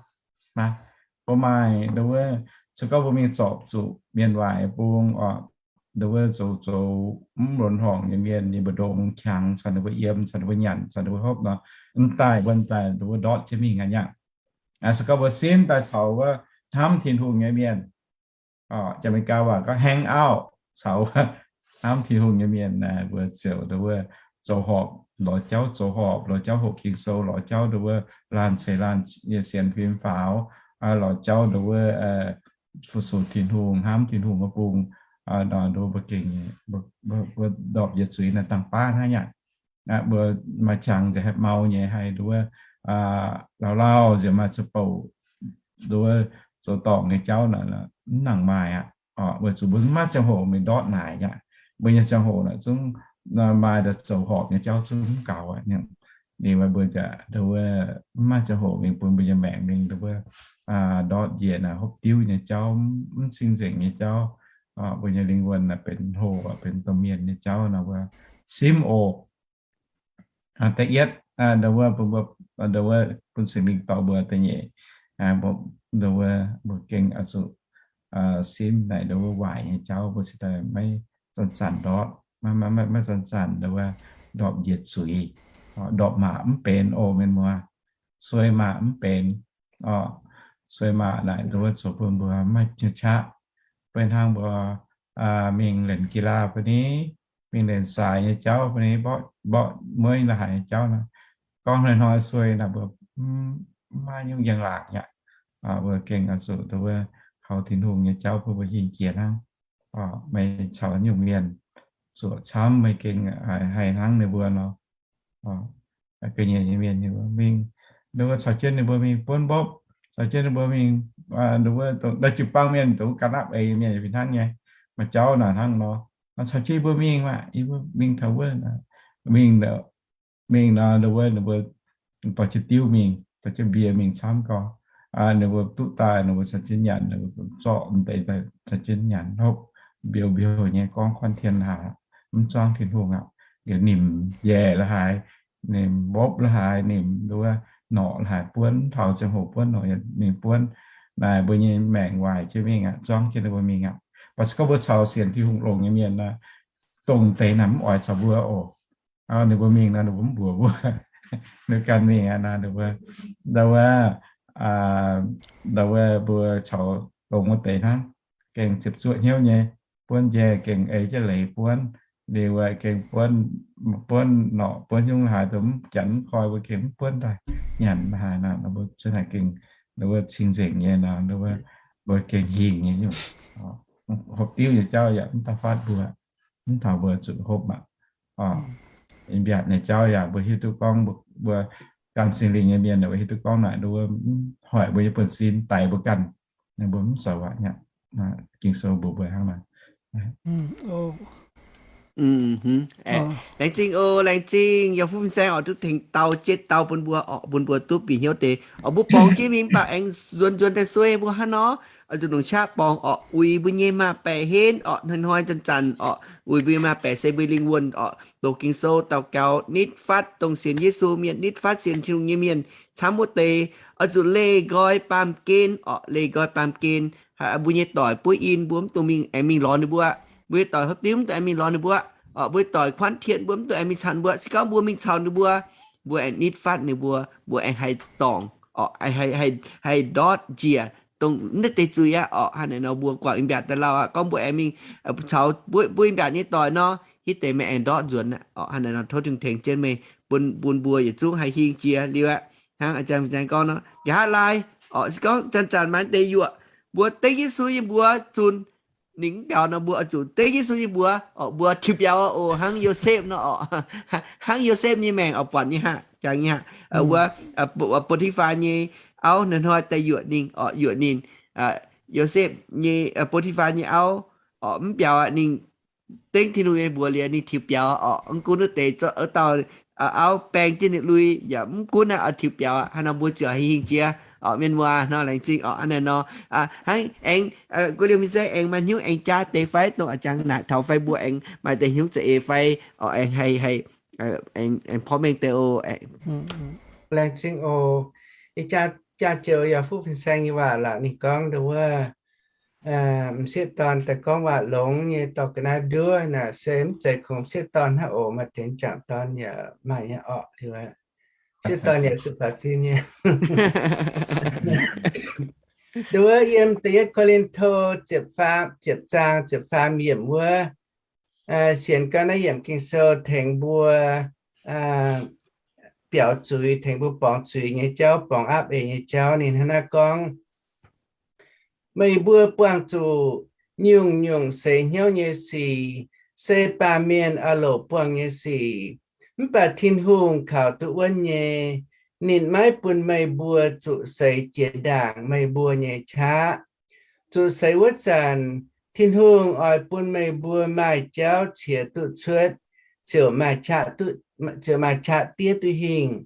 Mbuo maaih nduov, se gorngv mbuo mingh zorpc zuqc mienh waaic bung oc, nduov zoux zoux mv lunx horngc nyei mienh, ninh mbuo ndongx qangx caux ninh mbuo yiem, caux ninh mbuo nyanc, caux ninh mbuo hopv nor, mv daaih mbuo daaih nduov ndortv jienv mingh aqv nyei. Se gorngv mbuo simv daaih caux wuov hnamv Tin-Hungh nyei mienh, Janx-Meigaa waac gorngv hang out, caux hnamv Tin-Hungh nyei mienh, mbuo ziouc nduov zoux horpc, lorz jauv zoux horpc, lorz jauv hoqc Ging-Sou, lorz jauv nduov laanh ceix laanh nyei sienx fim faaux, lorz jauv nduov fu-sux Tin-Hungh, hnamv Tin-Hungh wuov bung, nduov mbuo gengh, mbuo ndorpc yietc zuiz naaiv dangh baav hnangv yaac, mbuo maaih qangx nziex haih mau nyei, haih nduov lauh lauh nziex maaih zuqc bouc nduov zoux dorngc nyei jauv naaic, mv nangc maaih aqv. Weic zuqc mbuo mv maaih ziangh hoc mingh ndortv naaic aqv. Mbuo nyei ziangh hoc naaic zungv maaih zoux horpc nyei jauv zungv mv gaux aqv. Ninh mbuo nduov mv maaih ziangh hoc mingh bun mbuo nyei maengc mingh nduov ndortv njiec naaic hopv diuv nyei jauv, mv cing-nzengc nyei jauv. Mbuo nyei lingh wuonh naaic benx hoqc, benx domh mienh nyei jauv nor mbuo simv oc. Da'yietv, nduov, nduov bun Singx Lingh dorh mbuo. Da'nyeic, nduov, mbuo gengh oix zuqc simv naaic nduov waaic nyei jauv mbuo cingx daaih maiv zanc-zanc ndortv, maiv zanc-zanc nduov ndorpc njiec zuiz, ndorpc maac mv benx oc mienh muoz. Sueih maac mv benx, sueih maac naaic nduov zoux bun mbuo maiv nyei qaqv. Beiv hnangv mbuo mingh lenc กีฬา fai ni, mingh lenc saaix nyei jauv fai ni, mborqv mueiv la'haic nyei jauv nor, gorngv hnoi-hnoi sueih naaic mbuo mv maaih nyungc njang-laangc aqv. Mbuo gengh oix zuqc nduov kaux Tin-Hungh nyei jauv bun mbuo hingh jiex hnangv. Meih caux nyungc mienh zuoqc camv meih gengh haih hnangv ninh mbuo nor. Ga'nyiec nyei mienh mingh, ninh mbuo caux jienv ninh mbuo mingh buonv mbopv, caux jienv ninh mbuo mingh, ninh mbuo daaih jiu-baang mienh dongh ga'naaiv eix mienh fih hnangv nyei, maaih jauv naaic hnangv nor, caux jienv yie mbuo mingh maah, yie mbuo mingh taux wuov, mingh, mingh nor, ninh mbuo, ninh mbuo dorh jienv diuv mingh, dorh jienv mbie mingh camv gau. Ninh mbuo duqv daaih, ninh mbuo caux jienv nyanc, ninh mbuo zorqv deix caux jienv nyanc hopv, mbiouh mbiouh nyei gorngv คอนเทนต์ haic, mv zuangv Tin-Hungh aqv. Liuz nimc njaeh la'haaix, nimc mbopv la'haaix, nimc nduov norqc la'haaix buonv, taux ziangh hoc buonv norqc, ninh buonv naaic mbuo nyei maengc waaic jienv mingh aqv, zuangv jienv ninh mbuo mingh aqv. Mv baac se gorngv mbuo caux sienx Tin-Hungh longx nyei mienh naaic, dongh deix naaic mv oix caux mbuo oc. Ninh mbuo mingh nor ninh mbuo mv mbuox mbuo. Ninh ganh mingh aqv nor, ninh mbuo, ndau wuov, ndau wuov mbuo caux longx wuov deix hnangv, gengh ziepc zuoqv hnyouv nyei, buonv njaeh gengh ei jienv leiz buonv, liuz gengh buonv, buonv norqc buonv nyungc la'haaix dongh mv janx mv koi mbuo gengh mv buonv daaih nyanc la'haaix nor, mbuo cuotv haic gengh, ndau wuov cing-nzengc nyei nor, ndau wuov mbuo gengh hingh nyei nyungc. Hopv diuv nyei jauv yaac mv daaih fatv mbuo, mv taux mbuo zuqc hopv aqv. Ih mbiatc nyei jauv yaac mbuo hiuv duqv gorngv mbuo gan Singx Lingh nyei mienh, mbuo hiuv duqv gorngv naaic ndau wuov mv hoic mbuo nyei buonv-sin, daix mbuo ganh, ninh mbuo mv zoux aqv. Ging-Sou mbuox mbuo hnangv naaic. Laengz zingh oc, laengz zingh yiem fuqv fin-saeng oc, duqv tengx dau jienv dau bun mbuo oc, bun mbuo duqv bieqc hnyouv deix oc. Mbuo borngz jienv mingh mv baac aengx nzuonx nzuonx daaih sueih mbuo hnangv nor, oix zuqc longc qaqv borngz oc, uix mbuo nyei maaz-baeqc henv oc, hnoi-hnoi zanc-zanc oc, uix mbuo nyei maaz-baeqc se mbuo lingh wuonh oc, doqc Ging-Sou, daux gaux, nitv fatv dongh sienx Yesu mienh, nitv fatv sienx Tin-Hungh nyei mienh camv wuov deix, oix zuqc leih nqoi baamh gen oc, leih nqoi baamh gen. Mbuo nyei doic buov in mbuo mv dungx mingh aengx mingh lorz ninh mbuo. Mbuo nyei doic hopv diuv mv dungx aengx mingh lorz ninh mbuo oc. Mbuo nyei doic kuanv tien mbuo mv dungx aengx mingh caux ninh mbuo. Se gorngv mbuo mingh caux ninh mbuo, mbuo aengx nitv fatv ninh mbuo, mbuo aengx haih dorngc oc, haih ndortv njiec dongh naaiv deix zuiz aqv oc. Hnangv naaic nor mbuo guangc ih mbiatc daaih lauh aqv. Gorngv mbuo aengx mingh caux mbuo ih mbiatc nyei doic nor, hitv deix meih aengx ndortv nzuonx oc. Hnangv naaic nor tov Tin-Hungh tengx jienv meih, bun, bun mbuo yietc zungv haih hingh jiex liuz aqv. Hnangv a'jang gorngv nor, nqa'haav laai oc, se gorngv zanc-zanc maaih deix yuoqc, mbuo dengv Yesu nyei mbuox zunh, ninh mv biaux nor mbuo oix zuqc dengv Yesu nyei mbuox oc, mbuo tiux biaux oc, hnangv Yosepv nor oc. Hnangv Yosepv nyei maengc oc, buatc nyei aqv, jangx nyei aqv. Wuov, Bo^ti^faa nyei auv hnoi-hnoi daaih yuoqc ninh oc, yuoqc ninh, Yosepv nyei, Botifaa nyei auv orqc, mv biaux aqv. Ninh dengv Tin-Hungh nyei mbuox liuz, ninh tiux biaux orqc. Mv gunv wuov deix wuov dauh auv baeng jienv ninh lui yaac mv gunv aqv, oix tiux biaux aqv. Hnangv nor mbuo ziouc hingh jiex orqc, mienh muoz nor, laengz zingh orqc. Hnangv naaiv nor, hnangv aengx, guv liemh fin-saeng aengx maaih hnyouv aengx jaa deix fai dongh a'jangx naaic taux fai mbuo aengx maaih deix hnyouv za'eix fai orqc, aengx haih, haih, aengx porv mengh deix oc. Laengz zingh oc. Ih jaa, jaa joux yaac fuqv fin-saeng nyei waac lorqc. Ninh gorngv nduov wuov, m'sieqv dorn daaih gorngv waac longx nyei dorh ga'naaiv nduov naaic se mv zeiz kungx m'sieqv dorn hnangv oc, maaih tengx m'jangc dorn yaac maaih nyei orqc. Liuz m'sieqv dorn yaac zuqc faaux fim nyei. Nduov wuov yiem da'yietv Ko^lin^to ziepc faam, ziepc zaang ziepc faam yiemc wuov, sienx gau naaiv yiemc Ging-Sou tengx mbuo biaux zuiz, tengx mbuo borngz zuiz nyei jauv, borngz aapv eix nyei jauv. Ninh hnangv naaiv gorngv, meih mbuo buangh zuqc nyungc-nyungc seix hnyouv nyei sic, se baamh mienh oix loc buangh nyei sic. Mv baac Tin-Hungh kaux duqv wuonv nyei, ninh maiv bun meih mbuo zuqc seix jiex ndaangc meih mbuo nyei qaqv. Zuqc seix wuov zanc, Tin-Hungh oix bun meih mbuo maaih jauv qiex duqv cuotv, ziouc maaih qaqv duqv, ziouc maaih qaqv diev duqv hingh.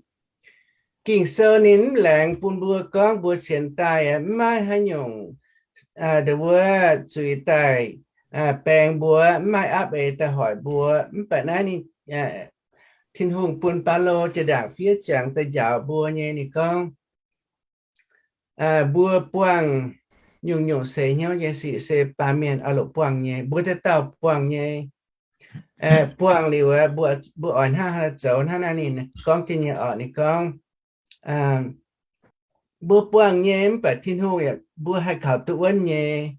Ging-Sou ninh mv laengz bun mbuo gorngv mbuo sienx daaih mv maaih haaix nyungc, nduov wuov, zuiz daaih baeng mbuo, mv maaih aapv eix daaih hoic mbuo. Mv baac naaiv ninh, Tin-Hungh bun Baulo jiex ndaangc fiev ziangx daaih njaaux mbuo nyei. Ninh gorngv, mbuo buangh nyungc-nyungc seix hnyouv nyei sic se baamh mienh oix loc buangh nyei. Mbuo dauh dauh buangh nyei. Buangh liuz, mbuo oix hnangv haaix zoux? Hnangv naaiv ninh gorngv jienv nyei orqc. Ninh gorngv, mbuo buangh nyei mv baac Tin-Hungh yaac mbuo haih kaux duqv wuonv nyei.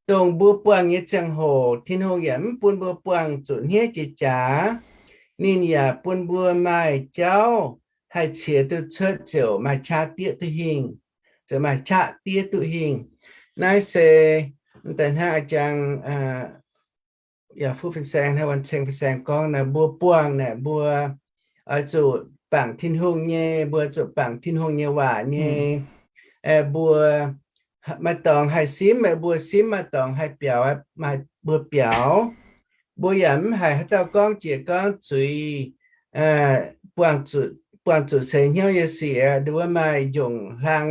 Dongh mbuo buangh nyei ziangh hoc, Tin-Hungh yaac mv bun mbuo buangh zuqc hniev jiex jaax. Ninh yaac bun mbuo maaih jauv haih qiex duqv cuotv ziouc maaih qaqv diev duqv hingh, ziouc maaih qaqv diev duqv hingh. Naaiv se daaih hnangv a'jang yaac fuqv fin-saeng hnangv, wuonh ceng fin-saeng gorngv naaic, mbuo buangh naaic mbuo oix zuqc bangc Tin-Hungh nyei, mbuo zuqc bangc Tin-Hungh nyei waac nyei. Mbuo maaih dorngx haih simv, mbuo simv, maaih dorngx haih biaux, maaih mbuo biaux. Mbuo yaac mv haiz haaix dauh gorngv jiex gorngv zuiz, buangh zuqc seix hnyouv nyei sic, nduov maaih njongc hlang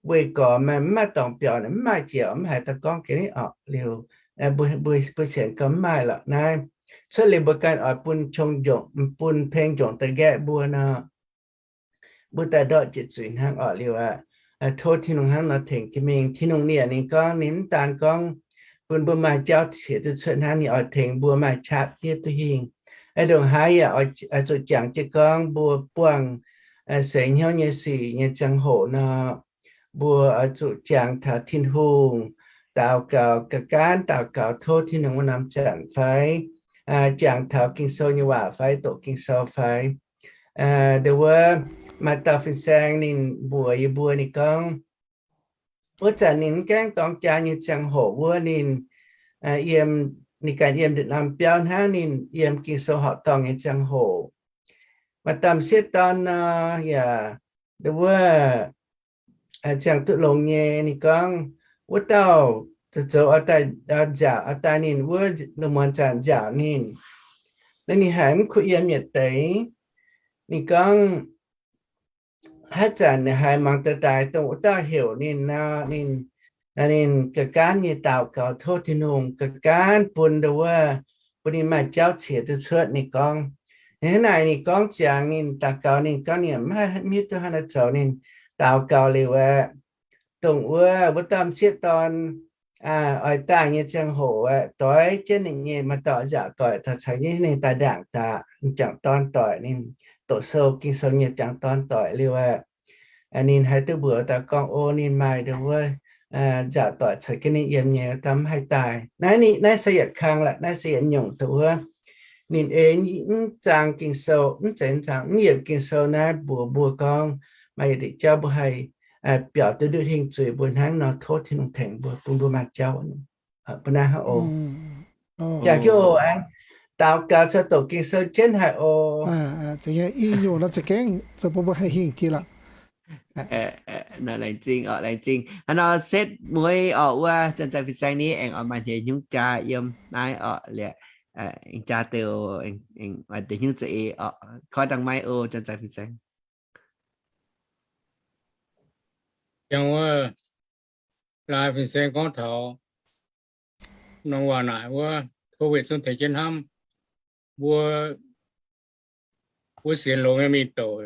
weih gorx, maaih mv maaih dorngx biaux, mv maaih jiex, mv haiz dauh gorngv ga'naaiv orqc. Liuz mbuo sienx gau mv maaih lorqc naaiv. Cuotv liuz mbuo ganh oix bun qongx njongc, bun peng njongc daaih nqaeqv mbuo nor, mbuo daaih ndortv jiex zuiz hnangv orqc. Liuz aqv, tov Tin-Hungh hnangv nor tengx jiex mingh. Tin-Hungh ninh yaac ninh gorngv, ninh mv daan gorngv bun mbuo maaih jauv qiex duqv cuotv hnangv, ninh oix tengx mbuo maaih qaqv diev duqv hingh. Ndongc haaix yaac oix zuqc jangx jienv gorngv mbuo buangh seix hnyouv nyei sic nyei ziangh hoc nor, mbuo oix zuqc jangx taux Tin-Hungh, daux gaux, ga'gaanv daux gaux tov Tin-Hungh wuov norm zanc fai jangx taux Ging-Sou nyei waac fai doqc Ging-Sou fai. Nduov wuov maaih dauh fin-saeng ninh mbuox yie mbuo, ninh gorngv, wuov zanc ninh mv gaengh dorng jaa nyei ziangh hoc wuov, ninh yiem, ninh ganh yiem nduqc norm biauv hnangv, ninh yiem Ging-Sou horqc dorngh nyei ziangh hoc. Maaih dauh m'sieqv dorn nor yaac, nduov wuov, ziangh duqv longx nyei. Ninh gorngv, wuov dauh zoux zoux oix daaih nziaauc, oix daaih ninh wuov lungh muonz zanc nziaauc ninh. Naaiv ninh haiz mv kuh yiem yietc deix. Ninh gorngv, haaix zanc haiz mangc daaih daaih dongh wuov dauh heuc ninh nor, ninh, ninh ga'gaanv nyei daux gaux tov Tin-Hungh ga'gaanv bun nduov wuov, bun ninh maaih jauv qiex duqv cuotv. Ninh gorngv, ninh hnangv naaic ninh gorngv ziangx ninh daux gaux, ninh gorngv ninh mv haih, mv hiuv duqv haaix nor zoux. Ninh daux gaux liuz aeqv, dongh wuov, wuov dauh m'sieqv dorn oix daaih nyei ziangh hoc aeqv, doix jienv ninh nyei, maaih dauh nziaauc doic taux caux jienv ninh daaih ndaangc daaih, m'jangc dorn doic, ninh doqc sou, Ging-Sou nyei m'jangc dorn doic liuz aeqv, ninh haiz duqv mbuox daaih gorngv, o, ninh maaih nduov wuov nziaauc doic caux jienv ninh yiem nyei, daaih mv haih daaih. Naaiv, naaiv se yietc kang lorqc, naaiv se yietc nyungc dongh wuov ninh ei mv zaang Ging-Sou, mv zeiz mv zaang, mv yiemc Ging-Sou naaiv mbuox mbuo gorngv maaih yietc diuc jauv mbuo haih biaux duqv ndutv hingh zuiz mbuo hnangv nor, tov Tin-Hungh tengx mbuo, bun mbuo maaih jauv. Mbuo naaiv hnangv oc. Yaac jienv oc, aengx daux gaux caux doqc Ging-Sou jienv haic oc. Zeiz nyei, i nyungc nor za'gengh zoux bun mbuo haih hingh jiex lorqc. Laengz zingh orqc, laengz zingh. Hnangv nor setv mueiz orqc, wuov zanc-zanc fin-saeng ni aengx oix maaih hnyouv jaa yiem naaiv orqc, liuz aengx jaa deix, aengx maaih deix hnyouv za'eix orqc. Koi dangh maiv o, zanc-zanc fin-saeng. Yangh wuov, laai fin-saeng gorngv taux norm waac naaic wuov, COVID zungv tengx jienv hnamv mbuo, mbuo sienx longx nyei mingh douc,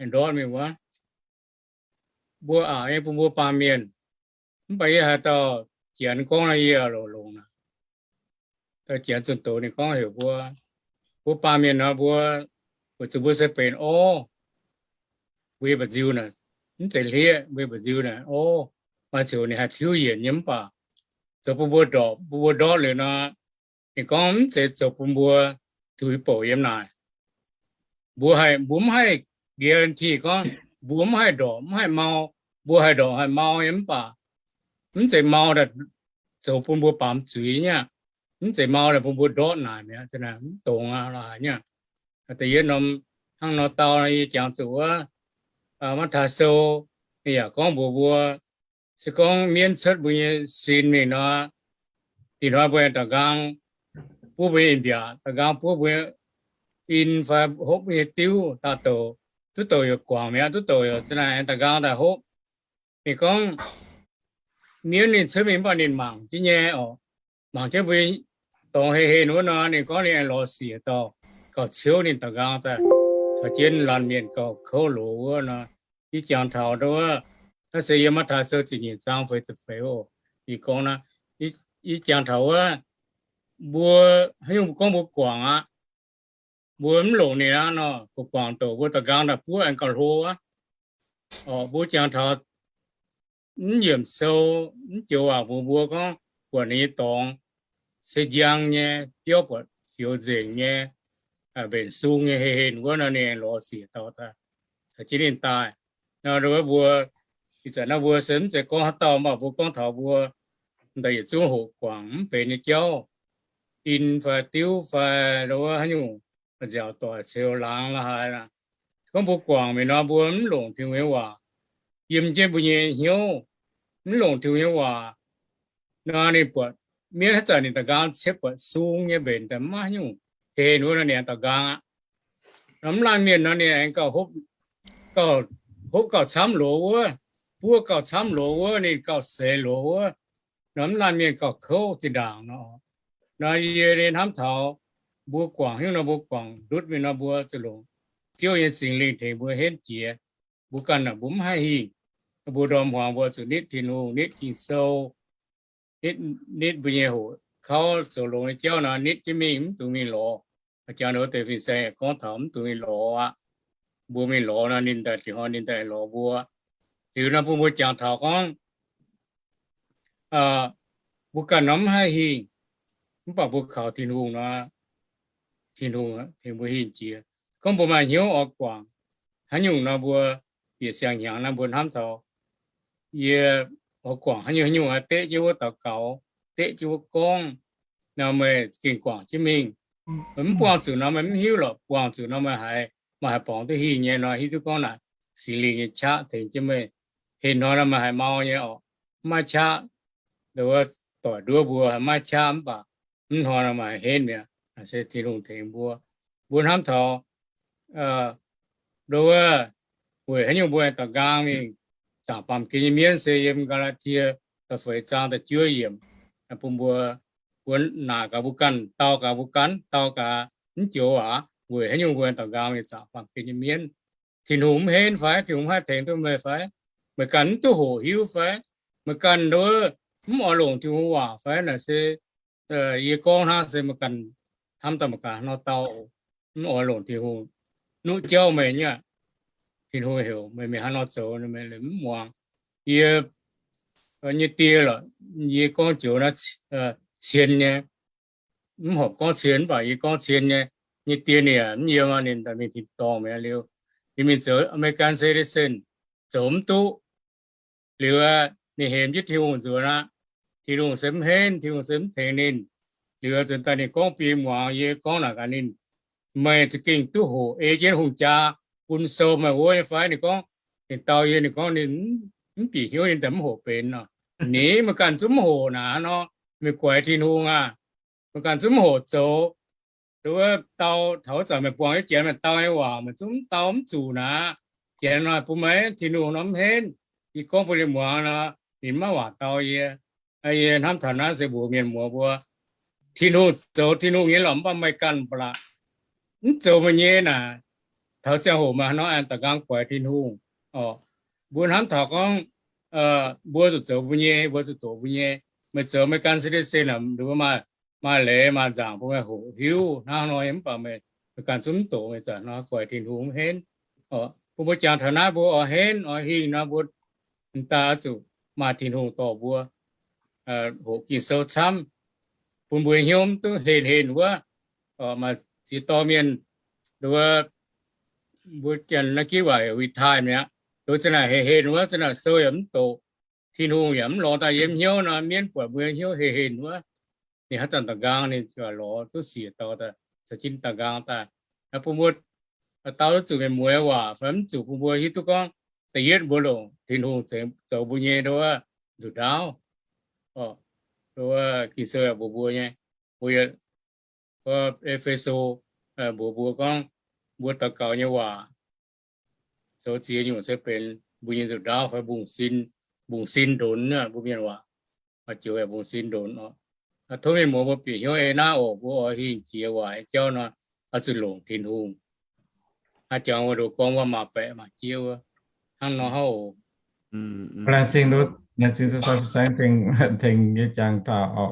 ndortv mingh wuov, mbuo aqc nyei bun mbuo baamh mienh. Mv baac yie haaix dauh Janx gorngv naaiv yie longx longx naaic. Dauh Janx zunh doz ninh gorngv heuc mbuo, mbuo baamh mienh nor mbuo, weic zuqc mbuo se benx orv, mbuo yie mba'nziu naaic, mv zeiz hlieqv, mbuo yie mba'nziu naaic orv, maaih ziouc ninh haih tiuv yienc nyei mv baac zoux bun mbuo ndorpc, bun mbuo ndortv liuz nor, ninh gorngv mv zeiz zoux bun mbuo tuix bouc yiem naaic. Mbuo haih, mbuo mv haih guarantee gorngv mbuo mv haih ndorpc mv haih mau. Mbuo haih ndorpc haih mau nyei mv baac mv zeiz mau daaih zoux bun mbuo baamz zuiz nyei aqv. Mv zeiz mau daaih bun mbuo ndortv naaic mi'aqv, mv dongz aqv lorqc nyei. Da'yietv norm hnangv nor dau yie jangx zuqc wuov, Matv^taai Sou ninh yaac gorngv mbuox mbuo, se gorngv mienv cuotv mbuo nyei sin mingh nor, da'nyeic hnoi mbuo aengx da'nqaang buov mbuo nyei in-mbiaac, da'nqaang buov mbuo in fai hopv mbuo nyei diuv, daaih douc duqv douc yaac guangc mi'aqv, duqv douc yaac za'naaic da'nqaang daaih hopv. Ninh gorngv mienv ninh cuotv mingh mv baac ninh mangc jienv nyei orqc, mangc jienv mbuo dorngx hei hei wuov nor, ninh gorngv ninh aengx lorz siec dorh gauh ciouv ninh da'nqaang daaih caux jienv laanh mienh gauh kouv loz wuov nor. Yie jangx taux wuov, naaiv se yiem Matv^taai Sou ziepc nyeic zaang feix ziepc feix oc. Yie gorngv naaiv, yie jangx taux wuov, mbuo haaix nyungc gorngv mbuo guangc aqv, mbuo mv longc ninh aqv nor, guangc douc mbuo da'nqaang daaih buov aengx gauh hlo aqv. Orqc, mbuo jangx taux mv yiemc sou, mv joux waac mbuox mbuo gorngv buatc ninh nyei dorngx se njang nyei, biauv buatc fioux nzengc nyei, mbenc sung nyei hei hei wuov nor, ninh lorz siec dorh daaih caux jienv ninh daaih. Nor wuov mbuo, ih zanc naaiv mbuo se mv zeiz gorngv haaix dauh, mv baac mbuo gorngv taux mbuo daaih yietc zungv hoqc guangc mv benx nyei jauv, in fai diuv fai wuov haaix nyungc, nziaauc doic ceux laangz la'haaix. Gorngv mbuo guangc mingh nor, mbuo mv longc Tin-Hungh nyei waac yiem jienv mbuo nyei hnyouv, mv longc Tin-Hungh nyei waac nor, ninh buatc mienv haaix zanc ninh da'nqaang ciepv buatc sung nyei mbenc daaih maiv nyungc, hei hei wuov nor ninh da'nqaang aqv. Nor mv laanh mienh nor ninh aengx gauh hopv, gauh hopv gauh camv loz wuov, buov gauh camv loz wuov, ninh gauh seix loz wuov. Nor mv laanh mienh gauh kouv zinh ndaangc nor. Nor yie hnamv taux mbuo guangc hnyouv nor, mbuo guangc ndutv mingh nor, mbuo zuqc longc Ziouv nyei Singx Lingh tengx mbuo henv jiex. Mbuo ganh naaic mbuo mv haih hingh. Mbuo ndorm hmuangx mbuo zuqc nitv Tin-Hungh, nitv Ging-Sou, nitv, nitv mbuo nyei hoqc kauv zoux longx nyei jauv nor, nitv jienv mingh, mv dungx mingh lorz. Jangx nor wuov deix fin-saeng gorngv taux mv dungx mingh lorz aqv. Mbuo mingh lorz nor, ninh daaih dingc hnoi ninh daaih lorz mbuo. Liuz nor bun mbuo jangx taux gorngv, mbuo ganh nor mv haih hingh, mv baac mbuo kaux Tin-Hungh nor, Tin-Hungh tengx mbuo hingh jiex. Gorngv mbuo maaih hnyouv oix guangc haaix nyungc nor, mbuo bieqc siang-hnyangx nor mbuo hnamv taux, yie oix guangc haaix nyungc haaix nyungc, deqv jienv wuov daux gaux, deqv jienv wuov gorngv, nor meih za'gengh guangc jienv mingh. Meih mv buangh zuqc nor meih mv hiuv lorqc. Buangh zuqc nor meih haiz, meih haiz borngz duqv hingh nyei nor, hiuv duqv gorngv naaic Singx Lingh nyei qaqv tengx jienv meih. Heh hnoi nor meih haiz mau nyei orqc, mv maaih qaqv, nduov doic nduov mbuo haiz maiv qaqv mv baac mv hnoi nor maaih henv mi'aqv. Naaic se Tin-Hungh tengx mbuo. Mbuo hnamv taux, nduov, weic haaix nyungc mbuo da'nqaang mingh zaangc baamh gen nyei mienv se yiem Gaa^laa^tie da'feix zaang da'juov yiemc, bun mbuo, mbuo naaic gaax mbuo ganh, dau gaax mbuo ganh, dau gaax mv joux aac, weic haaix nyungc mbuo da'nqaang mingh zaangc baamh gen nyei mienv? Tin-Hungh mv henv fai? Tin-Hungh mv haih tengx duqv meih fai? Meih ganh mv duqv hoqc hiuv fai? Meih ganh nduov mv oix longc Tin-Hungh waac fai? Naaic se yie gorngv hnangv se meih ganh hnamv daaih meih ganh hnangv nor dau, mv oix longc Tin-Hungh nuqv jauv meih nyei aqv. Tin-Hungh heuc meih mingh hnangv nor zoux, meih mv muangx. Yie nyei die lorqc, yie gorngv joux naaiv cien nyei, mv horpc gorngv cien mv baac yie gorngv cien nyei. Nyei die ninh yaac mv yiem, ninh daaih mingh tin-dorngh mi'aqv liuz, ninh mingh zoux American citizen, zoux mv duqv. Liuz ninh hemx jienv Tin-Hungh nzuonx aqv. Tin-Hungh se mv henv, Tin-Hungh se mv tengx ninh. Liuz nzuonx daaih ninh gorngv bun yie muangx, yie gorngv naaic gaax ninh, meih za'gengh duqv hoqc ei jienv hungh jaa bun sou meih wuov nyei fai? Ninh gorngv, Ninh dau yie, ninh gorngv ninh mv bieqc hnyouv, ninh daaih mv hoqc benx nor. Ninh meih ganh zungv mv hoqc naaic nor, meih guaix Tin-Hungh aqv. Meih ganh zungv mv hoqc zoux. Wuov dau taux wuov zanc meih buangh nyei janx, meih dau nyei waac meih zungv mv dau mv zuqc naaic. Janx nor bun meih, Tin-Hungh nor mv henv. Yie gorngv bun ninh muangx nor, ninh maiv waac dau yie. Yie hnamv taux naaiv se mbuox mienh muoz mbuo, Tin-Hungh zoux Tin-Hungh nyei lorqc, mv baac meih ganh ba'laqc mv zoux meih nyei naaic, taux ziangh hoc meih hnangv nor aengx da'nqaang guaix Tin-Hungh. Mbuo hnamv taux gorngv mbuo zuqc zoux mbuo nyei, mbuo zuqc doqc mbuo nyei. Meih zoux meih gan se deix se naaic, maaih leiz maaih nzaangc bun meih hoqc hiuv hnangv nor, mv baac meih ganh zungv mv doqc, meih zanc nor guaix Tin-Hungh mv henv. Bun mbuo jangx taux naaiv mbuo oix henv oix hingh nor, mbuo m'daaih oix zuqc maaih Tin-Hungh dorh mbuo hoqc Ging-Sou camv, bun mbuo hnyouv mv duqv henh henh wuov. Maaih ziex dorh mienh, nduov, mbuo Janx naaiv gitv waac retire mi'aqv. Nduov, zanc naaic henh henh wuov, zanc naaic sou yaac mv doqc, Tin-Hungh yaac mv lorz daaih yiem hnyouv nor, mienv buatc mbuo hnyouv henh henh wuov. Ninh hnangv zanc da'nqaang ninh ziouc lorz duqv siec dau, caux jienv da'nqaang daaih. Bun mbuo dau duqv zuqc mienh mueiz waac fai mv zuqc, bun mbuo hiuv duqv gorngv da'yietv mbuo longc Tin-Hungh zoux mbuo nyei nduov nzuqc ndaauv. Nduov, Ging-Sou yaac mbuox mbuo nyei, mbuo E^fe^so mbuox mbuo gorngv, mbuo daux gaux nyei waac zoux ziex nyungc se benx mbuo nyei nzuqc ndaauv fai mbungv sin, mbungv sin ndonx, mbuo mienh waac joux mbungv sin ndonx oc. Tov mienh muoz mbuo bieqc hnyouv ei naaiv oc. Mbuo oix hingh jiex waaic jauv nor, oix zuqc longc Tin-Hungh. Aa, jangx wuov ndoqc gorngv wuov maaih baeqc maaih jieqv wuov, hnangv nor hnangv oc. Laengz zingh, laengz zingh saeng tengx yie jangx taux oc,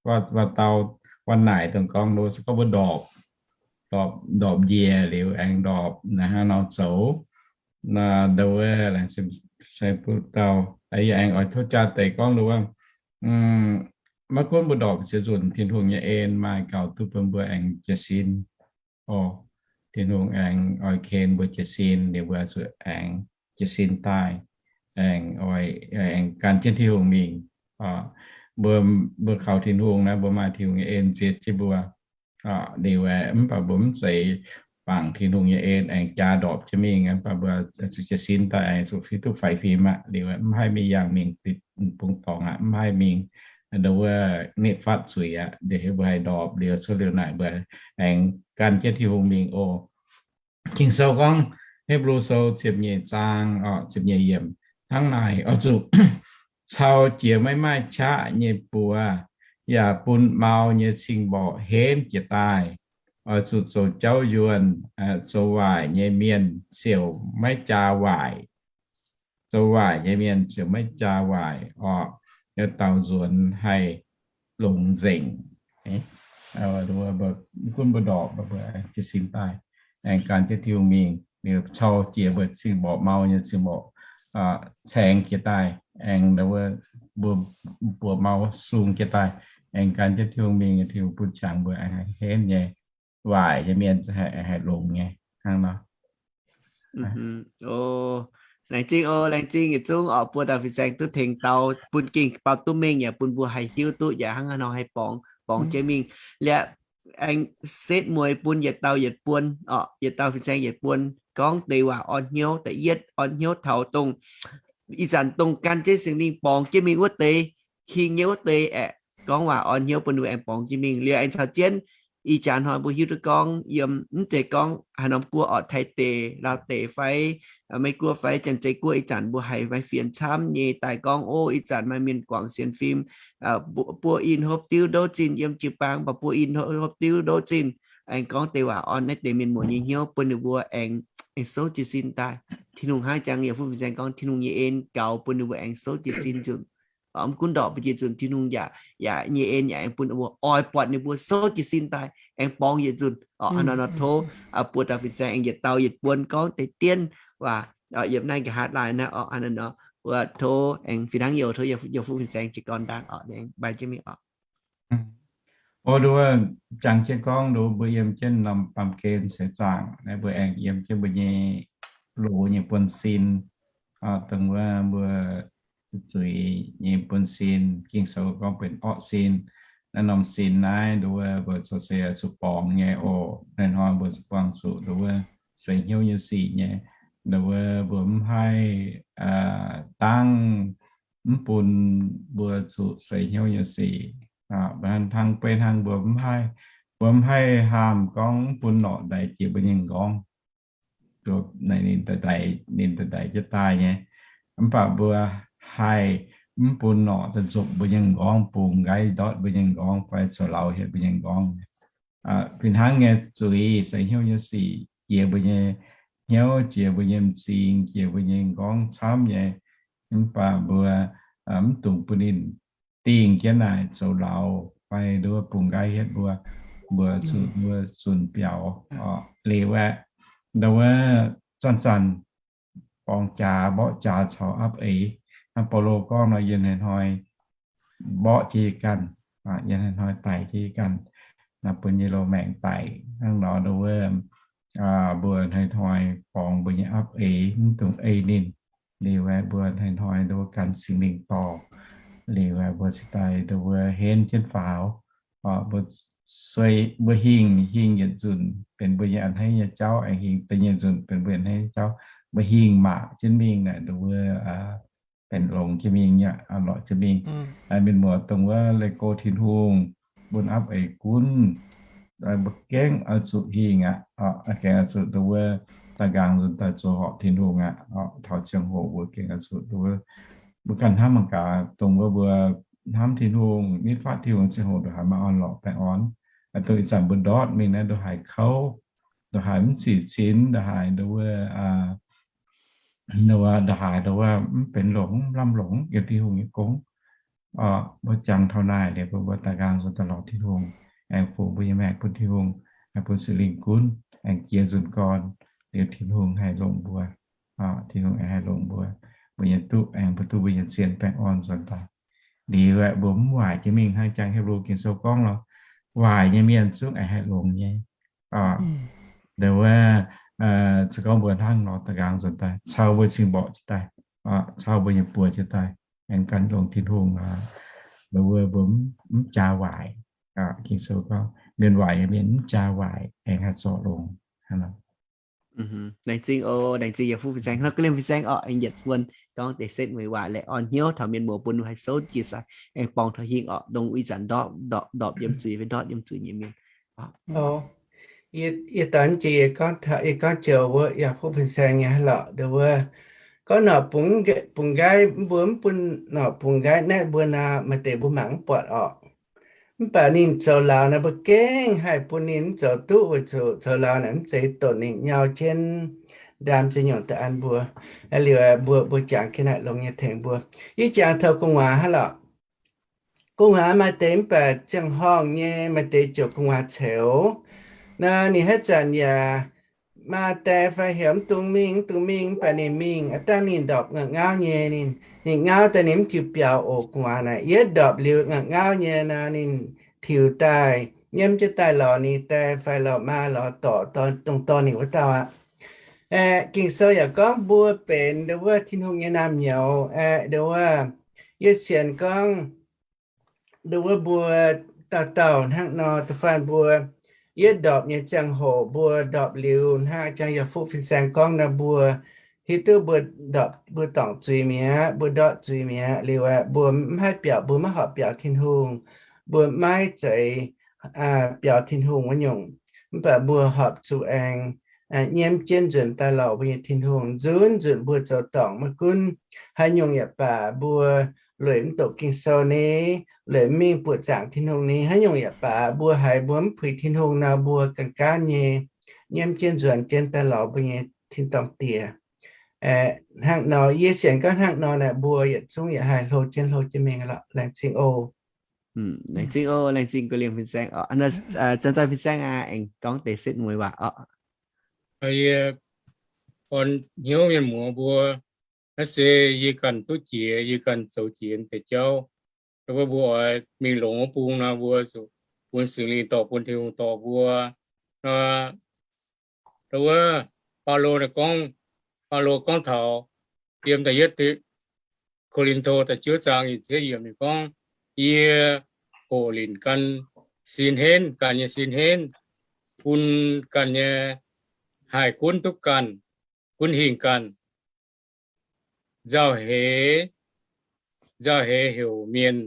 wuov dau, wuov naaic dongh gorngv nor se gorngv mbuo ndorpc, ndorpc, ndorpc njiec liuz aengx ndorpc naaiv hnangv nor zoux. Nduov, laengz zingh saeng buv dauh, yie aengx oix tov jaa deix gorngv nduov, maiv gunv mbuo ndorpc ziex nzunc, Tin-Hungh nyei en maaih gaux duqv bun mbuo aengx jiez sin. Oc, Tin-Hungh aengx oix ken mbuo jiez sin, liuz mbuo zuqc aengx jiez sin daaih, aengx oix, aengx gan jienv Tin-Hungh mingh. Mbuo, mbuo kaux Tin-Hungh naaiv, mbuo maaih Tin-Hungh nyei en ziex jienv mbuo. Liuz aeqv, mv baac mbuo mv zeiz bangc Tin-Hungh nyei en aengx jaa ndorpc jienv mingh, mv baac mbuo zuqc jiez sin daaih aengx zuqc hiuv duqv faix fim aqv. Liuz mv haih mingh yangh mingh dipc bungx dorngx aqv, mv haih mingh nduov wuov nitv fatv zuiz aqv. Liuz mbuo haih ndorpc liuz, cuotv liuz naaic mbuo aengx gan jienv Tin-Hungh mingh oc. Ging-Sou gorngv, Hipv^lu Sou ziepc nyeic zaang, ziepc nyeic yiemc, hnangv naaic, oix zuqc cau jiex maiv maaih qaqv nyei buoz, yaac bun mau nyei cing-mborqc henv jiez daaih. Oix zuqc zoux jauv yuonh, zoux waaic nyei mienh ziouc maiv jaa waaic. Zoux waaic nyei mienh ziouc maiv jaa waaic oc. Dauh nzuonx haih longx nzengc. Gunv mbuo ndorpc, mbuo jiez sin daaih, aengx gan jienv Tin-Hungh mingh, liuz cau jiex mbuo cing-mborqc, mau nyei cing-mborqc caengx jiez daaih, aengx mbuo buoz mau sung jiez daaih, aengx gan jienv Tin-Hungh mingh, Tin-Hungh bun qangx mbuo aengx henv nyei, waaic nyei mienh haih longx nyei hnangv nor. Laengz zingh oc, laengz zingh yietc zungv oc, buo dauh fin-saeng duqv tengx dau bun ging baaux duqv mengh yaac bun mbuo haih hiuv duqv yaac hnangv haaix nor haih borngz, borngz jienv mingh. Liuz aengx setv mueiz bun yietc dauh yietc buon oc, yietc dauh fin-saeng yietc buon gorngv deix waac orn hnyouv. Da'yietv orn hnyouv taux dongh ih zanc dongh gan jienv Singx Lingh borngz jienv mingh wuov deix, hingh nyei wuov deix aeqv, gorngv waac orn hnyouv bun ninh mbuo aengx borngz jienv mingh. Liuz aengx caux jienv ih jaax hnoi mbuo hiuv duqv gorngv yiem mv zeiz gorngv haaix norm guoqv oc, Taiv deic, Laauv deic fai Meiv-Guoqv fai Janx-Zei Guoqv, ih zanc mbuo haiz maaih fienx camv nyei daaih gorngv, o, ih zanc maaih mienh guangc sienx fim, buo in hopv diuv ndouv zinh yiem jiu-baang, mv baac buo in hopv diuv ndouv zinh. Aengx gorngv deix waac orn naaiv deix mienh muoz nyei hnyouv bun ninh mbuo aengx, aengx souv jiez sin daaih. Tin-Hungh hnangv jangx yaac fu fin-saeng gorngv Tin-Hungh nyei en gaux bun ninh mbuo aengx souv jiez sin nzunc. Mv gunv ndorpc mbuo jiex nzunc, Tin-Hungh yaac, yaac nyei en yaac aengx bun mbuo oix buatc ninh mbuo souv jiez sin daaih aengx borngz yietc nzunc. Hnangv nor nor tov buo dauh fin-saeng aengx yietc dauh yietc buon gorngv deix dienv waac yiem naaiv nqa'haav laai naaiv oc. Hnangv nor nor, tov aengx fih hnangv youz, tov yaac fu fin-saeng jiez gorn ndaangc oc, mbaih jienv mingh oc. O, nduov, jangx jienv gorngv nduov mbuo yiem jienv norm baamh gen seix zaangc naaiv, mbuo aengx yiem jienv mbuo nyei loz nyei buonv-sin, dongh wuov mbuo zuqc zuiz nyei buonv-sin. Ging-Sou gorngv benx orqv sin. Naaiv norm sin naaiv nduov mbuo corc se zuqc borngz nyei oc. Naaiv hnoi mbuo zuqc buangh zuqc nduov seix hnyouv nyei sic nyei. Nduov mbuo mv haih dangv mv bun mbuo zuqc seix hnyouv nyei sic. Hnangv beiv hnangv mbuo mv haih, mbuo mv haih haamh gorngv mv bun norqc ndaix jiex mbuo nyei m'nqorngv. Ninh daaih ndaix jienv daaih nyei. Mv baac mbuo haih mv bun norqc daaih nzopc mbuo nyei m'nqorngv, bungx nqaiv ndortv mbuo nyei m'nqorngv fai zoux lauz hietv mbuo nyei m'nqorngv. Fih hnangv nyei zuiz, seix hnyouv nyei sic jiex mbuo nyei hnyouv, jiex mbuo nyei m'zing, jiex mbuo nyei m'nqorngv camv nyei. Mv baac mbuo mv dungx bun ninh dingh jienv naaic zoux lauz fai nduov bungx nqaiv hietv mbuo, mbuo zuqc nduov zunc biaux. Liuz aeqv, nduov zanc-zanc borngz jaax mborqv jaax caux apv eix. Hnangv Baulo gorngv nor, yie hnoi-hnoi mborqv jienv ganh, yie hnoi-hnoi daic jienv ganh, naaiv bun yie loz-maengc daic. Hnangv nor nduov mbuo hnoi-hnoi borngz mbuo nyei apv eix, mv dungx ei ninh. Liuz aeqv, mbuo hnoi-hnoi nduov gan Singx Lingh dorh. Liuz aeqv, mbuo cingx daaih nduov henv jienv faaux. Mbuo sueih, mbuo hingh, hingh yietc nzunc benx mbuo nyei a'hneiv nyei jauv, aengx hingh da'nyeic nzunc benx mbuo a'hneiv nyei jauv. Mbuo hingh maac jienv mingh naaic nduov benx longx jienv mingh, lorqc jienv mingh. Mienh muoz dongh wuov leih go Tin-Hungh, bun apv eix gunv, mbuo gengh oix zuqc hingh aqv. Gengh oix zuqc nduov daaih nqaang nzunc daaih zoux horpc Tin-Hungh aqv. Taux ziangh hoc mbuo gengh oix zuqc nduov, mbuo ganh hnamv mangc gaax, dongh wuov mbuo hnamv Tin-Hungh, nitv fatv Tin-Hungh ziangh hoc ndongc haaix maaih orn-lorqc baengh orn. Dongh ih zanc mbuo ndortv mingh naaiv ndongc haaix kouv, ndongc haaix mv zic cin, ndongc haaix nduov, ndongc haaix nduov mv benx longx, mv lamh longx yiem Tin-Hungh nyei gong. Mbuo jangx taux naaic liuz, mbuo daaih nqaang nzunc daaih lorz Tin-Hungh, aengx fungx mbuo nyei maengc bun Tin-Hungh, aengx bun Singx Lingh gunv, aengx jiex nzunc gorn, liuz Tin-Hungh haih longc mbuo. Tin-Hungh aengx haih longc mbuo, mbuo nyei duqv, aengx mbuo duqv mbuo nyei zien baengh orn nzuonx daaih. Liuz aeqv, mbuo mv waaic jienv mingh hnangv jangx Hipv^lu Ging-Sou gorngv nor, waaic nyei mienh zungv aengx haih longx nyei. Nduov wuov, se gorngv mbuo hnangv nor da'nqaang nzuonx daaih, cau mbuo cing-mborqc jienv daaih, cau mbuo nyei buoz jienv daaih, aengx gan longx Tin-Hungh, nduov wuov mbuo mv jaa waaic. Ging-Sou gorngv, mienh waaic nyei mienh mv jaa waaic, aengx haih zorc longx. Laengz zingh oc, laengz zingh yietc fuqv fin-saeng, hnangv ga'liem fin-saeng orqc, aengx yietc buonc gorngv deix setv mueiz waac laeh orn hnyouv taux mienh muoz bun mbuo haih souv jiez saax, aengx borngz taux hingh orqc, dongh ih zanc ndortv ndorpc yiem zuiz fai ndortv yiem zuiz nyei mienh. Yie dorh jiex, yie gorngv joux wuov yaac fuqv fin-saeng nyei haaix lorqc, nduov wuov gorngv norqc bungx nqaiv, mbuo mv bun norqc bungx nqaiv naetv mbuo nor, maaih deix mbuo mangc mv buatc orqc. Mv baac ninh zoux lauz naaic, mbuo gengh haih bun ninh mv zoux duqv, weic zuqc zoux lauz naaic mv zeiz donx ninh nyau jienv ndaam ziex nyungc daaih an mbuo. Liuz mbuo, mbuo jangx jienv naaic longx nyei tengx mbuo. Yie jangx taux gu'nguaaz hnangv lorqc. Gu'nguaaz maaih deix mv baac ziangh horngh nyei, maaih deix ziouc gu'nguaaz ceux. Naaiv ninh haaix zanc yaac maa die fai heuc mv dungx mingh, mv dungx mingh, mv baac ninh mingh, aav dangh ninh ndorpc ngaengc ngauv nyei, ninh, ninh ngauv daaih ninh mv tiux biaux oc. Gu'nguaaz naaic yietv ndorpc liuz ngaengc ngauv nyei nor, ninh tiux daaih, nyiemv jienv daaih lorz ninh die fai lorz maa lorz dorc, dongh dorh ninh wuov dauh aqv. Ging-Sou yaac gorngv mbuo benx nduov wuov Tin-Hungh nyei naamh nyouz aeqv, nduov wuov, yie sienx gorngv nduov wuov mbuo dauh dauh hnangv nor, da'faanh mbuo yietv ndorpc nyei ziangh hoc, mbuo ndorpc liuz hnangv jangx yaac fuqv fin-saeng gorngv nor, mbuo hiuv duqv mbuo ndorpc, mbuo dorngc zuiz mi'aqv, mbuo ndortv zuiz mi'aqv. Liuz aeqv, mbuo mv haih biaux, mbuo maiv horpc biaux Tin-Hungh, mbuo maiv zeiz biaux Tin-Hungh wuov nyungc. Mv baac mbuo horpc zuqc aengx nyiemv jienv nzuonx daaih lorz mbuo nyei Tin-Hungh. Nzunc nzunc mbuo zoux dorngc maiv gunv haaix nyungc yaac baac, mbuo lueic mv doqc Ging-Sou ni, lueic mv mingh buoqc zaangc Tin-Hungh ni, haaix nyungc yaac baac, mbuo haiz mbuo mv puix Tin-Hungh nor, mbuo ganh gaanv nyei nyiemv jienv nzuonx jienv daaih lorz mbuo nyei tin-dorngh Diex. Hnangv nor, yie sienx gorngv hnangv nor naaic, mbuo yietc zungv yaac haih hlo jienv hlo jienv mingh lorqc. Laengz zingh oc. Laengz zingh oc, laengz zingh ga'liem fin-saeng oc. Zanc-zanc fin-saeng aengx gorngv deix setv mueiz waac oc. Yie orn hnyouv mienh muoz mbuo, naaiv se yie ganh duqv jiex, yie ganh zoux jiex deix jauv. Mbuo, mbuo oix mingh longx wuov bung nor, mbuo zuqc bun Singx Lingh dorh, bun Tin-Hungh dorh mbuo. Wuov, Baulo gorngv, Baulo gorngv taux yiem da'yietv Ko^lin^to da'juov zaang nyic ziepc yiemc ninh gorngv, yie hoqc linc gan sin henv, ganh nyei sin henv, bun ganh nyei haih gunv duqv ganh, bun hingh ganh nzauh heix, nzauh heix heuc mienh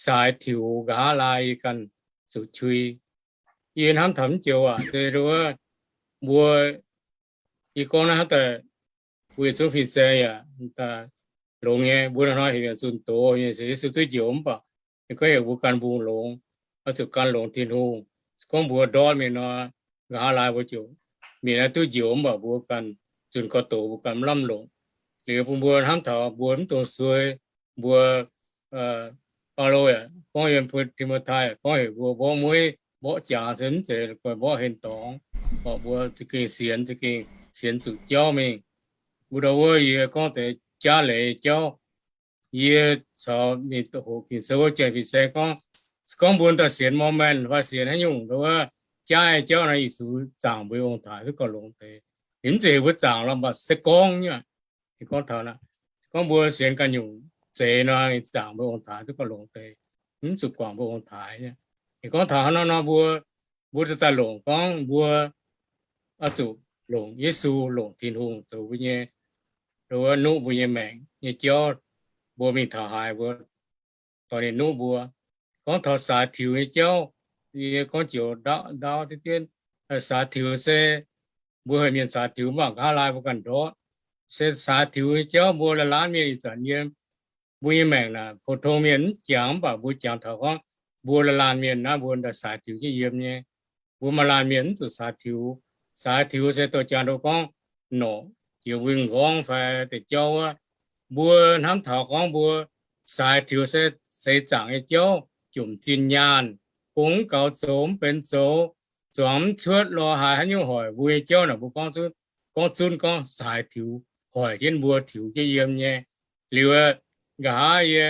saaix tiux nqa'haav laai yie ganh zuqc qui. Yie hnamv taux mv joux aac, se wuov mbuo, yie gorngv naaiv hnangv daaih, weic zuqc fin-saeng yaac longx nyei, mbuo hnoi-hnoi heuc mienh zunh doz nyei, se Yesu duqv njoux mv baac ninh gorngv heuc mbuo ganh mbungh longx, oix zuqc gan longx Tin-Hungh. Se gorngv mbuo ndortv mingh nor, nqa'haav laai mbuo ziouc, mienh naaiv duqv njoux mv baac mbuo ganh zunh gorx-doz, mbuo ganh mv lamh longc. Liuz bun mbuo hnamv taux mbuo mv dungx suei, mbuo, Baulo yaac gorngv yiem Ti^mo^tai gorngv heuc mbuo mborqv mueiv, mborqv jaax, se mv zeiz mborqv hlen dorngx, mbuo za'gengh sienx, za'gengh sienx zuqc jauv mingh. Wuov ndau wuov yie gorngv deix jaav leiz jauv, yie caux mingh hoqc Ging-Sou wuov janx fin-saeng gorngv, gorngv mbuo daaih sienx Mormon fai sienx haaix nyungc ndau wuov jaav nyei jauv nor, Yesu zaangc mbuo ong-taaix duqv gauh longx deix. Ninh mv zeiz heuc mbuo zaangc lorqc, mv baac se gorngv nyei, ninh gorngv taux, gorngv mbuo sienx ganh nyungc zeiz nor, ninh zaangc mbuo ong-taaix duqv gauh longx deix, mv zuqc guangc mbuo ong-taaix. Ninh gorngv taux hnangv nor nor mbuo, mbuo daaih longc gorngv mbuo oix zuqc longc Yesu, longc Tin-Hungh zoux mbuo nyei, ndau wuov nuqv mbuo nyei maengc nyei jauv, mbuo mingh taux haaix mbuo dorh ninh nuqv mbuo. Gorngv taux saaix tiux nyei jauv, yie gorngv joux ndaauv, ndaauv diqv dienv, saaix tiux se mbuo heuc mienh saaix tiux mv baac nqa'haav laai mbuo ganh ndortv. Se saaix tiux nyei jauv mbuo laanh laanh mienh ih zanc yiem mbuo nyei maengc naaic, pou-tong mienh mv jangx, mv baac mbuo jangx taux gorngv mbuo laanh laanh mienh naaiv mbuo daaih saaix tiux jienv yiem nyei. Mbuo maaih laanh mienh mv zuqc saaix tiux. Saaix tiux se douz jangx ndo gorngv norqc jiex win nqorngv fai deix jauv wuov. Mbuo hnamv taux gorngv mbuo saaix tiux se seix zaangc nyei jauv, jomc zinh nyaanh, gong mv gaux zoux, mv benx zoux, zuangx mv cuotv lorz haaix haaix nyungc hoic mbuo nyei jauv naaic, mbuo gorngv zunv, gorngv zunv gorngv saaix tiux hoic jienv mbuo tiux jienv yiem nyei. Liuz nqa'haav yie,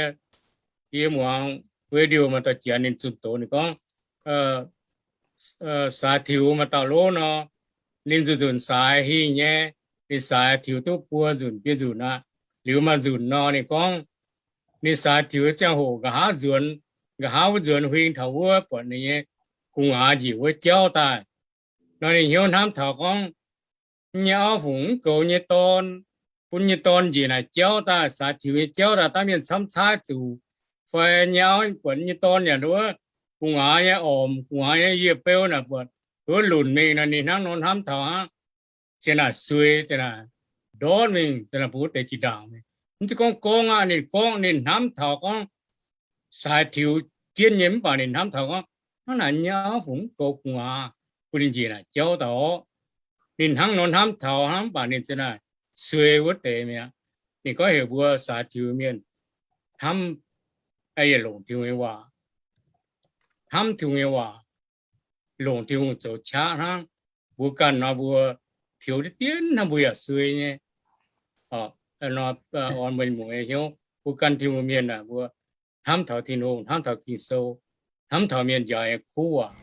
yie muangx radio maaih dauh janx ninh zunh doz ninh gorngv, saaix tiux maaih dauh lov nor, ninh nzunc nzunc saaix hingh nyei, ninh saaix tiux duqv buo nzunc biei nzunc aqv. Liuz maaih nzunc nor ninh gorngv, ninh saaix tiux ziangh hoc nqa'haav nzuonx, nqa'haav wuov nzuonx huing taux wuov buatc ninh nyei gu'nguaaz njiec wuov jauv daaih. Nor ninh hnyouv hnamv taux gorngv, nyei auv fungc mv goux nyei dorn, bun nyei dorn njiec naaic jauv daaih, saaix tiux nyei jauv daaih, dangv mienh camv caaiv zuqc, fai nyei auv buatc nyei dorn yaac nduov gu'nguaaz nyei ormc, gu'nguaaz nyei yieh beu naaic buatc nduov lunc mingh nor, ninh hnangv nor hnamv taux hnangv, zinh naaic suei, zinh naaic ndortv mingh, zinh naaic bun wuov deix jiex ndaangc mingh. Mv zeiz gorngv gorngv aqv, ninh gorngv ninh hnamv taux gorngv saaix tiux jienv nyei mv baac ninh hnamv taux gorngv, hnangv naaic nyei auv fungc mv goux gu'nguaaz bun ninh njiec naaic jauv daaih orqc. Ninh hnangv nor hnamv taux hnangv, mv baac ninh zinh naaic suei wuov deix mi'aqv. Ninh gorngv heuc mbuo saaix tiux mienh hnamv, yietc longc Tin-Hungh nyei waac, hnamv Tin-Hungh nyei waac, longc Tin-Hungh zoux qaqv hnangv. Mbuo ganh nor mbuo peux diqv dienv hnangv, mbuo yaac suei nyei. Orn mbuo nyei hnyouv, mbuo ganh Tin-Hungh mienh aah, mbuo hnamv taux Tin-Hungh, hnamv taux Ging-Sou, hnamv taux mienh njaaux nyei kuv waac.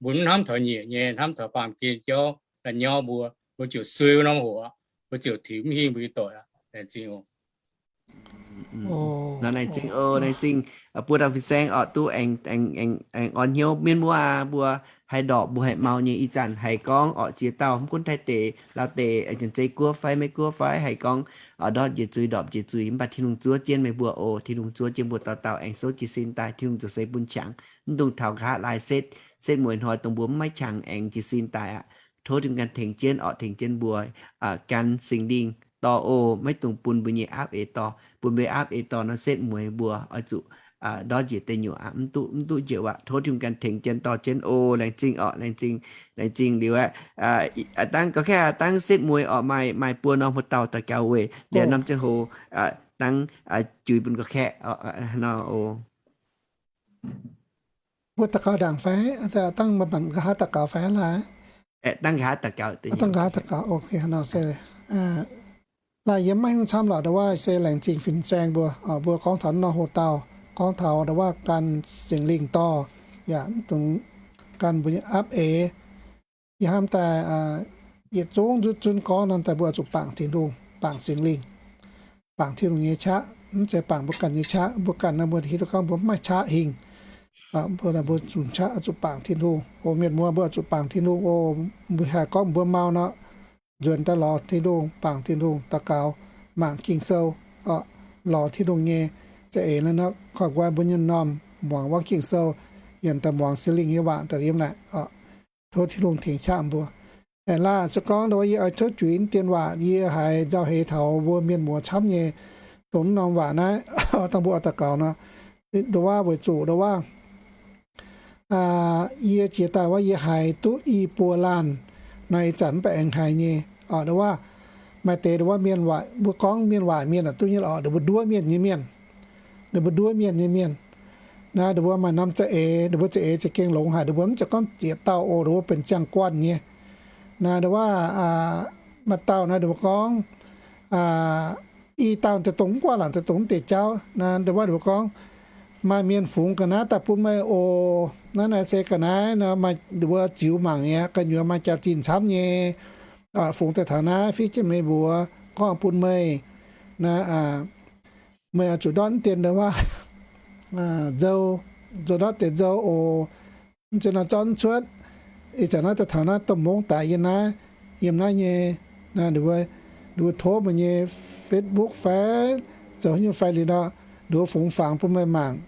Mbuo mv hnamv taux nyiec nyei, hnamv taux baamh gen jauv la'nyauv mbuo, mbuo ziouc suei wuov norm hoc aqv. Mbuo ziouc tiux mv hingh mbuo nyei doic aqv. Laengz zingh oc. Nor laengz zingh oc, laengz zingh buo dauh fin-saeng orqc, duqv aengx, aengx, aengx orn hnyouv mienh muoz aac, mbuo haih ndorpc, mbuo haih mau nyei ih zanc haiz gorngv orqc, ziex dauh mv gunv Taiv deic, Laauv deic, Janx-Zei guoqv fai Meiv guoqv fai, haiz gorngv ndortv njiec zuiz, ndorpc njiec zuiz, mv baac Tin-Hungh zuov jienv meih mbuo oc. Tin-Hungh zuov jienv mbuo dauh dauh aengx souv jiez sin daaih. Tin-Hungh ziouc seix bun qangx, mv dungx taux nqa'haav laai setv, setv mueiz hnoi dongh mbuo mv maiv qangx aengx jiez sin daaih aqv. Tov Tin-Hungh ganh tengx jienv orqc, tengx jienv mbuo gan Singx Lingh dorh oc. Maiv dungx bun mbuo nyei aapv eix dorh. Bun mbuo aapv eix dorh nor setv mueiz mbuo oix zuqc ndortv njiec deic nyuoqc aqv. Mv duqv, mv duqv njoux aqv. Tov Tin-Hungh ganh tengx jienv dorh jienv oc. Laengz zingh orqc, laengz zingh, laengz zingh liuz aqv. Dangv gorngv kaeqv, dangv setv mueiz orqc, maaih, maaih buo norm hmuangv dauh daux gaux weic liuz norm ziangh hoc dangv juix bun gorngv kaeqv nor oc. Mbuo daux gaux ndaangc fai? Dangv maaih mangc nqa'haav daux gaux fai aqv laaic? Dangv nqa'haav daux gaux, dangv nqa'haav daux gaux, ok, nor se. Laaic yie maiv hingh camv lorqc, ndau wuov se laengz zingh fin-saeng mbuo, mbuo gorngv taux norm hoc dauh, gorngv taux ndau wuov gan Singx Lingh dorh, yaac mv dungx gan mbuo nyei aapv eix. Yie hnamv daaih yietc zungv zunv gorngv nor daaih mbuo zuqc bangc Tin-Hungh, bangc Singx Lingh, bangc Tin-Hungh nyei qaqv, mv zeiz bangc mbuo ganh nyei qaqv. Mbuo ganh nor mbuo hiuv duqv gorngv mbuo mv maaih qaqv hingh. Mbuo, mbuo zuqc qaqv, zuqc bangc Tin-Hungh. O mienh muoz, mbuo zuqc bangc Tin-Hungh. O, mbuo haih gorngv mbuo mau nor, nzuonx daaih lorz Tin-Hungh, bangc Tin-Hungh daux gaux, mangc Ging-Sou, lorz Tin-Hungh nyei za'eix nor, koiv guai mbuo nyei m'normh muangx wuov Ging-Sou, yiem daaih muangx Singx Lingh nyei waac daaih yiem naaic. Tov Tin-Hungh tengx qaqv mbuo. Aeqv, laaix se gorngv nduov yie oix tov juix dien waac yie haiz nzauh heix taux mbuo mienh muoz camv nyei dongh norm waac naaiv, dangh mbuo oix daux gaux nor, nduov waac weic zuqc nduov waac yie jiex daaih wuov yie haiz duqv i buo laanh nor, ih zanc mv baac aengx haiz nyei. Nduov waac maaih deix nduov waac mienh waac, mbuo gorngv mienh waac mienh aah, duqv nyei lorqc, nduov mbuo nduov mienh nyei mienh, nduov mbuo nduov mienh nyei mienh. Naaiv nduov mbuo maaih norm za'eix, nduov mbuo za'eix za'gengh longx haic, nduov mbuo mv zeiz gorngv ziex dauh oc, nduov mbuo benx ziangh guanh nyei. Naaiv nduov waac maaih dauh naaiv nduov mbuo gorngv i dauh deix dongh mv guanh laangc deix dongh mv deix jauv. Naaiv nduov waac nduov mbuo gorngv maaih mienh fungx ga'naaiv daaih bun meih oc. Naaiv naaiv se ga'naaiv nduov mbuo ziux mangc nyei, gu'nyuoz maaih jaax-zinh camv nyei, fungx deix taux naaiv fiev jienv meih mbuox gorngv bun meih. Naaiv meih oix zuqc ndortv deix nduov waac nzou, zuqc ndortv deix nzou oc. Mv zeiz nor zorqv cuotv. Ih zanc naaiv daaih taux naaiv domh mungv daaih yiem naaiv, yiem naaiv nyei, nduov, nduov tov meih nyei Facebook fai zoux nyungc fai liuz nor, nduov fungx fangx bun meih mangc.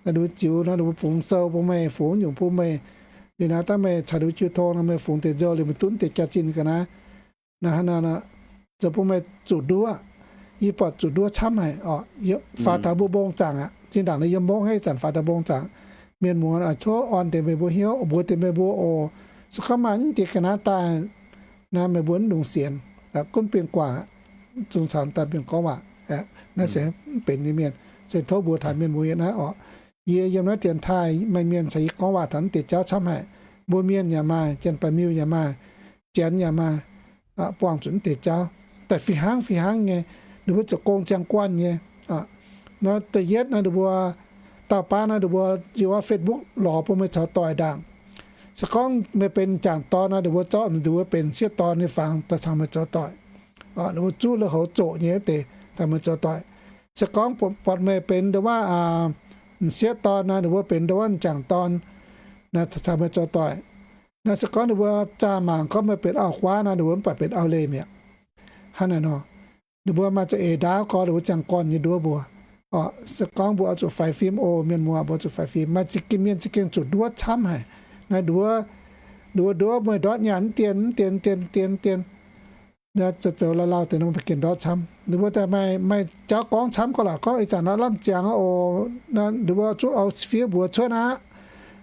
Nduov ziux nor, nduov fungx sou bun meih, fungx nyungc bun meih. Liuz naaiv daaih meih caux nduov jiu tong nor, meih fungx deix nzou liuz meih duqv deix jaax-zinh ga'naaiv. Naaiv hnangv naaiv nor, zoux bun meih zuqc nduov. Yie buatc zuqc nduov camv haic oc. Faaux taux mbuo mbong zaangc aqv. Zinh ndaangc nor yiem mungv hnangv, ih zanc faaux taux mbong zaangc. Mienh muoz oix tov orn deix meih mbuo hnyouv, mbuox deix meih mbuo oc. Se gorngv maaih mv deix ga'naaiv daaih, naaiv meih mbuo mv dungx sienx, gunv bienh guangc, zungv caux daaih bienh gorngv waac. Naaiv se mv benx nyei mienh, se tov mbuox taux mienh mbuo yiem naaiv oc. Yie yiem naaiv dienx taaih maaih mienh caux yie gorngv waac taux mv deix jauv camv haic. Mbuo mienh yaac maaih, janx-baeqc miuh yaac maaih, janx yaac maaih, buangh zuqc mv deix jauv daaih fih hnangv fih hnangv nyei. Ninh mbuo zoux gong ziangh guanh nyei. Nor da'yietv naaiv ninh mbuo, dauh baav naaiv ninh mbuo yiem wuov Facebook lorz bun meih caux doic ndaangc. Se gorngv meih benx m'jangc dorn naaiv, ninh mbuo zorqv ninh mbuo benx m'sieqv dorn nyei fangx daaih caux meih zoux doic. Ninh mbuo zuqv lui-houx zoqc nyei wuov deix caux meih zoux doic. Se gorngv buatc meih benx nduov waac m'sieqv dorn naaiv, ninh mbuo benx nduov waac m'jangc dorn naaiv, caux meih zoux doic. Naaiv se gorngv ninh mbuo zaah mangc gorngv meih benx auv-guaav naaiv, ninh mbuo mv baac benx auv-leih mi'aqv. Hnangv naaiv nor, ninh mbuo maaih za'eix ndaauv gorx, ninh mbuo ziangh gorn nyei nduov mbuo. Se gorngv mbuo oix zuqc faix fim oc, mienh muoz, mbuo zuqc faix fim. Maaih za'gengh mienh za'gengh zuqc nduov camv haic. Naaiv nduov, nduov, nduov meih ndortv nyaanh mv dien, mv dien, dien, dien, dien. Zoux zoux lauh lauh deix nor mbuo gengh ndortv camv. Ninh mbuo daaih maaih, maaih jauv gorngv camv gau lorqc, gorngv ih zanc nor lamh ziangx oc. Ninh mbuo zuqv oix fiev mbuox cuotv aqv.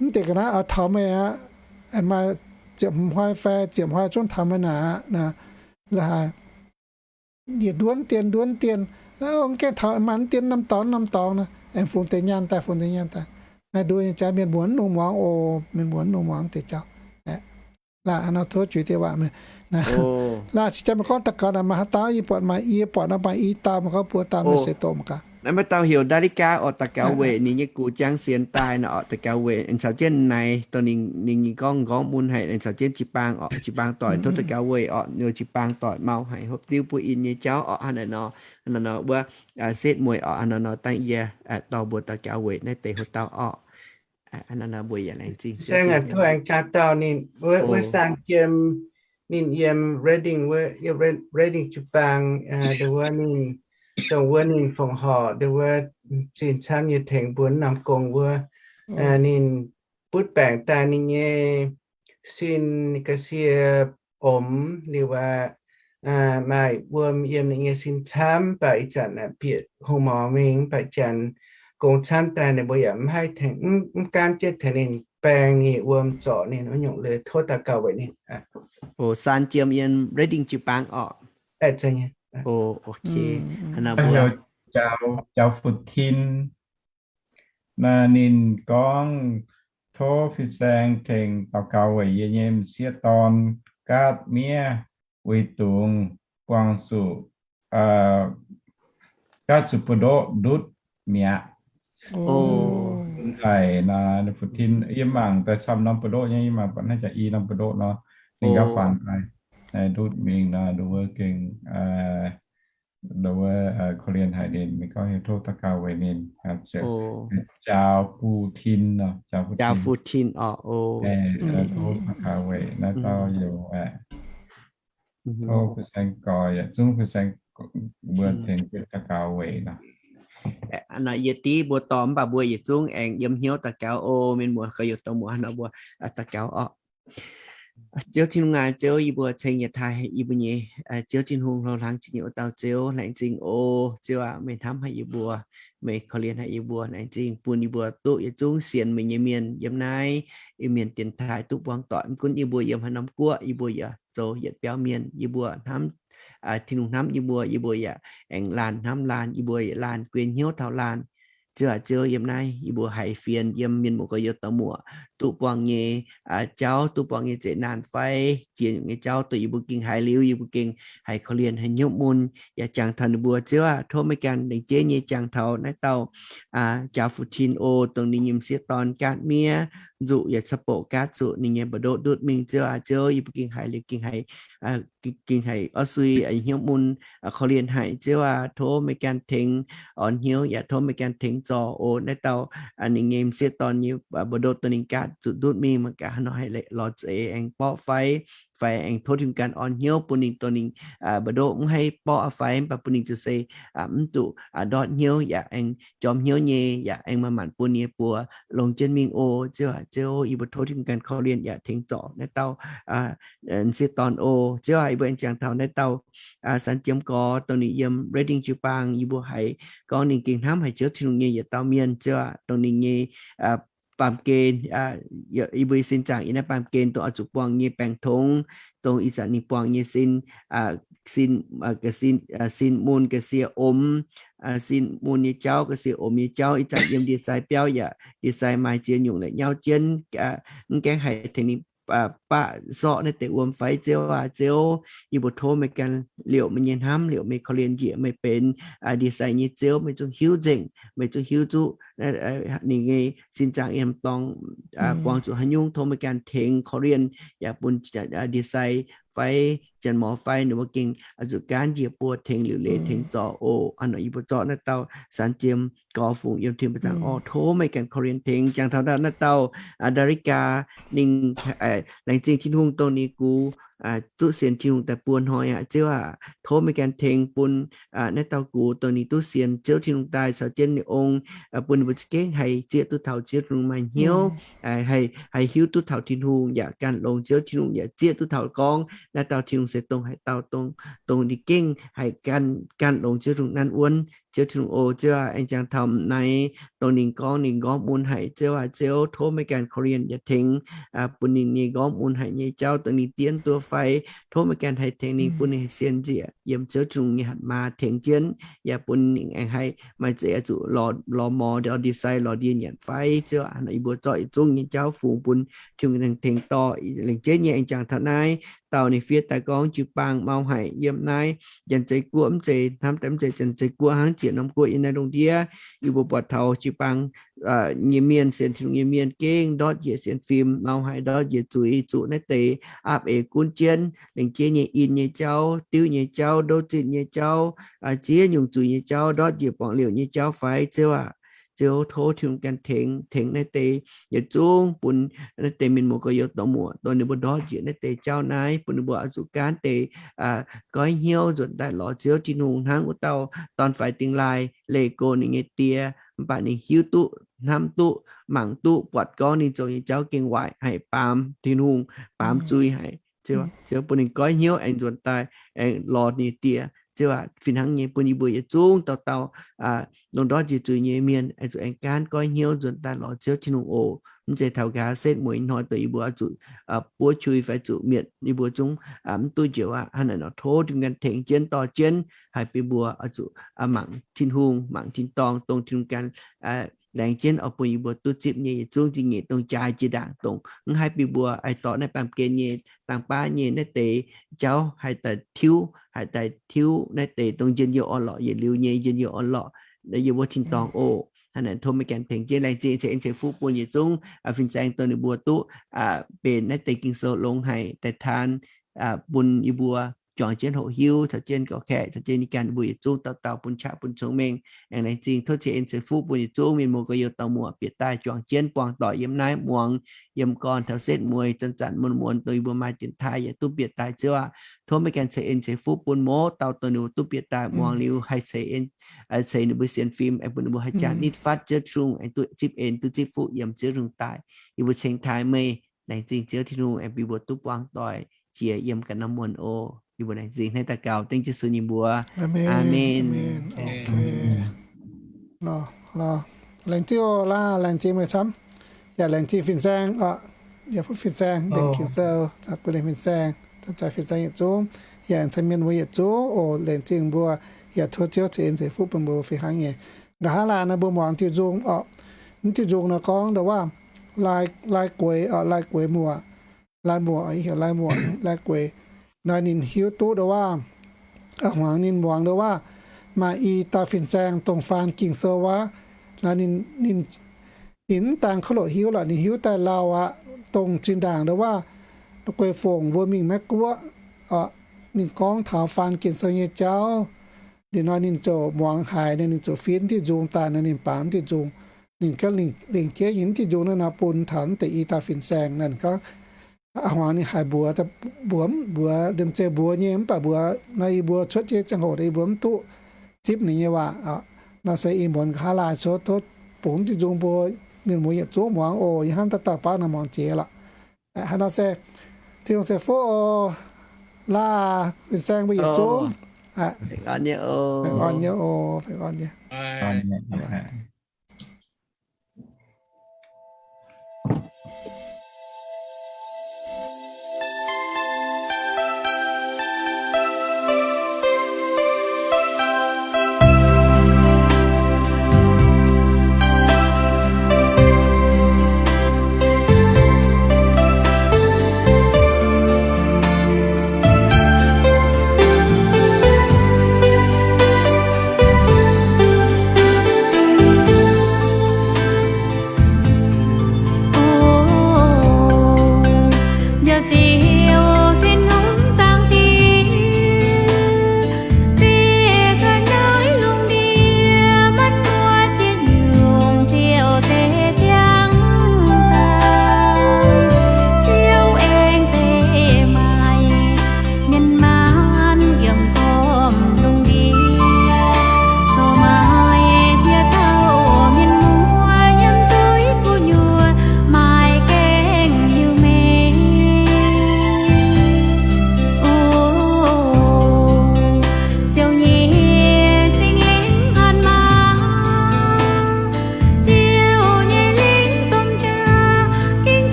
Mv deix ga'naaiv oix taux meih aqv. Maaih ziepc hmz hnoi fai ziepc hnoi zungv taux meih naaic aqv. La'haaix yietc nduov dien, nduov dien, mv gaengh taux maaih dien norm dorngx norm dorngx nor, aengx fungx deix nyaanh daaih, fungx deix nyaanh daaih. Naaiv nduov nyei jaax mienh mbuo mv longc muangx oc, mienh mbuo mv longc muangx deix jauv. Laanh nor tov juix deix waac. Laanh cingx jaax meih gorngv daux gaux naaic maaih haaix dauh, yie buatc maaih, yie buatc nor maaih i dauh, meih gorngv buo dauh, meih seix doqc mangc gaax. Naaiv maaih dauh heuc Ndaa^li^gaa orqc, daux gaux weic ninh nyei gux jangx sienx daaih nor orqc, daux gaux weic aengx caux jienv naaic dongh ninh, ninh nyei gorngv nqorngv mun haic, aengx caux jienv jiu-baang orqc, jiu-baang doic tov daux gaux weic orqc, ninh jiu-baang doic mau haic, hopv diuv buov in nyei jauv orqc, hnangv naaic nor, hnangv naaiv nor wuov setv mueiz orqc, hnangv naaiv nor dangh yie dorh mbuo daux gaux weic naaiv deix haaix dauh orqc. Hnangv naaiv nor mbuo yaac laengz zingh. Saeng aac, tov aengx jaa dauh ninh, wuov Saang Jiem, ninh yiem Reading, wuov Reading jiu-baang, dongh wuov ninh, dongh wuov ninh fongc horc, dongh wuov zinh camv nyei tengx mbuo norm gong wuov, ninh butv baengc daaih ninh nyei sin ga'sie omx liuz aqv, maaih wuom yiem ninh nyei sin camv, mv baac ih zanc bieqc hungh morx mingh, mv baac janx gong camv daaih ninh mbuo yaac mv haih tengx, mv gaanv jienv tengx ninh baeng ninh wuom zorc ninh wuov nyungc, liuz tov daux gaux weic ninh. O, Saan Jiem yiem Reading jiu-baang orqc. O, ok. Heuc Jaaux Fu Tin. Naaiv ninh gorngv, tov fin-saeng tengx daux gaux weic yie nyei m'sieqv dorn gaatv miev uix dungz buangh zuqc, gaatv zuqc buoz-ndoqv ndutv mi'aqv. Haic naaiv Fu Tin, yie mangc daaih camv norm buoz-ndoqv nyei, yie mangc buatc naaiv jaax i norm buoz-ndoqv nor, ninh gauh faanx daaih ndutv mingh nor, nduov wuov gengh, nduov wuov korv-lienh haic ninh, ninh gorngv hiuv tov daux gaux weic ninh. Jaaux Fu Tin nor, Jaaux Fu Tin orqc. Tov daux gaux weic naaiv dauh youz aqv. Tov fin-saeng gorx yietc zungv fin-saeng mbuo tengx jienv daux gaux weic nor. Yie diev mbuo dorh mv baac mbuo yietc zungv aengx yiem hnyouv daux gaux oc. Mienh muoz gorx-youz dorh muoz nor mbuo daux gaux oc. Ziouv Tin-Hungh aac, Ziouv yie mbuo ceng yietc taaih yie mbuo nyei Ziouv Tin-Hungh, hlo hlang zingh nyei wuov dauh Ziouv, laengz zingh oc. Ziouv aac, meih hnamv haic yie mbuo, meih korv-lienh haic yie mbuo, laengz zingh bun yie mbuo duqv yietc zungv sienx meih nyei mienh yiem naaiv Iu-Mienh dienx taaih duqv buangh doic. Mv gunv yie mbuo yiem haaix norm guoqv, yie mbuo yaac zoux yietc biauv mienh. Yie mbuo hnamv, Tin-Hungh hnamv yie mbuo, yie mbuo yaac aengx laanh hnamv laanh, yie mbuo yaac laanh guen hnyouv taux laanh. Ziouv aac, Ziouv yiem naaiv yie mbuo haiz fienx yiem mienh muoz gorx-youz dorh muoz duqv buangh nyei jauv, duqv buangh nyei zeqc naanh fai jiex nyungc nyei jauv dongh yie mbuo gengh haiz liuz, yie mbuo gengh haiz korv-lienh, haiz hnyouv mun, yaac jangx taux ninh mbuo. Ziouv aac, tov meih ganh lengc jeiv nyei jangx taux naaiv dauh Jaax Fu Tin oc, dongh ninh nyei m'sieqv dorn gaatv miev nzuqc yaac ca'boc gaatv zuqc ninh nyei mba'ndoqv ndutv mingh. Ziouv aac, Ziouv yie mbuo gengh haiz liuz gengh haiz gengh haiz orv sui hnyouv mun, korv-lienh haic. Ziouv aac, tov meih ganh tengx orn hnyouv yaac tov meih ganh tengx zorc oc. Naaiv dauh ninh nyei m'sieqv dorn nyei mba'ndoqv dongh ninh gaatv zuqc ndutv mingh, mangc gaax haaix nor haih lorz za'eix aengx borqv fai, fai aengx tov Tin-Hungh ganh orn hnyouv bun ninh dongh ninh mba'ndoqv mv haih borqv fai, mv baac bun ninh ziouc se mv zuqc ndortv hnyouv yaac aengx jorm hnyouv nyei, yaac aengx manc-manc bun ninh nyei buoz longx jienv mingh oc. Ziouv aac, Ziouv yie mbuo tov Tin-Hungh ganh korv-lienh yaac tengx zorc naaiv dauh m'sieqv dorn oc. Ziouv aac, yie mbuo aengx jangx taux naaiv dauh San Jiem Gorx, dongh ninh yiem Redding jiu-baang, yie mbuo haiz gorngv ninh gengh hnamv haic Ziouv Tin-Hungh nyei yietc dauh mienh. Ziouv aac, dongh ninh nyei baamh gen, yie mbuo nyei sin zaangc yiem naaiv baamh gen dongh oix zuqc buangh nyei baengc tongx, dongh ih zanc ninh buangh nyei sin, sin, sin mun ga'sie omx, sin mun nyei jauv, ga'sie omx nyei jauv, ih zanc yiem ndie-sai biauv yaac ndie-sai maaih ziex nyungc la'nyauv jienv, mv gaengh haih tengx ninh baqv sorqv naaiv deix wuom fai. Ziouv aac, Ziouv, yie mbuo tov meih ganh liouc meih nyei hnamv, liouc meih korv-lienh njiec meih benx ndie-sai nyei Ziouv. Meih zungv hiuv nzengc, meih zungv hiuv duqv ninh nyei sin zaangc yiem dorngx buangh zuqc haaix nyungc, tov meih ganh tengx korv-lienh yaac bun ndie-sai fai janx-mor fai ninh mbuo gengh zuqc gaanv njiec buo tengx liuc leiz tengx zorc oc. Hnangv nor yie mbuo zorqv naaiv dauh San Jiem Gorx fungx yiem Tin-Hungh ba'zangc orv, tov meih ganh korv-lienh tengx. Jangx taux naaiv dauh Darica, ninh laengz zingh Tin-Hungh dongh ninh gux duqv sienx Tin-Hungh daaih buo hnoi aqv. Ziouv aac, tov meih ganh tengx bun naaiv dauh gux dongh ninh duqv sienx Ziouv Tin-Hungh daaih caux jienv ninh ong, bun ninh mbuo za'gengh haih zieqv duqv taux Ziouv Tin-Hungh maaih hnyouv, haih hiuv duqv taux Tin-Hungh yaac ganh longx Ziouv Tin-Hungh, yaac zieqv duqv taux gorngv naaiv dauh Tin-Hungh se dongh haaix dauh, dongh ninh gengh haih ganh longx Ziouv Tin-Hungh nanv wuonv. Ziouv Tin-Hungh oc, Ziouv aac, aengx jangx taux m'naaiv dongh ninh gorngv ninh nqorngv mun haic. Ziouv aac, Ziouv, tov meih ganh korv-lienh yaac tengx bun ninh nyei nqorngv mun haic nyei jauv dongh ninh dienv duqv fai, tov meih ganh haih tengx ninh, bun ninh haih sienx njiec yiem Ziouv Tin-Hungh nyei hatc maaz tengx jienv, yaac bun ninh aengx haih maaih za'eix zuqc lorz mor, ndie-sai lorz ndie-nyanc fai. Ziouv aac, hnangv nor yie mbuo zorqv yietc zungv nyei jauv fungx bun Tin-Hungh tengx dorh. Laengz jienv nyei aengx jangx taux naaiv dauh ninh fiev daaih gorngv jiu-baang mau haic yiem naaiv Janx-Zei Guoqv, mv zeiz hnamv daaih mv zeiz Janx-Zei Guoqv hnangv, ziex norm guoqv yiem naaiv lungh ndiev. Yie mbuo buatc taux jiu-baang nyei mienh, sienx Tin-Hungh nyei mienh gengh ndortv njiec sienx fim, mau haic, ndortv njiec zuiz, zuqc naaiv deix aapv eix gunv jienv. Laengz jienv nyei in nyei jauv, diuv nyei jauv, ndouv zinh nyei jauv, ziex nyungc zuiz nyei jauv, ndortv njiec buangh liouc nyei jauv fai. Ziouv aac, Ziouv, tov Tin-Hungh ganh tengx, tengx naaiv deix yietc zungv bun naaiv deix mienh muoz gorx-youz dorh muoc, dongh ninh mbuo ndortv njiec naaiv deix jauv naaiv, bun ninh mbuo oix zuqc gaanv deix goiv hnyouv nzuonx daaih lorz Ziouv Tin-Hungh hnangv wuov dauh dorn-faix dingh laaih leih go ninh nyei die, mv baac ninh hiuv duqv, hnamv duqv, mangc duqv, buatc gorngv ninh zoux nyei jauv gengh waaic, haih baamz Tin-Ungh, baamz zuiz haic. Ziouv bun ninh goiv hnyouv aengx nzuonx daaih, aengx lorz ninh die. Ziouv aac, fih hnangv nyei bun yie mbuo yietc zungv dauh dauh dongh ndortv njiec zuiz nyei mienh, aengx zuqc aengx gaanv goiv hnyouv nzuonx daaih lorz Ziouv Tin-Hungh oc. Mv zeiz taux nqa'haav setv mueiz hnoi dongh yie mbuo oix zuqc buov qui fai zuqc mietc, yie mbuo zungv mv duqv njoux aqv. Hnangv naaic nor tov Tin-Hungh ganh tengx jienv dorh jienv, haih bun mbuo oix zuqc mangc Tin-Hungh, mangc tin-dorngh, dongh Tin-Hungh ganh laengz jienv oix bun yie mbuo duqv zipv nyei yietc zungv zingh nyeic dongh jaaix jiex ndaangc, dongh mv haih bun mbuo haih dorh naaiv baamh gen nyei dangh baav nyei naaiv deix jauv haih daaih tiuv, haih daaih tiuv naaiv deix dongh njien-youh orn-lorqc yietc liuz nyei njien-youh orn-lorqc yiem wuov tin-dorngh oc. Hnangv naaic tov meih ganh tengx jienv laengz zingh ceix en ceix fuqv bun yietc zungv fin-saeng dongh ninh mbuo duqv benx naaiv deix Ging-Sou longx haic daaih taan bun yie mbuo. juangc jienv hoqc hiuv, caux jienv gorx-kaeqv, caux jienv ninh ganh mbuo yietc zungv dauh dauh bun qaqv bun cong-mengh. Aengx laengz zingh tov ceix en ceix fuqv bun yietc zungv mienh muoz gorx-youz dauh muoz bieqc daaih juangc jienv buangh doic yiem naaiv muangx, yiem gorn taux setv mueiz zanc-zanc muonz-muonz dongh yie mbuo maaih dienx taaih yaac duqv bieqc daaih Ziouv aac. Tov meih ganh ceix en ceix fuqv bun mouz dauh dongh ninh mbuo duqv bieqc daaih muangx liuz haih ceix en, ceix ninh mbuo sienx fim, aengx bun ninh mbuo haih jangx nitv fatv Ziouv Tin-Hungh, aengx duqv zipv en duqv zipv fuqv yiem Ziouv Tin-Hungh daaih. Yie mbuo ceng taaih meih, laengz zingh Ziouv Tin-Hungh aengx bun yie mbuo duqv buangh doic jiex yiem ganh norm muonz oc. Yie mbuo laengz zingh hnangv naaiv daux gaux dengv Yesu nyei mbuox. Aamen. Laengz zingh oc, laengz zingh meih camv. Yaac laengz zingh fin-saeng oc. Yaac fuqv fin-saeng, Lengc Ging-Sou, bun Lengc Fin-Saeng, Fin-Saeng yietc zungv, yaac ceng mienh mbuo yietc zungv oc. Laengz zingh mbuo, yaac tov Ziouv ceix en ceix fuqv bun mbuo fih hnangv nyei. Nqa'haav laanh naaiv mbuo muangx diuh nzung oc. Mv diuh nzung nor gorngv ndau waac, lai, lai gueix oc, lai gueix muoc, lai muoc, heuc lai muoc, lai gueix. Nor ninh hiuv duqv ndau waac, a'hmuangx ninh muangx ndau waac, maaih i dauh fin-saeng dongh faan Ging-Sou wuov. Nor ninh, ninh, ninh mv daan kouv loc hiuv lorqc, ninh hiuv daaih lauh aqv, dongh zinh ndaangc ndau waac guei fongc mbuo mingh Meiv Guoqv, mingh gorngv taux faan Ging-Sou nyei jauv. Liuz nor ninh ziouc muangx haiz, ninh ziouc finx diuh nzung daaih, ninh bangc diuh nzung. Ninh gorngv lingc jiex nyei diuh nzung naaiv nor bun taux deix i dauh fin-saeng. Ninh gorngv a'hmuangx ninh haiz mbuox, mbuox, mbuox liemh zeih mbuox nyei, mv baac mbuox nor yie mbuo cuotv jienv ziangh hoc yie mbuo mv duqv zipv ninh nyei waac. Nor se ih muonz nqa'haav laanh cuotv tov bungx diuh nzung bun mienh muoz yietc zungv muangx oc. Yie hnamv dauh dauh baav nor muangx jiex lorqc. Hnangv nor se Tin-Hungh ceix fuqv oc. Laah fin-saeng mbuo yietc zungv. Baengh orn nyei oc. Baengh orn nyei oc. Baengh orn nyei.